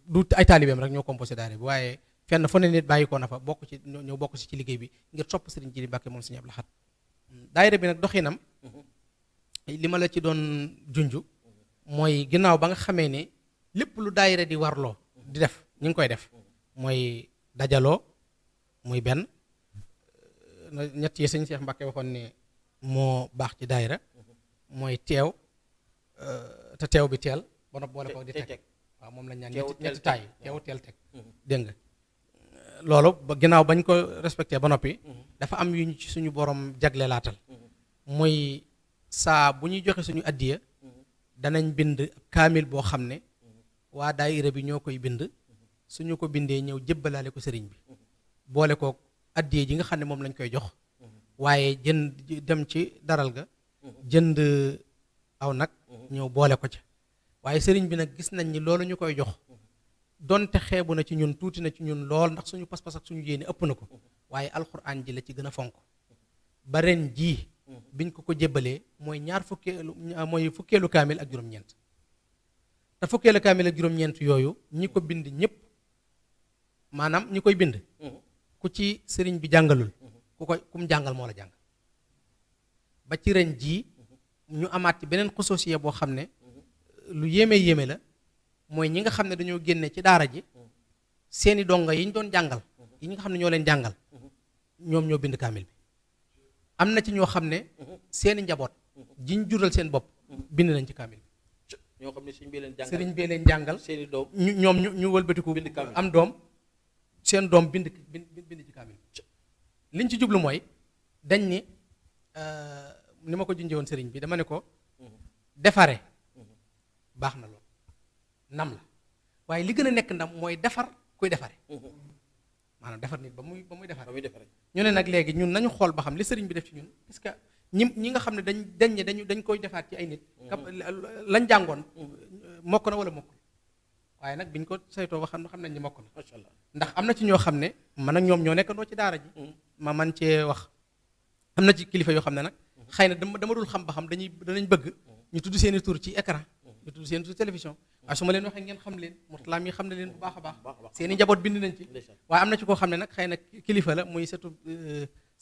du ay taalibeem rek ñoo composé daayira bi waaye fenn fu ne nit bàyyi ko na fa bokk ci ñëw bokk ci liggéey bi ngir sopp Sëriñ Jili Mbàkke moom Sëñ Abdou Lahad daayira bi nag doxinam li ma la ci doon junj mooy ginnaaw ba nga xamee ne lépp lu daayira di warloo di def ñu ngi koy def mooy dajaloo muy benn ñett yi sëñ Cheikh Mbàkke waxoon ne moo baax ci daayira mooy teew te teew bi teel ba nopp boole ko di teg waaw moom lañ ñaan ñetti taay teew teel teg dégg nga loolu ba ginnaaw bañ ko respecté ba noppi dafa am yu ñu ci suñu borom jagle laatal muy saa bu ñuy joxe suñu addiya danañ bind kaamil boo xam ne waa daayira bi ñoo koy bind suñu ko bindee ñëw jébbalaale ko sëriñ bi boole ko addiya ji nga xam ne moom lañ koy jox waaye jënd dem ci daral ga jënd aw nag ñëw boole ko ca waaye sëriñ bi nag gis nañ ni loolu ñu koy jox donte xeebu na ci ñun tuuti na ci ñun lool ndax suñu pas-pas ak suñu yéene ëpp na ko waaye alxuraan ji la ci gën a fonk ba ren jii biñ ko jébbalee mooy fukkeelu kaamil ak juróom-ñeent te fukkeelu kaamil ak juróom-ñeent yooyu ñi ko bind ñëpp maanaam ñi koy bind ku ci sëriñ bi jàngalul ku mu jàngal moo la jàng ba ci ren jii ñu amaat ci beneen xososiye boo xam ne lu yéeme la mooy ñi nga xam ne dañoo génne ci daara ji seeni donga yi ñu doon jàngal yi nga xam ne ñoo leen jàngal ñoom ñoo bind kaamil bi am na ci ñoo xam ne seeni njaboot jiñ jural seen bopp bind nañ ci kaamil bi ñoo xam ne sëriñ bee leen jàngal seeni doom ñoom ñu wëlbatiku am doom seen doom bind ci kaamil bi liñ ci jublu mooy dañ ni ma ko junjee woon sëriñ bi dama ne ko defare baax na lool ndam la waaye li gën a nekk ndam mooy defar kuy defare maanaam defar nit ba muy defare ñu ne nag léegi ñun nañu xool ba xam li sëriñ bi def ci ñun parce que ñi nga xam ne dañ koy defaat ci ay nit lañ jàngoon mokk na wala mokkul waaye nag biñ ko saytoo ba xam nañ ni mokk na macha allah ndax am na ci ñoo xam ne man ak ñoom ñoo nekkandoo ci daara ji ma man cee wax am na ci kilifa yoo xam ne nag xëy na dama dul xam ba xam danañ bëgg ñu tudd seeni tur ci écran ñu tudd seeni tur télévision waaye su ma leen waxee ngeen xam leen Mourtala mi xam ne leen bu baax a baax seeni njaboot bind nañ ci waaye am na ci koo xam ne nag xëy na kilifa la muy setu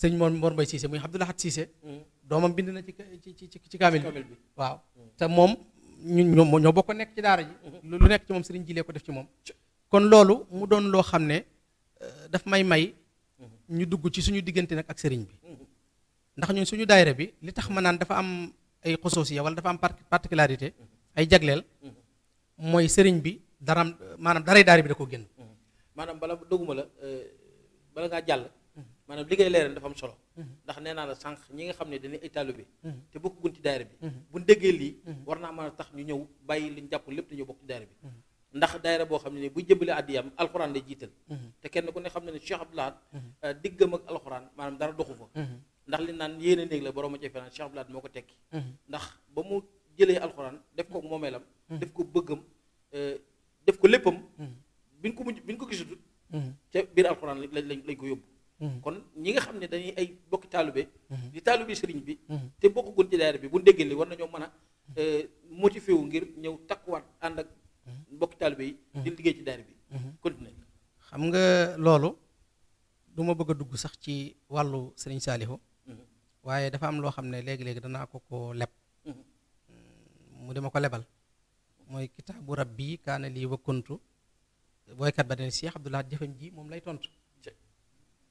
sëñ Mor Mbaye Cissé muy Abdoulahat Cissé doomam bind na ci kaamil bi waaw te moom ñoo bokk nekk ci daara ji lu nekk ci moom sëriñ jilee ko def ci moom kon loolu mu doon loo xam ne daf may ñu dugg ci suñu diggante nag ak sëriñ bi ndax ñun suñu daayira bi li tax ma naan dafa am ay xusuusiya wala dafa am particularité ay jagleel mooy sëriñ bi maanaam daray daara bi da ko génn maanaam bala doguma la bala ngaa jàll maanaam li ngay leeral dafa am solo ndax nee naa la sànq ñi nga xam ne dañuy ay taalibe te bokk gun ci daayira bi buñ déggee lii war naa mën a tax ñu ñëw bàyyi liñ jàpp lépp te ñu bokk ci daayira bi ndax daayira boo xam ne buy jëbale addiyam alxuraan lay jiital te kenn ku ne xam ne ne Cheikh Abdou Lahad diggam ak alxuraan maanaam dara doxu fa ndax li naan yéene néeg la borom a cay fanaan Cheikh Abdou Lahad moo ko tekki ndax ba mu jëlee alxuraan def ko moomeelam def ko bëggam def ko léppam biñ ko gisutut ca biir alxuraan lañ ko yóbbu kon ñi nga xam ne dañuy ay bokki taalibe di taalibe sëriñ bi te bokkagun ci daayira bi bu déggee li war nañoo mën a motivé wu ngir ñëw takkuwaat ànd ak bokki taalibe yi di liggéey ci daayira bi continuer xam nga loolu du ma bëgg a dugg sax ci wàllu sëriñ Saalihu waaye dafa am loo xam ne léegi-léegi danaa ko leb mu dama ko lebal mooy kitaabu rabbi kaana lii wa kuntu booykat ba dane Cheikh Abdou Lahad jëfam ji moom lay tontu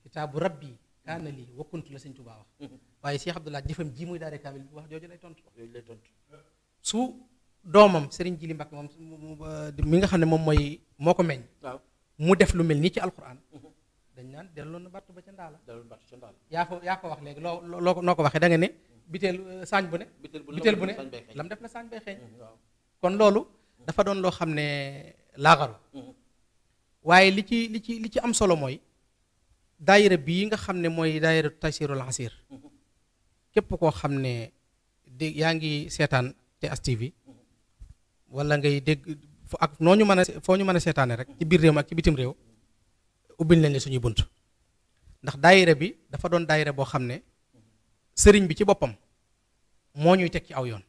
kitaabu rabbi kaana lii wa kuntu la sëñ Tuubaa wax waaye Cheikh Abdou Lahad jëfam ji muy daare kaamil bi wax jooju lay tontu su doomam sëriñ Jili Mbàkke moom mi nga xam ne moom moo ko meññ mu def lu mel nii ci alquran dañ naan delloon na battu ba ca ndaala yaa ko wax léegi loo noo ko waxee da nga ne biteel saañ bu ne biteel bu ne lam def la saañ bay xeeñ kon loolu dafa doon loo xam ne laagaru waaye li ci am solo mooy daayira bii nga xam ne mooy daayira Taysirul Asir képp koo xam ne yaa ngi seetaan TS TV wala ngay dégg ak foo ñu mën a seetaane rek ci biir réew mi ak ci bitim réew ubbil nañ la suñuy bunt ndax daayira bi dafa doon daayira boo xam ne sëriñ bi ci boppam moo ñuy teg ci aw yoon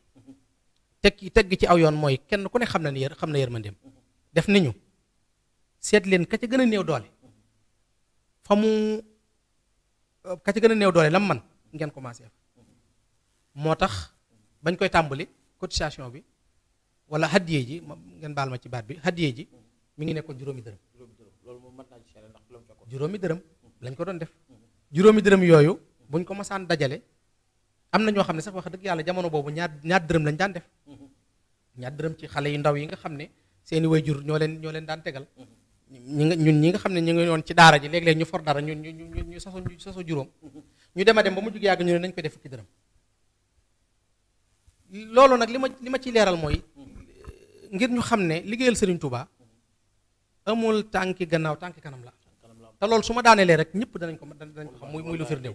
teg ci aw yoon mooy kenn ku ne xam na yërmandeem def ni ñu seet leen ka ca gën a néew doole ka ca gën a néew doole lam man ngeen commencé moo tax bañ koy tàmbali cotisation bi wala hadiye ji ngeen baal ma ci baat bi hadiye ji mi ngi nekkoon juróomi dërëm juróomi dërëm lañ ko doon def juróomi dërëm yooyu buñ ko masaan dajale am na ñoo xam ne sax wax dëgg yàlla jamono boobu ñaar dërëm lañ daan def ñaar dërëm ci xale yu ndaw yi nga xam ne seeni waajur ñoo leen daan tegal ñi nga xam ne ñu ngi woon ci daara ji léeg-léeg ñu for dara ñu saso juróom ñu dem ba mu jug yàgg ñu ne nañ koy def fukki dërëm loolu nag li ma ci leeral mooy ngir ñu xam ne liggéeyal Serigne Touba amul tànki gannaaw tànki kanam la te loolu su ma daanelee rek ñëpp danañ ko xam muy lu firndew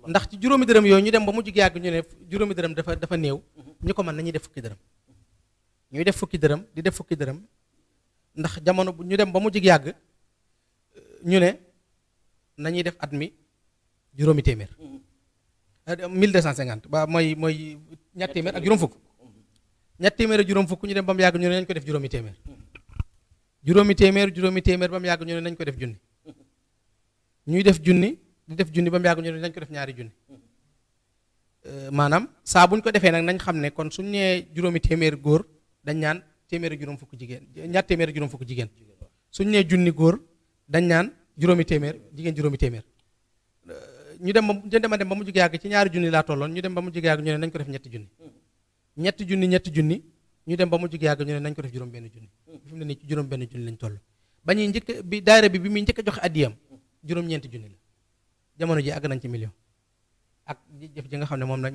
ndax ci juróomi dërëm yooyu ñu dem ba mu jug yàgg ñu ne juróomi dërëm dafa néew ñu ko mën nañuy def fukki dërëm ñuy def fukki dërëm di def fukki dërëm ndax jamono bu ñu dem ba mu jug yàgg ñu ne nañuy def at mi juróomi téeméer 1250 ba mooy ñett téeméer ak juróom fukk ñett téeméer ak juróom fukk ñu dem ba mu yàgg ñu ne nañ ko def juróomi téeméer juróomi téeméer ba mu yàgg ñu ne nañ ko def junni ñuy def junni di def junni ba mu yàgg ñu ne nañ ko def ñaari junni maanaam saa bu ñu ko defee nag nañ xam ne kon suñu nee juróomi téeméer góor dañ ñaan téeméer ak juróom fukk jigéen ñaar téeméer ak juróom fukk jigéen suñ nee junni góor dañ naan juróomi téeméer jigéen juróomi téeméer ñu dem ba mu jóge yàgg ci ñaari junni laa tolloon ñu dem ba mu jóge yàgg ñu ne nañ ko def ñetti junni ñu dem ba mu jóge yàgg ñu ne nañ ko def juróom benn junni fi mu ne nii ci juróom benn junni lañ toll ba ñuy njëkk bi daayira bi muy njëkk a joxe addiyam juróom-ñeenti junni la jamono ji àgg nañ ci million ak jëf ji nga xam ne moom la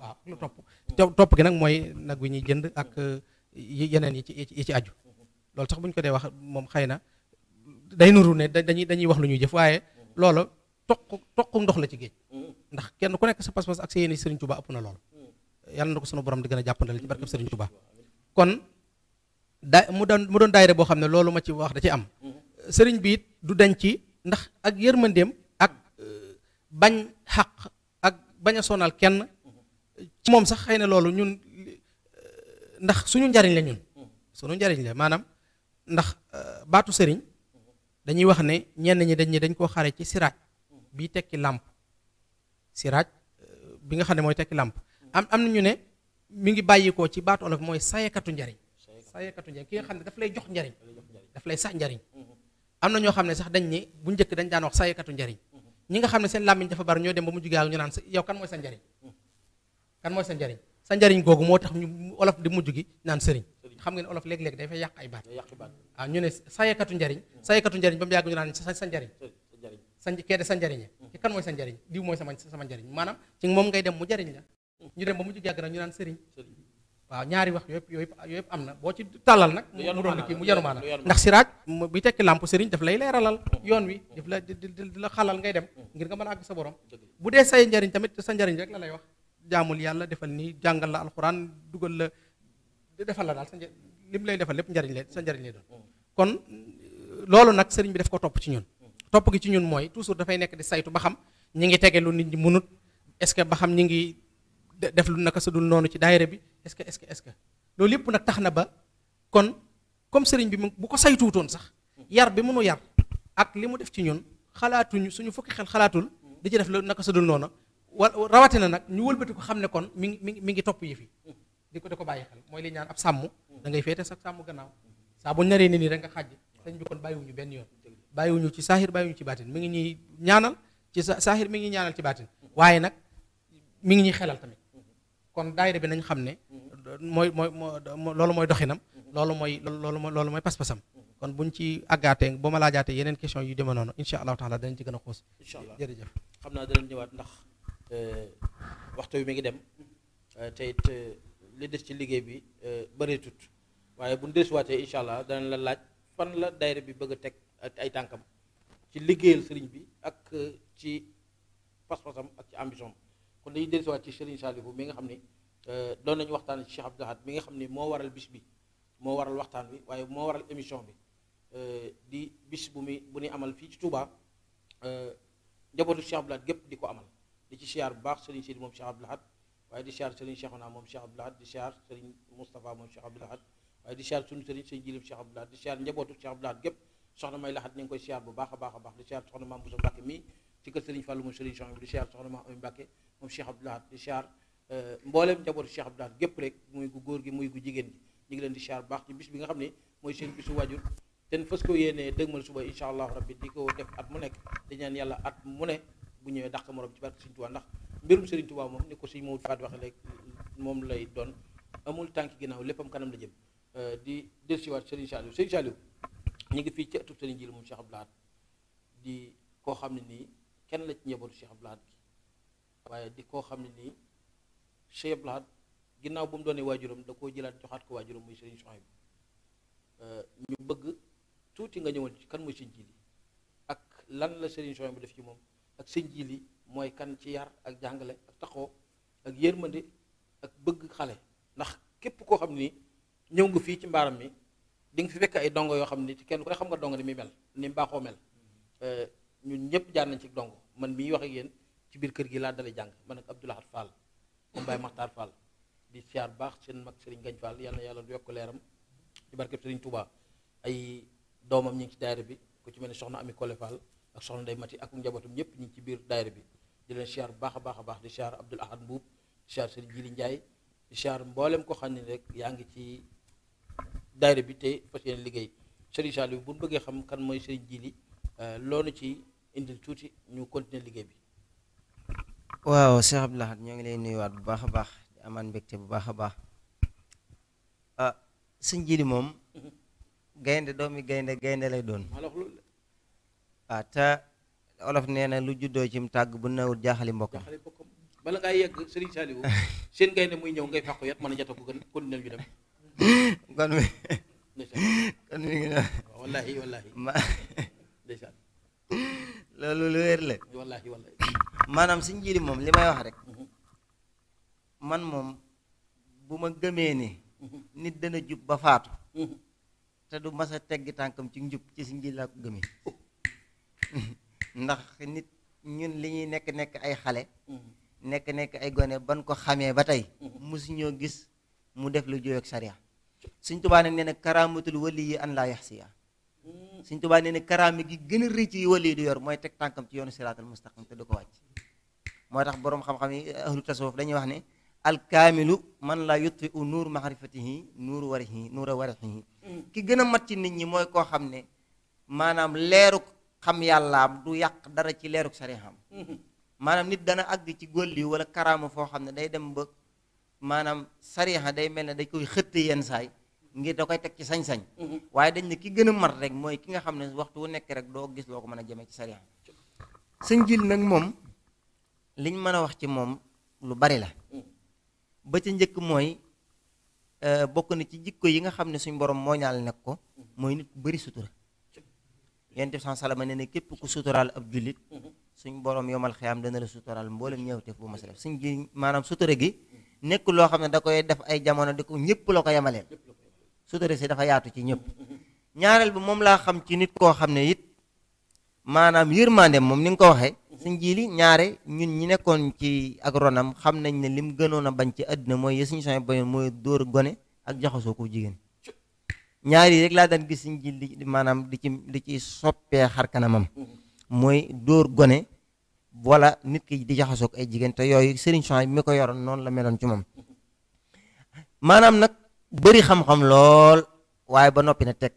waaw lu topp gi nag mooy nag wi ñuy jënd ak yeneen yi ci aju loolu sax bu ñu ko dee wax moom xëy na day nuru ne dañuy wax lu ñuy jëf waaye loolu toq ndox la ci géej ndax kenn ku nekk sa pas-pas ak sa yéene Serigne Touba ëpp na loolu yàlla na ko sunu borom di gën a jàppandale ci barkeb Serigne Touba kon mu doon daayira boo xam ne loolu ma ci wax da ci am sëriñ bi it du dañ ci ndax ak yërmandeem ak bañ xaq ak bañ a sonal kenn ci moom sax xëy na loolu ñun ndax suñu njariñ la ñun suñu njariñ la maanaam ndax baatu sëriñ dañuy wax ne ñenn ñi dañ koo xare ci siraaj bi tekki làmp siraaj bi nga xam ne mooy tekki làmp am na ñu ne mi ngi bàyyikoo ci baatu olof mooy sayekatu njariñ ki nga xam ne daf lay jox njariñ daf lay sax njariñ am na ñoo xam ne sax dañ ne bu njëkk dañ daan wax sayekatu njariñ ñi nga xam ne seen làmmiñ dafa bari ñoo dem ba mu jugee ak ñu naan yow kan mooy sa njariñ sa njariñ googu moo tax ñu olof di mujj gi naan sëriñ xam ngeen olof léeg-léeg day fay yàq ay baat waaw ñu ne sayekatu njariñ ba mu yàgg ñu naan sa njariñ kee de sa njariñe ci kan mooy sa njariñ diw mooy sama njariñ maanaam ci moom ngay dem mu jariñ la ñu dem ba mu jugee ak nag ñu naan sëriñ waaw ñaari wax yooyu am na boo ci tàllal nag mu doon kii mu yanu maana ndax siraaj bi tekki làmp sëriñ daf lay leeralal yoon wi daf la di la xalal ngay dem ngir nga mën a àgg sa borom bu dee say njariñ tamit sa njariñ rek la lay wax jaamul yàlla defal nii jàngal la alxuraan dugal la defal la daal lim lay defal lépp njariñ sa njariñ lay doon kon loolu nag sëriñ bi daf ko topp ci ñun topp gi ci ñun mooy toujours dafay nekk di saytu ba xam ñi ngi tege lu nit ñi munut est-ce que ba xam ñi ngi def lu naka sa dul noonu ci daayira bi est-ce que loolu yëpp nag tax na ba kon comme sëriñ bi bu ko saytuutoon sax yar bi mënu yar ak li mu def ci ñun xalaatuñu suñu fukki xel xalaatul di ci def lu naka sa dul noonu rawatina nag ñu wëlbati ko xam ne kon mi ngi topp yi fi di ko bàyyi xel mooy li ñaan ab sàmm da ngay féete sax sàmm gannaaw saa bu naree nii rek nga xàjj sëriñ bi kon bàyyiwuñu benn yoon bàyyiwuñu ci saahir bàyyiwuñu ci baatin mi ngi ñuy ñaanal ci saahir mi ngi ñaanal ci baatin waaye nag mi ngi ñuy xelal tamit kon daayira bi nañ xam ne loolu mooy doxinam loolu mooy pas-pasam kon buñ ci àggaatee ba ma laajaatee yeneen question yu demee noonu insha allahu taala dañ ci gën a xuus incha allah jërëjëf xam naa danañ ñëwaat ndax waxtu wi mi ngi dem te it li des ci liggéey bi bëreetut waaye buñ desuwaatee incha allah danañ la laaj fan la daayira bi bëgg a teg ak ay tànkam ci liggéeyal sëriñ bi ak ci pas-pasam ak ci ambition kon dañuy dellusiwaat ci Serigne Saliou mi nga xam ni doon nañu waxtaan ci Cheikh Abdou Lahad mi nga xam ni moo waral bis bi moo waral waxtaan wi waaye moo waral émission bi di bis bu ñuy amal fii ci Touba njabootu Cheikh Abdou Lahad gépp di ko amal di ci siyaar bu baax Serigne Sidi moom Cheikh Abdou Lahad waaye di siyaar Serigne Cheikhouna moom Cheikh Abdou Lahad di siyaar Serigne Moustapha moom Cheikh Abdou Lahad waaye di siyaar sunu Serigne Serigne Jilim Cheikh Abdou Lahad di siyaar njabootu Cheikh Abdou Lahad gépp soxna May Lahad ñu ngi koy siyaar bu baax a baax di siyaar soxna Maam Boussa Mbacke mii ci kër Serigne Fallou moom Serigne Chouaib bi di siyaar soxna Maam Ami Mbacke moom Cheikh Abdou Lahad di siyaar mboolem njabootu Cheikh Abdou Lahad gépp rek muy gu góor gi muy gu jigéen gi ñu ngi leen di siyaar bu baax ci bis bi nga xam ne mooy seen bisu wajur ten fas ko yéenee dëgmal suba incha allahu rabbi di ko def at mu nekk di ñaan yàlla at mu ne bu ñëwee dàq morom ci barke Serigne Touba ndax mbirum Serigne Touba moom ni ko Serigne Maodo Fat waxe léegi moom lay doon amul tànk ginnaaw léppam kanam la jëm di dellusiwaat Serigne Saliou ñu ngi fii ci ëttub Serigne Jili moom Cheikh Abdou Lahad di koo xam ne nii kenn la ci njabootu Cheikh Abdou Lahad gi waaye di koo xam ne nii Cheikh Abdou Lahad ginnaaw bu mu doonee waajuram da koo jëlaat joxaat ko waajuram muy Serigne Chouaib ñu bëgg tuuti nga ñëwal ci kan mooy Serigne Jili ak lan la Serigne Chouaib bu def ci moom ak Serigne Jili mooy kan ci yar ak jàngale ak taxoo ak yërmande ak bëgg xale ndax képp koo xam ni ñëw nga fii ci mbaaram mi di nga fi fekk ay dongo yoo xam ni kenn ku ne xam nga dongo ni muy mel ni mu baaxoo mel ñun ñëpp jaar nañ ci dongo man mii wax ak yéen ci biir kër gi laa dale jàng man ak Abdou Lahad Fall moom Baye Makhtar Fall di siyaar baax seen mag Serigne Gagne Fall yàlla na yàlla yokk leeram ci barkeb Serigne Touba ay doomam ñi ngi ci daayira bi ku ci mel ne soxna Ami Kole Fall ak soxna Ndeye Mati ak njabootam ñëpp ñi ngi ci biir daayira bi di leen siyaar bu baax a baax di siyaar Abdoul Ahad Mbuub di siyaar Serigne Jili Ndiaye di siyaar mboolem ko xam ne rek yaa ngi ci daayira bi te fas yéene liggéey Serigne Saliou bu ñu bëggee xam kan mooy Serigne Djily loolu ci indil tuuti ñu continuer liggéey bi. waaw Cheikh Abdou Lahad ñoo ngi lay nuyuwaat bu baax a baax di amaan mbégte bu baax a baax sëñ Djily moom gaynde doomi gaynde lay doon. waaw te olof nee na lu juddoo cim tàgg bu nawul jaaxali mbokkam. bala ngaa yegg Serigne Saliou seen gaynde muy ñëw ngay fàqu yat mën a jata ko gën continuer ñu dem. kon mi ngi noonu. wallahi loolu lu wér la. wallahi maanaam sëñ Djily moom li may wax rek man moom bu ma gëmee ni nit dana jub ba faatu te du mas a teggi tànkam ci njub ci sëñ Djily laa ko gëmee ndax nit ñun li ñuy nekk ay xale nekk ay gone ban ko xamee ba tey musu ñoo gis mu def lu jóoy ak sariya. Sëñ Tuubaa nag nee na karaamatul wali yi an laa yaxsiya. Sëñ Tuubaa nee na karaama gi gën a rëy ci wali di yor mooy teg tànkam ci yoonu siraatal mustaqim te du ko wàcc. moo tax boroom xam-xam yi ahlu tasawuf dañuy wax ne alkaamilu man laa yutfi u nuur maarifatihi nuura warihi ki gën a mat ci nit ñi mooy koo xam ne maanaam leeruk xam yàllaam du yàq dara ci leeruk sarixam. maanaam nit dana àgg ci golli wala karaama foo xam ne day dem ba maanaam sariha day mel ne dañ koy xëtt yenn saay ngir da koy teg ci sañ-sañ. waaye dañ ne ki gën a mat rek mooy ki nga xam ne waxtu wu nekk rek doo gis loo ko mën a jëmee ci sariha. Sëñ Djily nag moom liñ mën a wax ci moom lu bari la ba ca njëkk mooy bokk na ci jikko yi nga xam ne suñ borom moo ñaal nekk ko mooy nit ku bëri sutura. Yonent bi sallallahu alayhi wasallam ne képp ku suturaal ab jullit suñ borom yomal xiyaam dana la suturaal mboolem ñëwteef bu ma sa def. Sëñ Djily maanaam sutura gi nekk loo xam ne da koy def ay jamono di ko ñëpp la ko yemaleel. sutura si dafa yaatu ci ñëpp. ñaareel bi moom laa xam ci nit koo xam ne it maanaam yërmande moom ni nga ko waxee. Sëñ Djily ñaare ñun ñi nekkoon ci ak ronam xam nañ ne lim gënoon a bañ ci àdduna mooy ye suñu soñ bañoon mooy dóor gone ak jaxasoo ko jigéen. ñaar yi rek laa daan gis Sëñ Djily maanaam di ci soppee xar kanamam mooy dóor gone wala nit ki di jaxasoo ko ay jigéen te yooyu sëriñ soñ bi mi ko yoroon noonu la meloon ci moom. maanaam nag bëri xam-xam lool waaye ba noppi na teg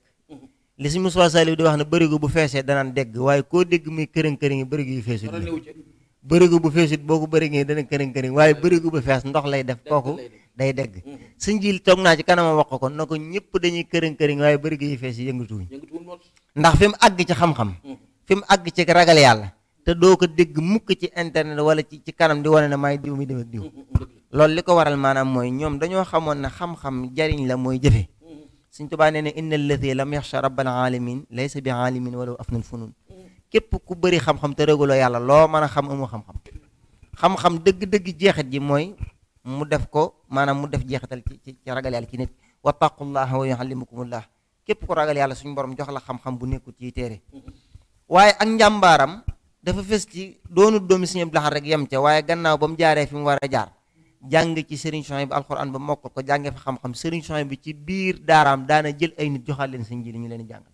li si Moussa Saliou di wax ne bërigo bu feesee danaan dégg waaye koo dégg muy kërëng-kërëng bërigo yu feesut bërigo bu feesut boo ko bërigee dana kërëng-kërëng waaye bërigo bu fees ndox lay def kooku day dégg. Sëñ Djily toog naa ci kanama wax ko na ko ñëpp dañuy kërëng-kërëng waaye bërigo yu fees yi yëngatuwuñ ndax fi mu àgg ci xam-xam fi mu àgg ci ragal yàlla te doo ko dégg mukk ci internet wala ci kanam di wane ne maay diw mi dem ak diw. loolu li ko waral maanaam mooy ñoom dañoo xamoon ne xam-xam jariñ la mooy jëfe. Sëñ Tuubaa nee na inna alladi lam yaxsha rabbal alamin laysa bi alimin wala afnal funun képp ku bëri xam-xam te régaloo yàlla loo mën a xam amoo xam-xam. xam-xam dëgg-dëgg jeexit ji mooy mu def ko maanaam mu def jeexital ci ragal yàlla ci nit wattaqullaha wa yuallimukumullah képp ku ragal yàlla suñu borom jox la xam-xam bu nekkul ci téere. waaye ak njàmbaaram dafa fes ci doonu doomi Sëñ Abdou Lahad rek yem ca waaye gannaaw ba mu jaaree fi mu war a jaar jàng ci Serigne Souhaïbou bi alxuraan ba mokkal ko jàngee fa xam-xam Serigne Souhaïbou bi ci biir daaraam daana jël ay nit joxaat leen Sëñ Djily ñu leen di jàngal.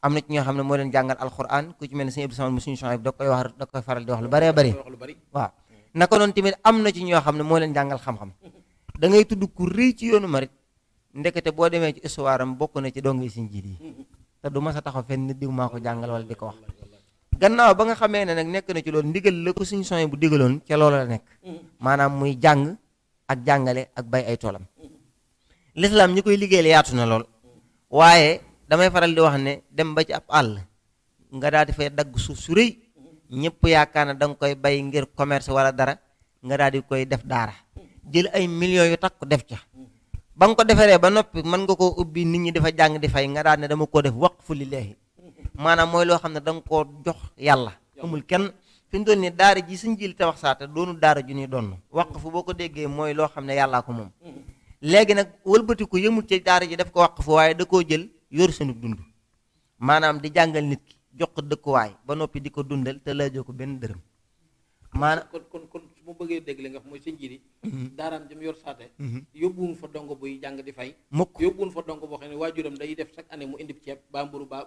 am na ci ñoo xam ne moo leen jàngal alxuraan ku ci mel ne Sëñ Abdou Samad mu Serigne Souhaïbou da koy faral di wax lu bëree bëri waaw. naka noonu tamit am na ci ñoo xam ne moo leen jàngal xam-xam da ngay tudd ku rëy ci yoonu marit ndekete boo demee ci histoire am bokk na ci dongi Sëñ Djily yi te du mas a taxaw fenn nit diw maa ko jàngal wala di ko wax. gannaaw ba nga xamee ne nag nekk na ci loolu ndigal la ko Sëñ Souhaïbou bu digaloon ca loolu la nekk maanaam muy jàng ak jàngale ak bay ay toolam. lislaam ñi koy liggéeyal yaatu na lool waaye damay faral di wax ne dem ba ci ab àll nga daal di fay dagg suuf su rëy ñëpp yaakaar na da nga koy bay ngir commerce wala dara nga daal di koy def daara jël ay millions yu takk def ca ba nga ko defaree ba noppi mën nga koo ubbi nit ñi dafa jàng di fay nga daal ne dama koo def waqfu lillaahi maanaam mooy loo xam ne da nga koo jox yàlla amul kenn fi mu toll nii daara ji Sëñ Djily tabax saate doonu daara ju ñuy doon waqfu boo ko déggee mooy loo xam ne yàllaa ko moom léegi nag wëlbati ko yëmul ci daara ji def ko waqfu waaye da koo jël yor sunu dund maanaam di jàngal nit ki jox ko dëkkuwaay ba noppi di ko dundal te laajoo ko benn dërëm maanaam kon su ma bëggee dégg li nga xam mooy Sëñ Djily daaraam jëm yor saate yóbbuwun fa dongo buy jàng di fay mukk yóbbuwun fa dongo boo xam ne waajuram day def chaque année mu indi ceeb ba mburu ba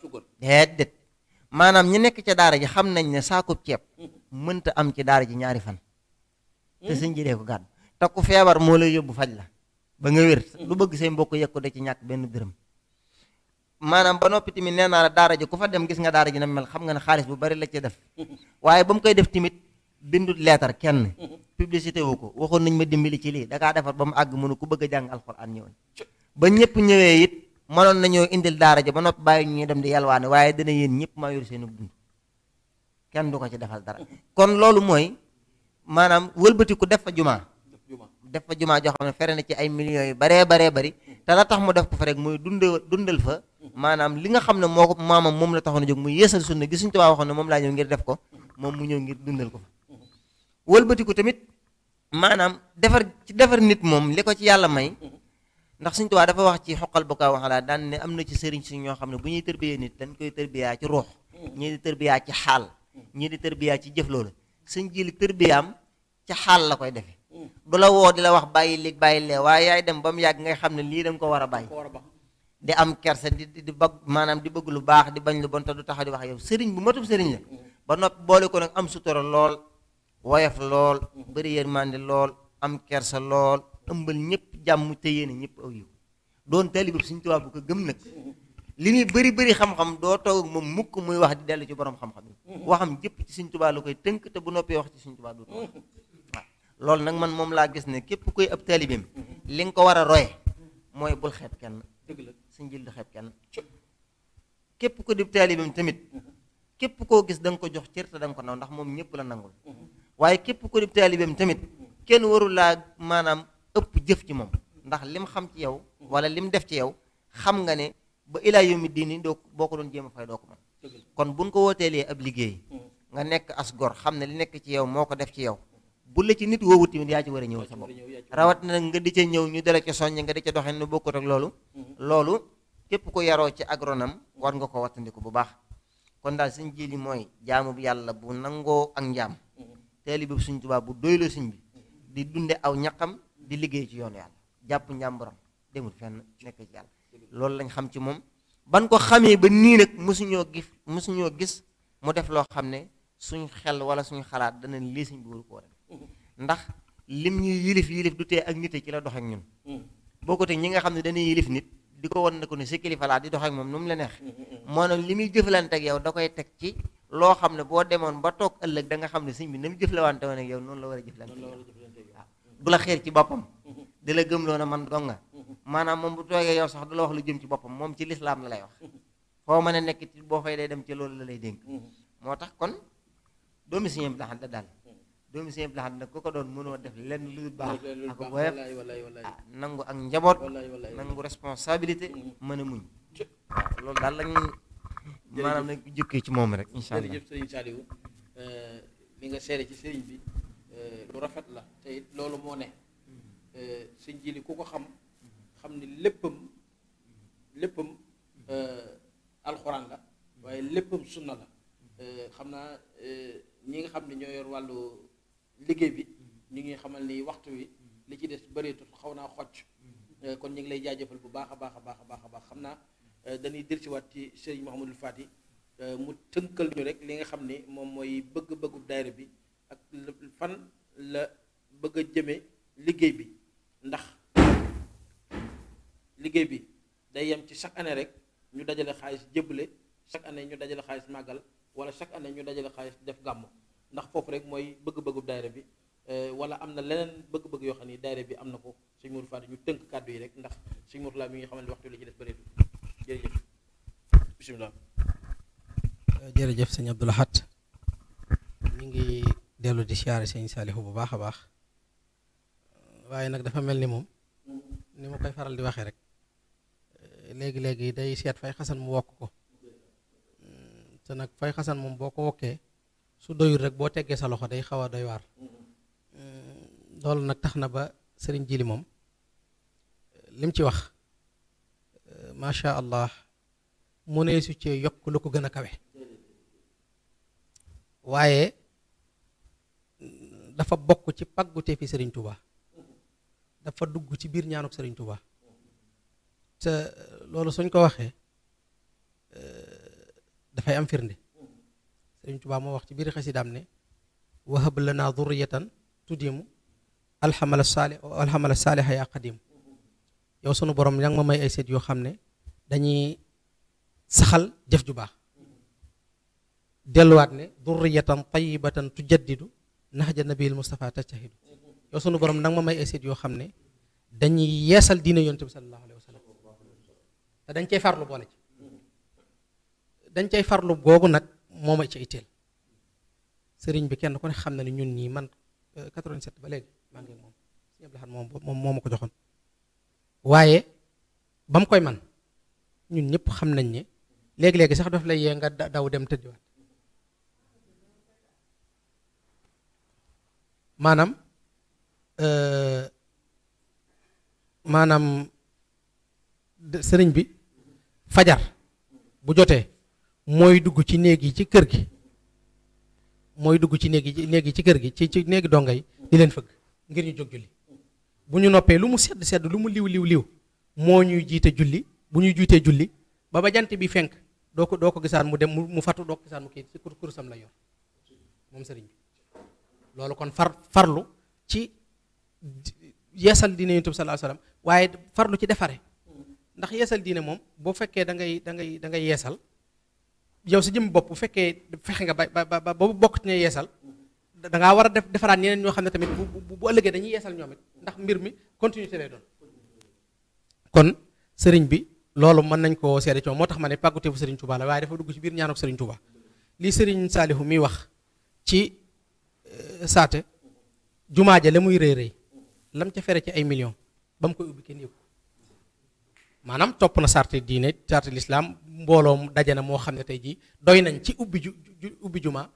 suukar déedéet maanaam ñi nekk ca daara ji xam nañ ne saakub ceeb mënta am ci daara ji ñaari fan te Sëñ Djily ko gàddu te ku feebar moo lay yóbbu faj la ba nga wér lu bëgg say mbokk yëg ko da ci ñàkk benn dërëm maanaam ba noppi tamit nee naa la daara ji ku fa dem gis nga daara ji na mel xam nga ne xaalis bu bari la ci def waaye ba mu koy def tamit bindut leetar kenn publicité wu ko waxoon nañ ma dimbali ci lii dakaa defar ba mu àgg mënu ku bëgg a jàng alxuraan ñëwoon ba ñëpp ñëwee it mënoon nañoo indil daara ji ba noppi bàyyi ñuy dem di yalwaane waaye dana yéen ñëpp maa yor seenu dund kenn du ko ci defal dara kon loolu mooy maanaam wëlbatiku def fa jumaa joo xam ne fere na ci ay millions yu baree bari te la tax mu def ko fa rek muy dundal fa maanaam li nga xam ne moo ko maamam moom la taxoon a jóg muy yeesal sunna gi Sëriñ Tuubaa waxoon ne moom laa ñëw ngir def ko moom mu ñëw ngir dundal ko fa wëlbatiku tamit maanaam defar nit moom li ko ci yàlla may ndax Sëriñ Tuubaa dafa wax ci xoqal bu kaa waxalaa daan ne am na ci sëriñ si ñoo xam ne bu ñuy tërbiyee nit dañ koy tërbiyaa ci ruux ñii di tërbiyaa ci xaal ñii di tërbiyaa ci jëf loolu sëñ jili tërbiyaam ci xaal la koy defe du la woo di la wax bàyyi léegi bàyyi lee waaye yaay dem ba mu yàgg ngay xam ne lii danga ko war a bàyyi di am kersa di bëgg maanaam di bëgg lu baax di bañ lu bon te du taxaw di wax yow sëriñ bu matub sëriñ la ba noppi boole ko nag am sutura lool woyof lool bëri yërmande lool am kersa lool ëmbal ñëpp jàmm te yéene ñëpp aw yiw doon taalibe Sëriñ Tuubaa bu ko gëm nag li muy bëri xam-xam doo toog ak moom mukk muy wax di dellu ci borom xam-xam yi waxam jëpp ci Sëriñ Tuubaa la koy tënk te bu noppee wax ci Sëriñ Tuubaa du waaw loolu nag man moom laa gis ne képp koy ab taalibeem li nga ko war a roye mooy bul xeeb kenn Sëriñ Jili du xeeb kenn képp ko di taalibeem tamit képp koo gis da nga ko jox cër te da nga ko naw ndax moom ñëpp la nangul waaye képp ko di taalibeem tamit kenn warul laa maanaam ëpp jëf ci moom ndax lim xam ci yow wala lim def ci yow xam nga ne ba ilaa yawmi diini doo boo ko doon jéem a fay doo ko mën kon buñ ko wooteelee ab liggéey nga nekk as gor xam ne li nekk ci yow moo ko def ci yow bu la ci nit woowu tamit yaa ci war a ñëw sa bopp rawat na nga di ca ñëw ñu dala ca soññ nga di ca doxee nu bokkut ak loolu képp ko yaroo ci agronome war nga ko wattandiku bu baax kon daal Sëriñ Jili mooy jaamu bu yàlla bu nangoo ak njaam taalibe Sëriñ Tuubaa bu doyloo sëñ bi di dunde aw ñaqam di liggéey ci yoonu yàlla jàpp njàmburam demul fenn nekk ci yàlla loolu lañ xam ci moom ban ko xamee ba nii nag mësuñoo gis mu def loo xam ne suñ xel wala suñu xalaat dana lii sëñ bi waru koo def ndax lim ñuy yilif du tee ak nite ci la dox ak ñun boo ko teg ñi nga xam ne dañuy yilif nit di ko wan ne ko ne sa kilifa laa di dox ak moom nu mu la neex maanaam li muy jëflante ak yow da koy teg ci loo xam ne boo demoon ba toog ëllëg da nga xam ne sëñ bi na mu jëflante woon ak yow noonu la war a jëflante waaw du la xeer ci boppam di la gëmloo na man dong nga maanaam moom bu toogee yow sax du la wax lu jëm ci boppam moom ci lislaam la lay wax foo mën a nekk ci boo fay day dem ci loolu la lay dénk moo tax kon doomi Sëñ Abdou Lahad daal doomi Sëñ Abdou Lahad nag ku ko doon mënoo def lenn lu baax ak woyof nangu ak njaboot nangu responsabilité mën a muñ waaw loolu daal lañ maanaam nañ ko jukkee ci moom rek incha allah jërëjëf Sëriñ Saliou li nga seere ci sëriñ bi lu rafet la te it loolu moo ne Sëriñ Jili ku ko xam ni léppam alxuraan la waaye léppam sunna la xam naa ñi nga xam ne ñoo yor wàllu liggéey bi ñu ngi xamal ni waxtu wi li ci des bëreetut xaw naa xocc kon ñu ngi lay jaajëfal bu baax a baax xam naa dañuy dellusiwaat ci Serigne Mouhamadou Fati mu tënkal ñu rek li nga xam ni moom mooy bëgg-bëggu daayira bi ak fan la bëgg a jëme liggéey bi ndax liggéey bi day yem ci chaque année rek ñu dajale xaalis jébbale chaque année ñu dajale xaalis màggal wala chaque année ñu dajale xaalis def gàmmu ndax foofu rek mooy bëgg-bëggu daayira bi wala am na leneen bëgg-bëgg yoo xam ni daayira bi am na ko sëñ Mourou Fati ñu tënk kàddu yi rek ndax sëñ Mourou la mi ngi xamal ni waxtu li ci des bëreetul jërëjëf bisimilah. jërëjëf sëñ Abdou Lahad ñu ngi dellu di siyaare sëñ Saalihu bu baax a baax waaye nag dafa mel ni moom ni ma koy faral di waxee rek léegi-léegi day seet fay xasan mu wokk ko te nag fay xasan moom boo ko wokkee su doyul rek boo teggee sa loxo day xaw a doy waar loolu nag tax na ba sëriñ Jili moom lim ci wax macha allah mu ne su cee yokk lu ko gën a kawe waaye dafa bokk ci paggute fi sëriñ Touba dafa dugg ci biir ñaanuk sëriñ Touba te loolu suñ ko waxee dafay am firnde sëriñ Touba moo wax ci biir xasidaam ne wahab lana dhurriyatan tudimu alhamala saaliha ya qadim yow sunu borom yaa ngi ma may ay seet yoo xam ne dañuy saxal jëf ju baax delluwaat ne durriyatan tayyibatan tujaddidu nahja nabiyil Mustafa tajtahidu yow sunu borom nag ma may ay seet yoo xam ne dañuy yeesal diine yonent bi sallallahu alayhi wa sallam te dañ cay farlu boole ci dañ cay farlu googu nag moo ma ci itteel sëriñ bi kenn ku ne xam na ne ñun ñii man 87 ba léegi maa ngi moom sëñ Abdou Lahad moom moo ma ko joxoon waaye ba mu koy man ñun ñëpp xam nañ ne léegi-léegi sax daf lay yee nga daw dem tëddiwaat maanaam sëriñ bi fajar bu jotee mooy dugg ci néeg yi ci kër gi mooy dugg ci néeg yi ci kër gi ci néegi donga yi di leen fëgg ngir ñu jóg julli bu ñu noppee lu mu sedd lu mu liw moo ñuy jiite julli bu ñuy jiitee julli ba jant bi fenk doo ko gisaan mu dem mu fatu doo ko gisaan mu kii ci kurusam la yor moom sëriñ bi loolu kon farlu ci yeesal diine yonent bi sallallahu alayhi wasallam waaye farlu ci defare ndax yeesal diine moom boo fekkee da ngay yeesal yow si jëm bopp bu fekkee fexe nga ba bokk ci ne yeesal da ngaa war a defaraat ñeneen ñoo xam ne tamit bu ëllëgee dañuy yeesal ñoom it ndax mbir mi continuité lay doon kon sëriñ bi loolu mën nañ koo seede ci moom moo tax ma ne pàgguteefu sëriñ Touba la waaye dafa dugg ci biir ñaanuk sëriñ Touba lii sëriñ Saalihu miy wax ci saate jumaa ja la muy rëy lam ca fere ci ay millions ba mu koy ubbi kenn yëgu maanaam topp na sarti diine sarti lislaam mbooloo daje na moo xam ne tey jii doy nañ ci ubbi jumaa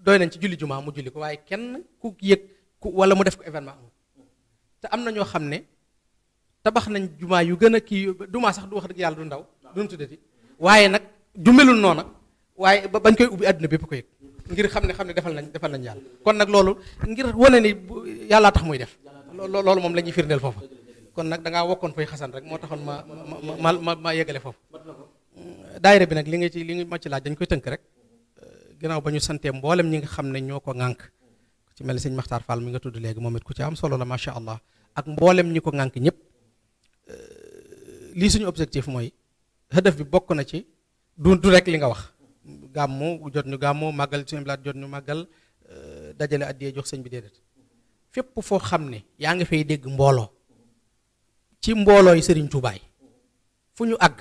doy nañ ci julli jumaa mu julli ko waaye kenn ku yëg wala mu def ko événement amul te am na ñoo xam ne tabax nañ jumaa yu gën a kii jumaa sax du wax dëgg yàlla du ndaw du mu tuddati waaye nag du melul noona waaye bañ koy ubbi àdduna bépp ko yëg ngir xam ne defal nañ yàlla kon nag loolu ngir wane ni yàllaa tax muy def loolu moom la ñuy firndeel foofu kon nag da ngaa wokkoon fay xasan rek moo taxoon ma yegale foofu daayira bi nag li nga ma ci laaj dañ koy tënk rek ginnaaw ba ñu santee mboolem ñi nga xam ne ñoo ko ŋànk ku ci mel ni sëñ Maxtaar Fall mi nga tudd léegi moom it ku ci am solo la macha allah ak mboolem ñi ko ŋànk ñëpp lii suñu objectif mooy hëdëf bi bokk na ci du rek li nga wax gàmmu jot ñu gàmmu màggal suñu blaat jot ñu màggal dajale addiyee jox sëñ bi déedéet fépp foo xam ne yaa ngi fay dégg mbooloo ci mbooloo yi sëriñ Tuubaa fu ñu àgg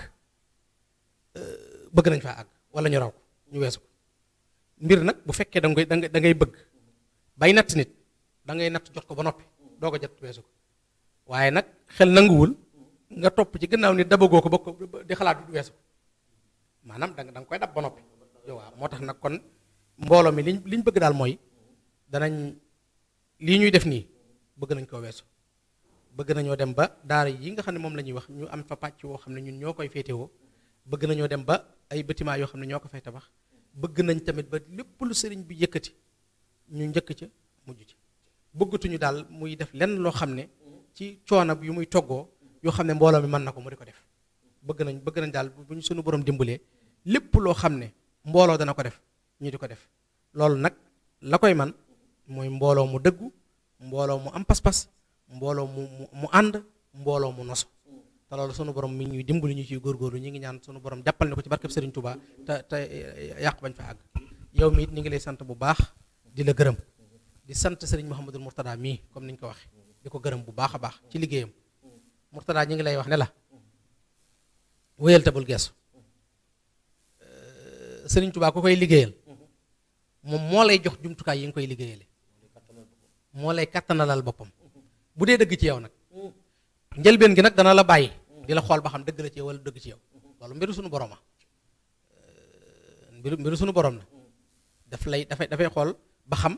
bëgg nañ faa àgg wala ñu raw ko ñu weesu ko mbir nag bu fekkee da ngay bëgg bay natt nit da ngay natt jot ko ba noppi doo ko jot weesu ko waaye nag xel nanguwul nga topp ci gannaaw nit dabagoo ko ba ko di xalaat du weesu ko maanaam da nga koy dab ba noppi waaw moo tax nag kon mbooloo mi liñ bëgg daal mooy danañ lii ñuy def nii bëgg nañ koo weesu bëgg nañoo dem ba daara yi nga xam ne moom la ñuy wax ñu am fa pàcc woo xam ne ñun ñoo koy féetewoo bëgg nañoo dem ba ay bâtiment yoo xam ne ñoo ko fay tabax bëgg nañ tamit ba lépp lu sëriñ bi yëkkati ñu njëkk ca mujj ci bëggatuñu daal muy def lenn loo xam ne ci coono yu muy toggoo yoo xam ne mbooloo mi mën na ko mu di ko def bëgg nañ daal bu ñu suñu borom dimbalee lépp loo xam ne mbooloo dana ko def ñu di ko def loolu nag la koy man mooy mbooloo mu dëggu mbooloo mu am pas-pas mbooloo mu ànd mbooloo mu nosu te loolu sunu borom mi ñuy dimbali ñu ciy góorgóorlu ñu ngi ñaan sunu borom jàppal ne ko ci barkeb Serigne Touba te yàq bañ fa àgg yow mi it ñu ngi lay sant bu baax di la gërëm di sant Serigne Mouhamadul Mourtada mii comme niñ ko waxe di ko gërëm bu baax a baax ci liggéeyam Mourtada ñu ngi lay wax ne la wéyal tabul geesu Serigne Touba ku koy liggéeyal moom moo lay jox jumtukaay yi nga koy liggéeyale moo lay kattanalal boppam bu dee dëgg ci yow nag njëlbeen gi nag dana la bàyyi di la xool ba xam dëgg la ci yow wala dëgg ci yow loolu mbiru suñu borom mbiru suñu borom la dafay xool ba xam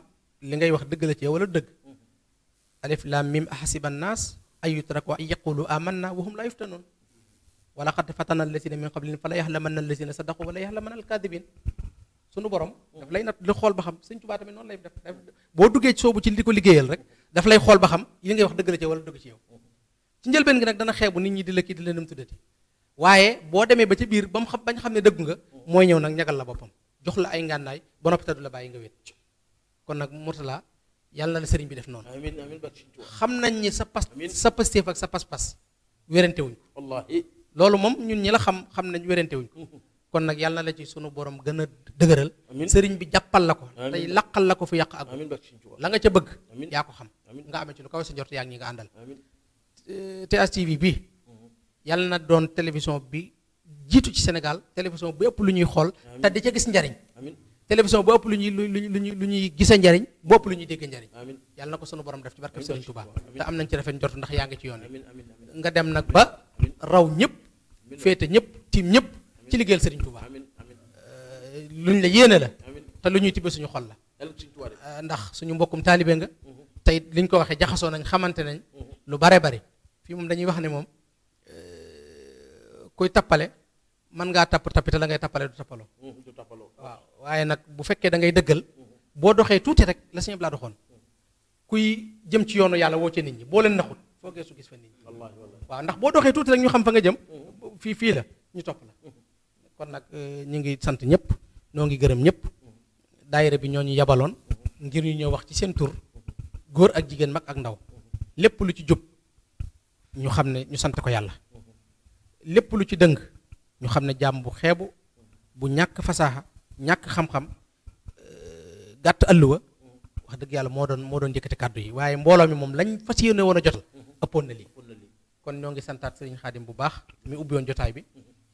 li ngay wax dëgg la ci yow wala dëgg alif lam mim ahasiba an-nas ay yutraku an yaqulu amanna wa hum la yuftanun wa laqad fatana alladhina min qablihim fala yahlamanna alladhina sadaqu wa la yahlamanna al-kadhibin sunu borom daf lay nat li xool ba xam Sëñ Tuubaa tamit noonu lay def boo duggee ci soobu ci li ko liggéeyal rek daf lay xool ba xam li ngay wax dëgg la ci wala dëgg ci yow ci njëlbeen gi nag dana xeebu nit ñi di la kii di leen nam tuddati waaye boo demee ba ci biir ba mu xam bañ xam ne dëgg nga mooy ñëw nag ñagal la boppam jox la ay ngànnaay ba noppi te du la bàyyi nga wét kon nag Mourtala yàlla na la sëriñ bi def noonu amiin amiin xam nañ ni sa pastéef ak sa pas-pas wérante wuñ ko loolu moom ñun ñi la xam nañ wérante wuñ ko kon nag yàlla na la ci sunu borom gën a dëgëral Amiin. sëriñ bi jàppal la ko Amiin. tey laqal la ko fu yàq ak amiin barke Sëriñ Tuubaa la nga ca bëgg Amiin. yaa ko xam Amiin. nga amee ci lu kaw sa njort yaa ngi ñi nga àndal amiin THTV bi yàlla na doon télévision bi jiitu ci Sénégal télévision bu ëpp lu ñuy xool te di ca gis njariñ amiin télévision bu ëpp lu ñuy gise njariñ bu ëpp lu ñuy dégg njariñ amiin yàlla na ko sunu borom def ci barke Amiin. Sëriñ Tuubaa Amiin. te am nañ ci rafet njort ndax yaa ngi ci yoon wi amiin amiin amiin nga dem nag ba raw ñëpp féete ñëpp tiim ñëpp ci liggéeyal Sëriñ Tuubaa amiin amiin luñ la yéene la amiin te lu ñuy tibbee suñu xol la yàlla ko Sëriñ Tuubaa def ndax suñu mbokkum taalibe nga tey liñ ko waxee jaxasoo nañ xamante nañ lu bare bari fii moom dañuy wax ne moom kuy tappale mën ngaa tappi te la ngay tappale du tappaloo du tappaloo waaw waaye nag bu fekkee da ngay dëggal boo doxee tuuti rek la sëñ bi laa doxoon kuy jëm ci yoonu yàlla woo ci nit ñi boo leen naxut foo geesu gis fa nit ñi wallaahi wallaahi waaw ndax boo doxee tuuti rek ñu xam fa nga jëm fii la ñu topp la kon nag ñu ngi sant ñëpp noo ngi gërëm ñëpp daayira bi ñoo ñu yabaloon ngir ñu ñëw wax ci seen tur góor ak jigéen mag ak ndaw lépp lu ci jub ñu xam ne ñu sant ko yàlla lépp lu ci dëng ñu xam ne jàmm bu xeebu bu ñàkk fasaaxa ñàkk xam-xam gàtt ëlluwa wax dëgg yàlla moo doon yëkkati kàddu yi waaye mbooloo mi moom lañ fas yéene woon a jotal ëppoon na lii kon ñoo ngi santaat sëriñ Xaadim bu baax mi ubbi woon jotaay bi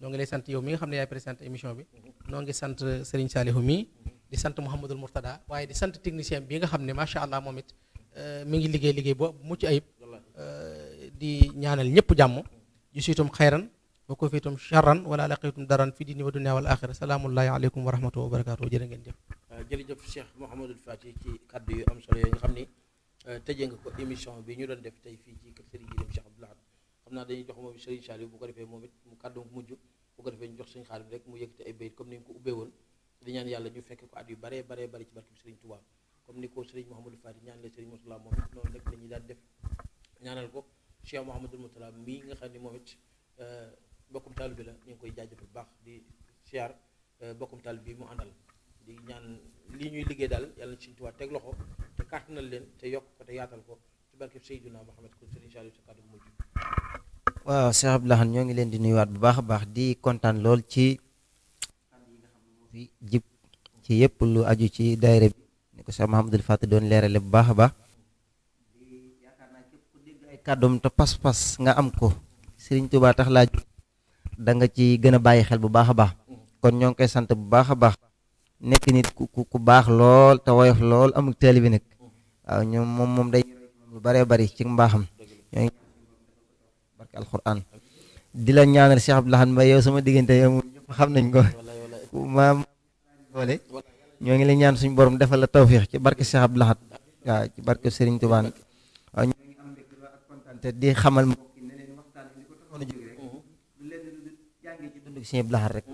ñoo ngi lay sant yow mi nga xam ne yaay présenté émission bi ñoo ngi sant sëriñ Saalihu mi di sant Mouhamadul Mourtada waaye di sant technicien bi nga xam ne macha allah moom it mi ngi liggéey ba mucc ayib di ñaanal ñëpp jàmm ju siitum xayran wa ko fiitum charran wala laqitum daran fi diini wa dunya wal axira salaamullahi aleykum wa rahmatullahi wa barakatuh jërë ngeen jëf jërëjëf Cheikh Mouhamadul Fati ci kaddu yu am solo yooyu nga xam ni tëjee nga ko émission bi ñu doon def tey fii ci kër Serigne Jirim Cheikh Abdoul Ahad xam naa dañuy jox moom Serigne Saliou bu ko defee moom it mu kaddu mujj bu ko defee ñu jox Serigne Xaadim rek mu yëkkati ay bayit comme ni ñu ko ubbee woon di ñaan yàlla ñu fekk ko at yu bare bare bare ci barke Serigne Touba comme ni ko Serigne Mouhamadul Fati ñaan la Serigne Moutala moom it noonu rek la ñuy daan def ñaanal ko Cheikh Mouhamadul Moutala mii nga xam ne moom it bokkum taal bi la ñu ngi koy jaajëfal bu baax di siyaar bokkum taal bi mu àndal di ñaan lii ñuy liggéey daal yàlla na Sëriñ Tuubaa teg loxo te kàttanal leen te yokk ko te yaatal ko ci barke Seydina Muhammad ko Serigne Saliou sa kàddu bu mujj. waaw Cheikh Abdoul Ahad ñoo ngi leen di nuyuwaat bu baax a baax di kontaan lool ci yi nga xam ne moo fi jib ci yëpp lu aju ci daayira bi ni ko Cheikh Mouhamadul Fati doon leerale bu baax a baax di yaakaar naa képp ku dégg ay kàddoom te pas-pas nga am ko Serigne Touba tax laa da nga ci gën a bàyyi xel bu baax a baax kon ñoo ngi koy sant bu baax a baax nekk nit ku baax lool te woyof lool amul teel bi nag waaw ñoom moom day lu baree bari ci mbaaxam ñoo ngi barke alquran di la ñaanal Cheikh Abdoul Ahad Mbaye yow sama diggante yow ñëpp xam nañ ko maam boole ñoo ngi lay ñaan suñu borom defal la tawfiix ci barke Cheikh Abdoul Ahad waaw ci barke Serigne Touba waaw ñoo ngi am mbégte ak kontaan te di xamal mbokk yi ne leen waxtaan li ko taxoon a jóge rek lu leen lu jàngee ci dund Serigne Abdoul Ahad rek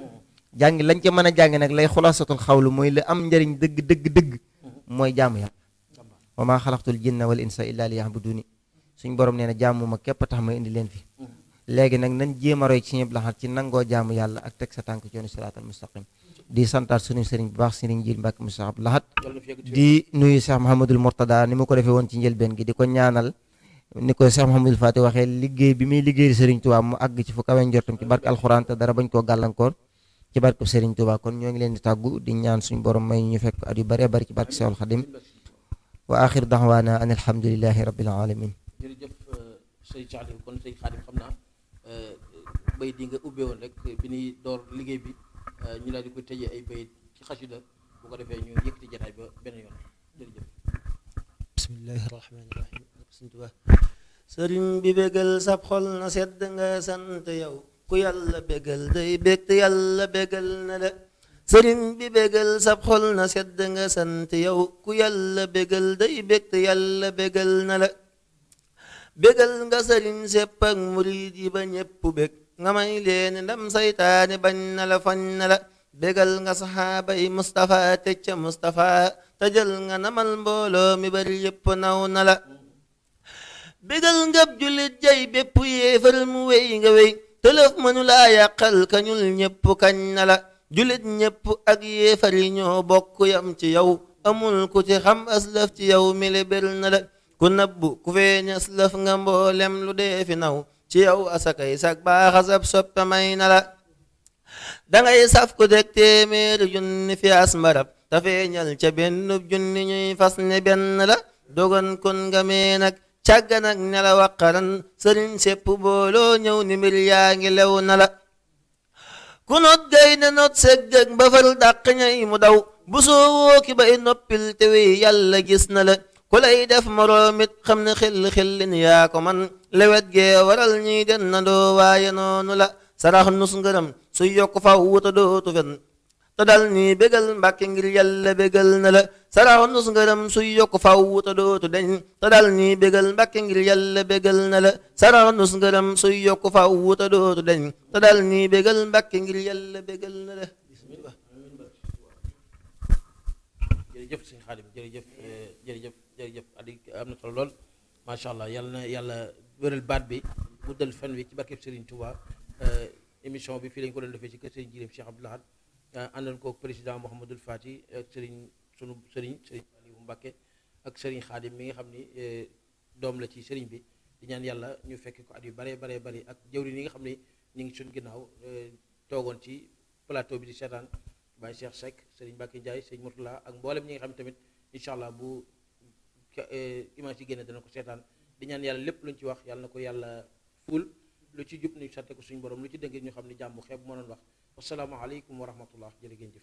jàngi lañ ca mën a jàng nag lay xulaasatul xawlu mooy la am njëriñ dëgg mooy jaamu yàlla wa maa xalaqtul jinna wal insa illa li ya'buduni suñ borom nee na jaamu ma képp tax ma indi leen fi léegi nag nañ jéem a roy ci Serigne Abdoul Ahad ci nangoo jaamu yàlla ak teg sa tànk ci yoonu siraatal mustaqim di santaat suñu sëriñ bu baax Serigne Jil Mbàkke mu Cheikh Abdoul Ahad di nuyu Cheikh Mouhamadul Mourtada ni ma ko defee woon ci njëlbeen gi di ko ñaanal ni ko Cheikh Mouhamadul Fati waxee liggéey bi muy liggéey Serigne Touba mu àgg ci fu kawe njortam ci barke alxuraan te dara bañ koo gàllankoor ci barke Serigne Touba kon ñoo ngi leen di tàggu di ñaan suñu borom may ñu fekk at yu bëree bëri ci barke Seexul Xadim wa axir daxwaana an alhamdulillahi rabbil alamin jërëjëf sëñ Saliou kon sëñ Xaadim xam naa bayit yi nga ubbee woon rek bi ñuy door liggéey bi ñu daal di koy tëjee ay bayit ci xasida bu ko defee ñu yëkkati jataay ba benn yoon jërëjëf bismillahi rahmaani rahim sëriñ bi bégal sab xol na sedd nga sant yow ku yàlla bégal day bég te yàlla bégal na la sëriñ bi bégal sab xol na sedd nga sant yow ku yàlla bégal day bég te yàlla bégal na la bégal nga sëriñ sépp ak murid yi ba ñépp bég nga may leen ndam saytaane bañ na la fañ na la bégal nga saxaaba yi Mustafa teg ca Mustafa tajal nga namal mbooloo mi bari yépp naw na la bégal ngab jullit jay bépp yéefal mu wéy nga wéy tëlëf mënu laa yàqal kañul ñépp kañ na la jullit ñépp ak yéefar yi ñoo bokk yam ci yow amul ku ci xam aslaf ci yow mi le bér na la ku nabbu ku feeñ aslaf nga mboolem lu dee fi naw ci yow asakay sak baaxasab soppe may na la dangay saf ku deg téeméeri junni fi asmarab te feeñal ca benn junni ñuy fas ne benn la dogon kon nga mee nag càgga nag ne la waqaran sëriñ sépp booloo ñëw ni mbir yaa ngi lew na la ku not gay ne not seggag mbafal dàq ñay mu daw bu soo wooki ba i noppil te wi yàlla gis na la ku lay def moroomit xam ne xel ni yaa ko man lewet gee waral ñiy den na doo waaye noonu la sarax nus ngërëm suy yokk faw wuta dootu fen te dal nii bégal mbàkke ngir yàlla bégal na la sarax nus ngërëm suy yokk faw wuta dootu deñ te dal nii bégal mbàkke ngir yàlla bégal na la sarax nus ngërëm suy yokk faw wuta dootu deñ te dal nii bégal mbàkke ngir yàlla bégal na la bismillah jërëjëf sëñ Xaadim jërëjëf addi am na solo lool macha allah yàlla na yàlla wéral baat bi guddal fan wi ci barkeb Serigne Touba. Émission bi fii lañu ko doon defee ci kër Serigne Jirim Cheikh Abdou Lahad àndoon ko président Mouhamadul Fati ak sunu Serigne Aliou Mbacké ak Serigne Xaadim mi nga xam ni doom la ci Serigne bi di ñaan yàlla ñu fekk ko at yu bare bari ak jëwriñ yi nga xam ni ñu ngi suñu ginnaaw toogoon ci plateau bi di seetaan Baye Cheikh Seck Serigne Mbacké Ndiaye Serigne Mourtala ak mboolem ñi nga xam tamit incha allah bu image yi génne dana ko seetaan di ñaan yàlla lépp luñ ci wax yàlla na ko yàlla ful lu ci jub ñu sante ko suñu borom lu ci dëngee ñu xam ni jàmm xeeb moo doon wax wasalaamaaleykum wa rahmatullah jërë ngeen jëf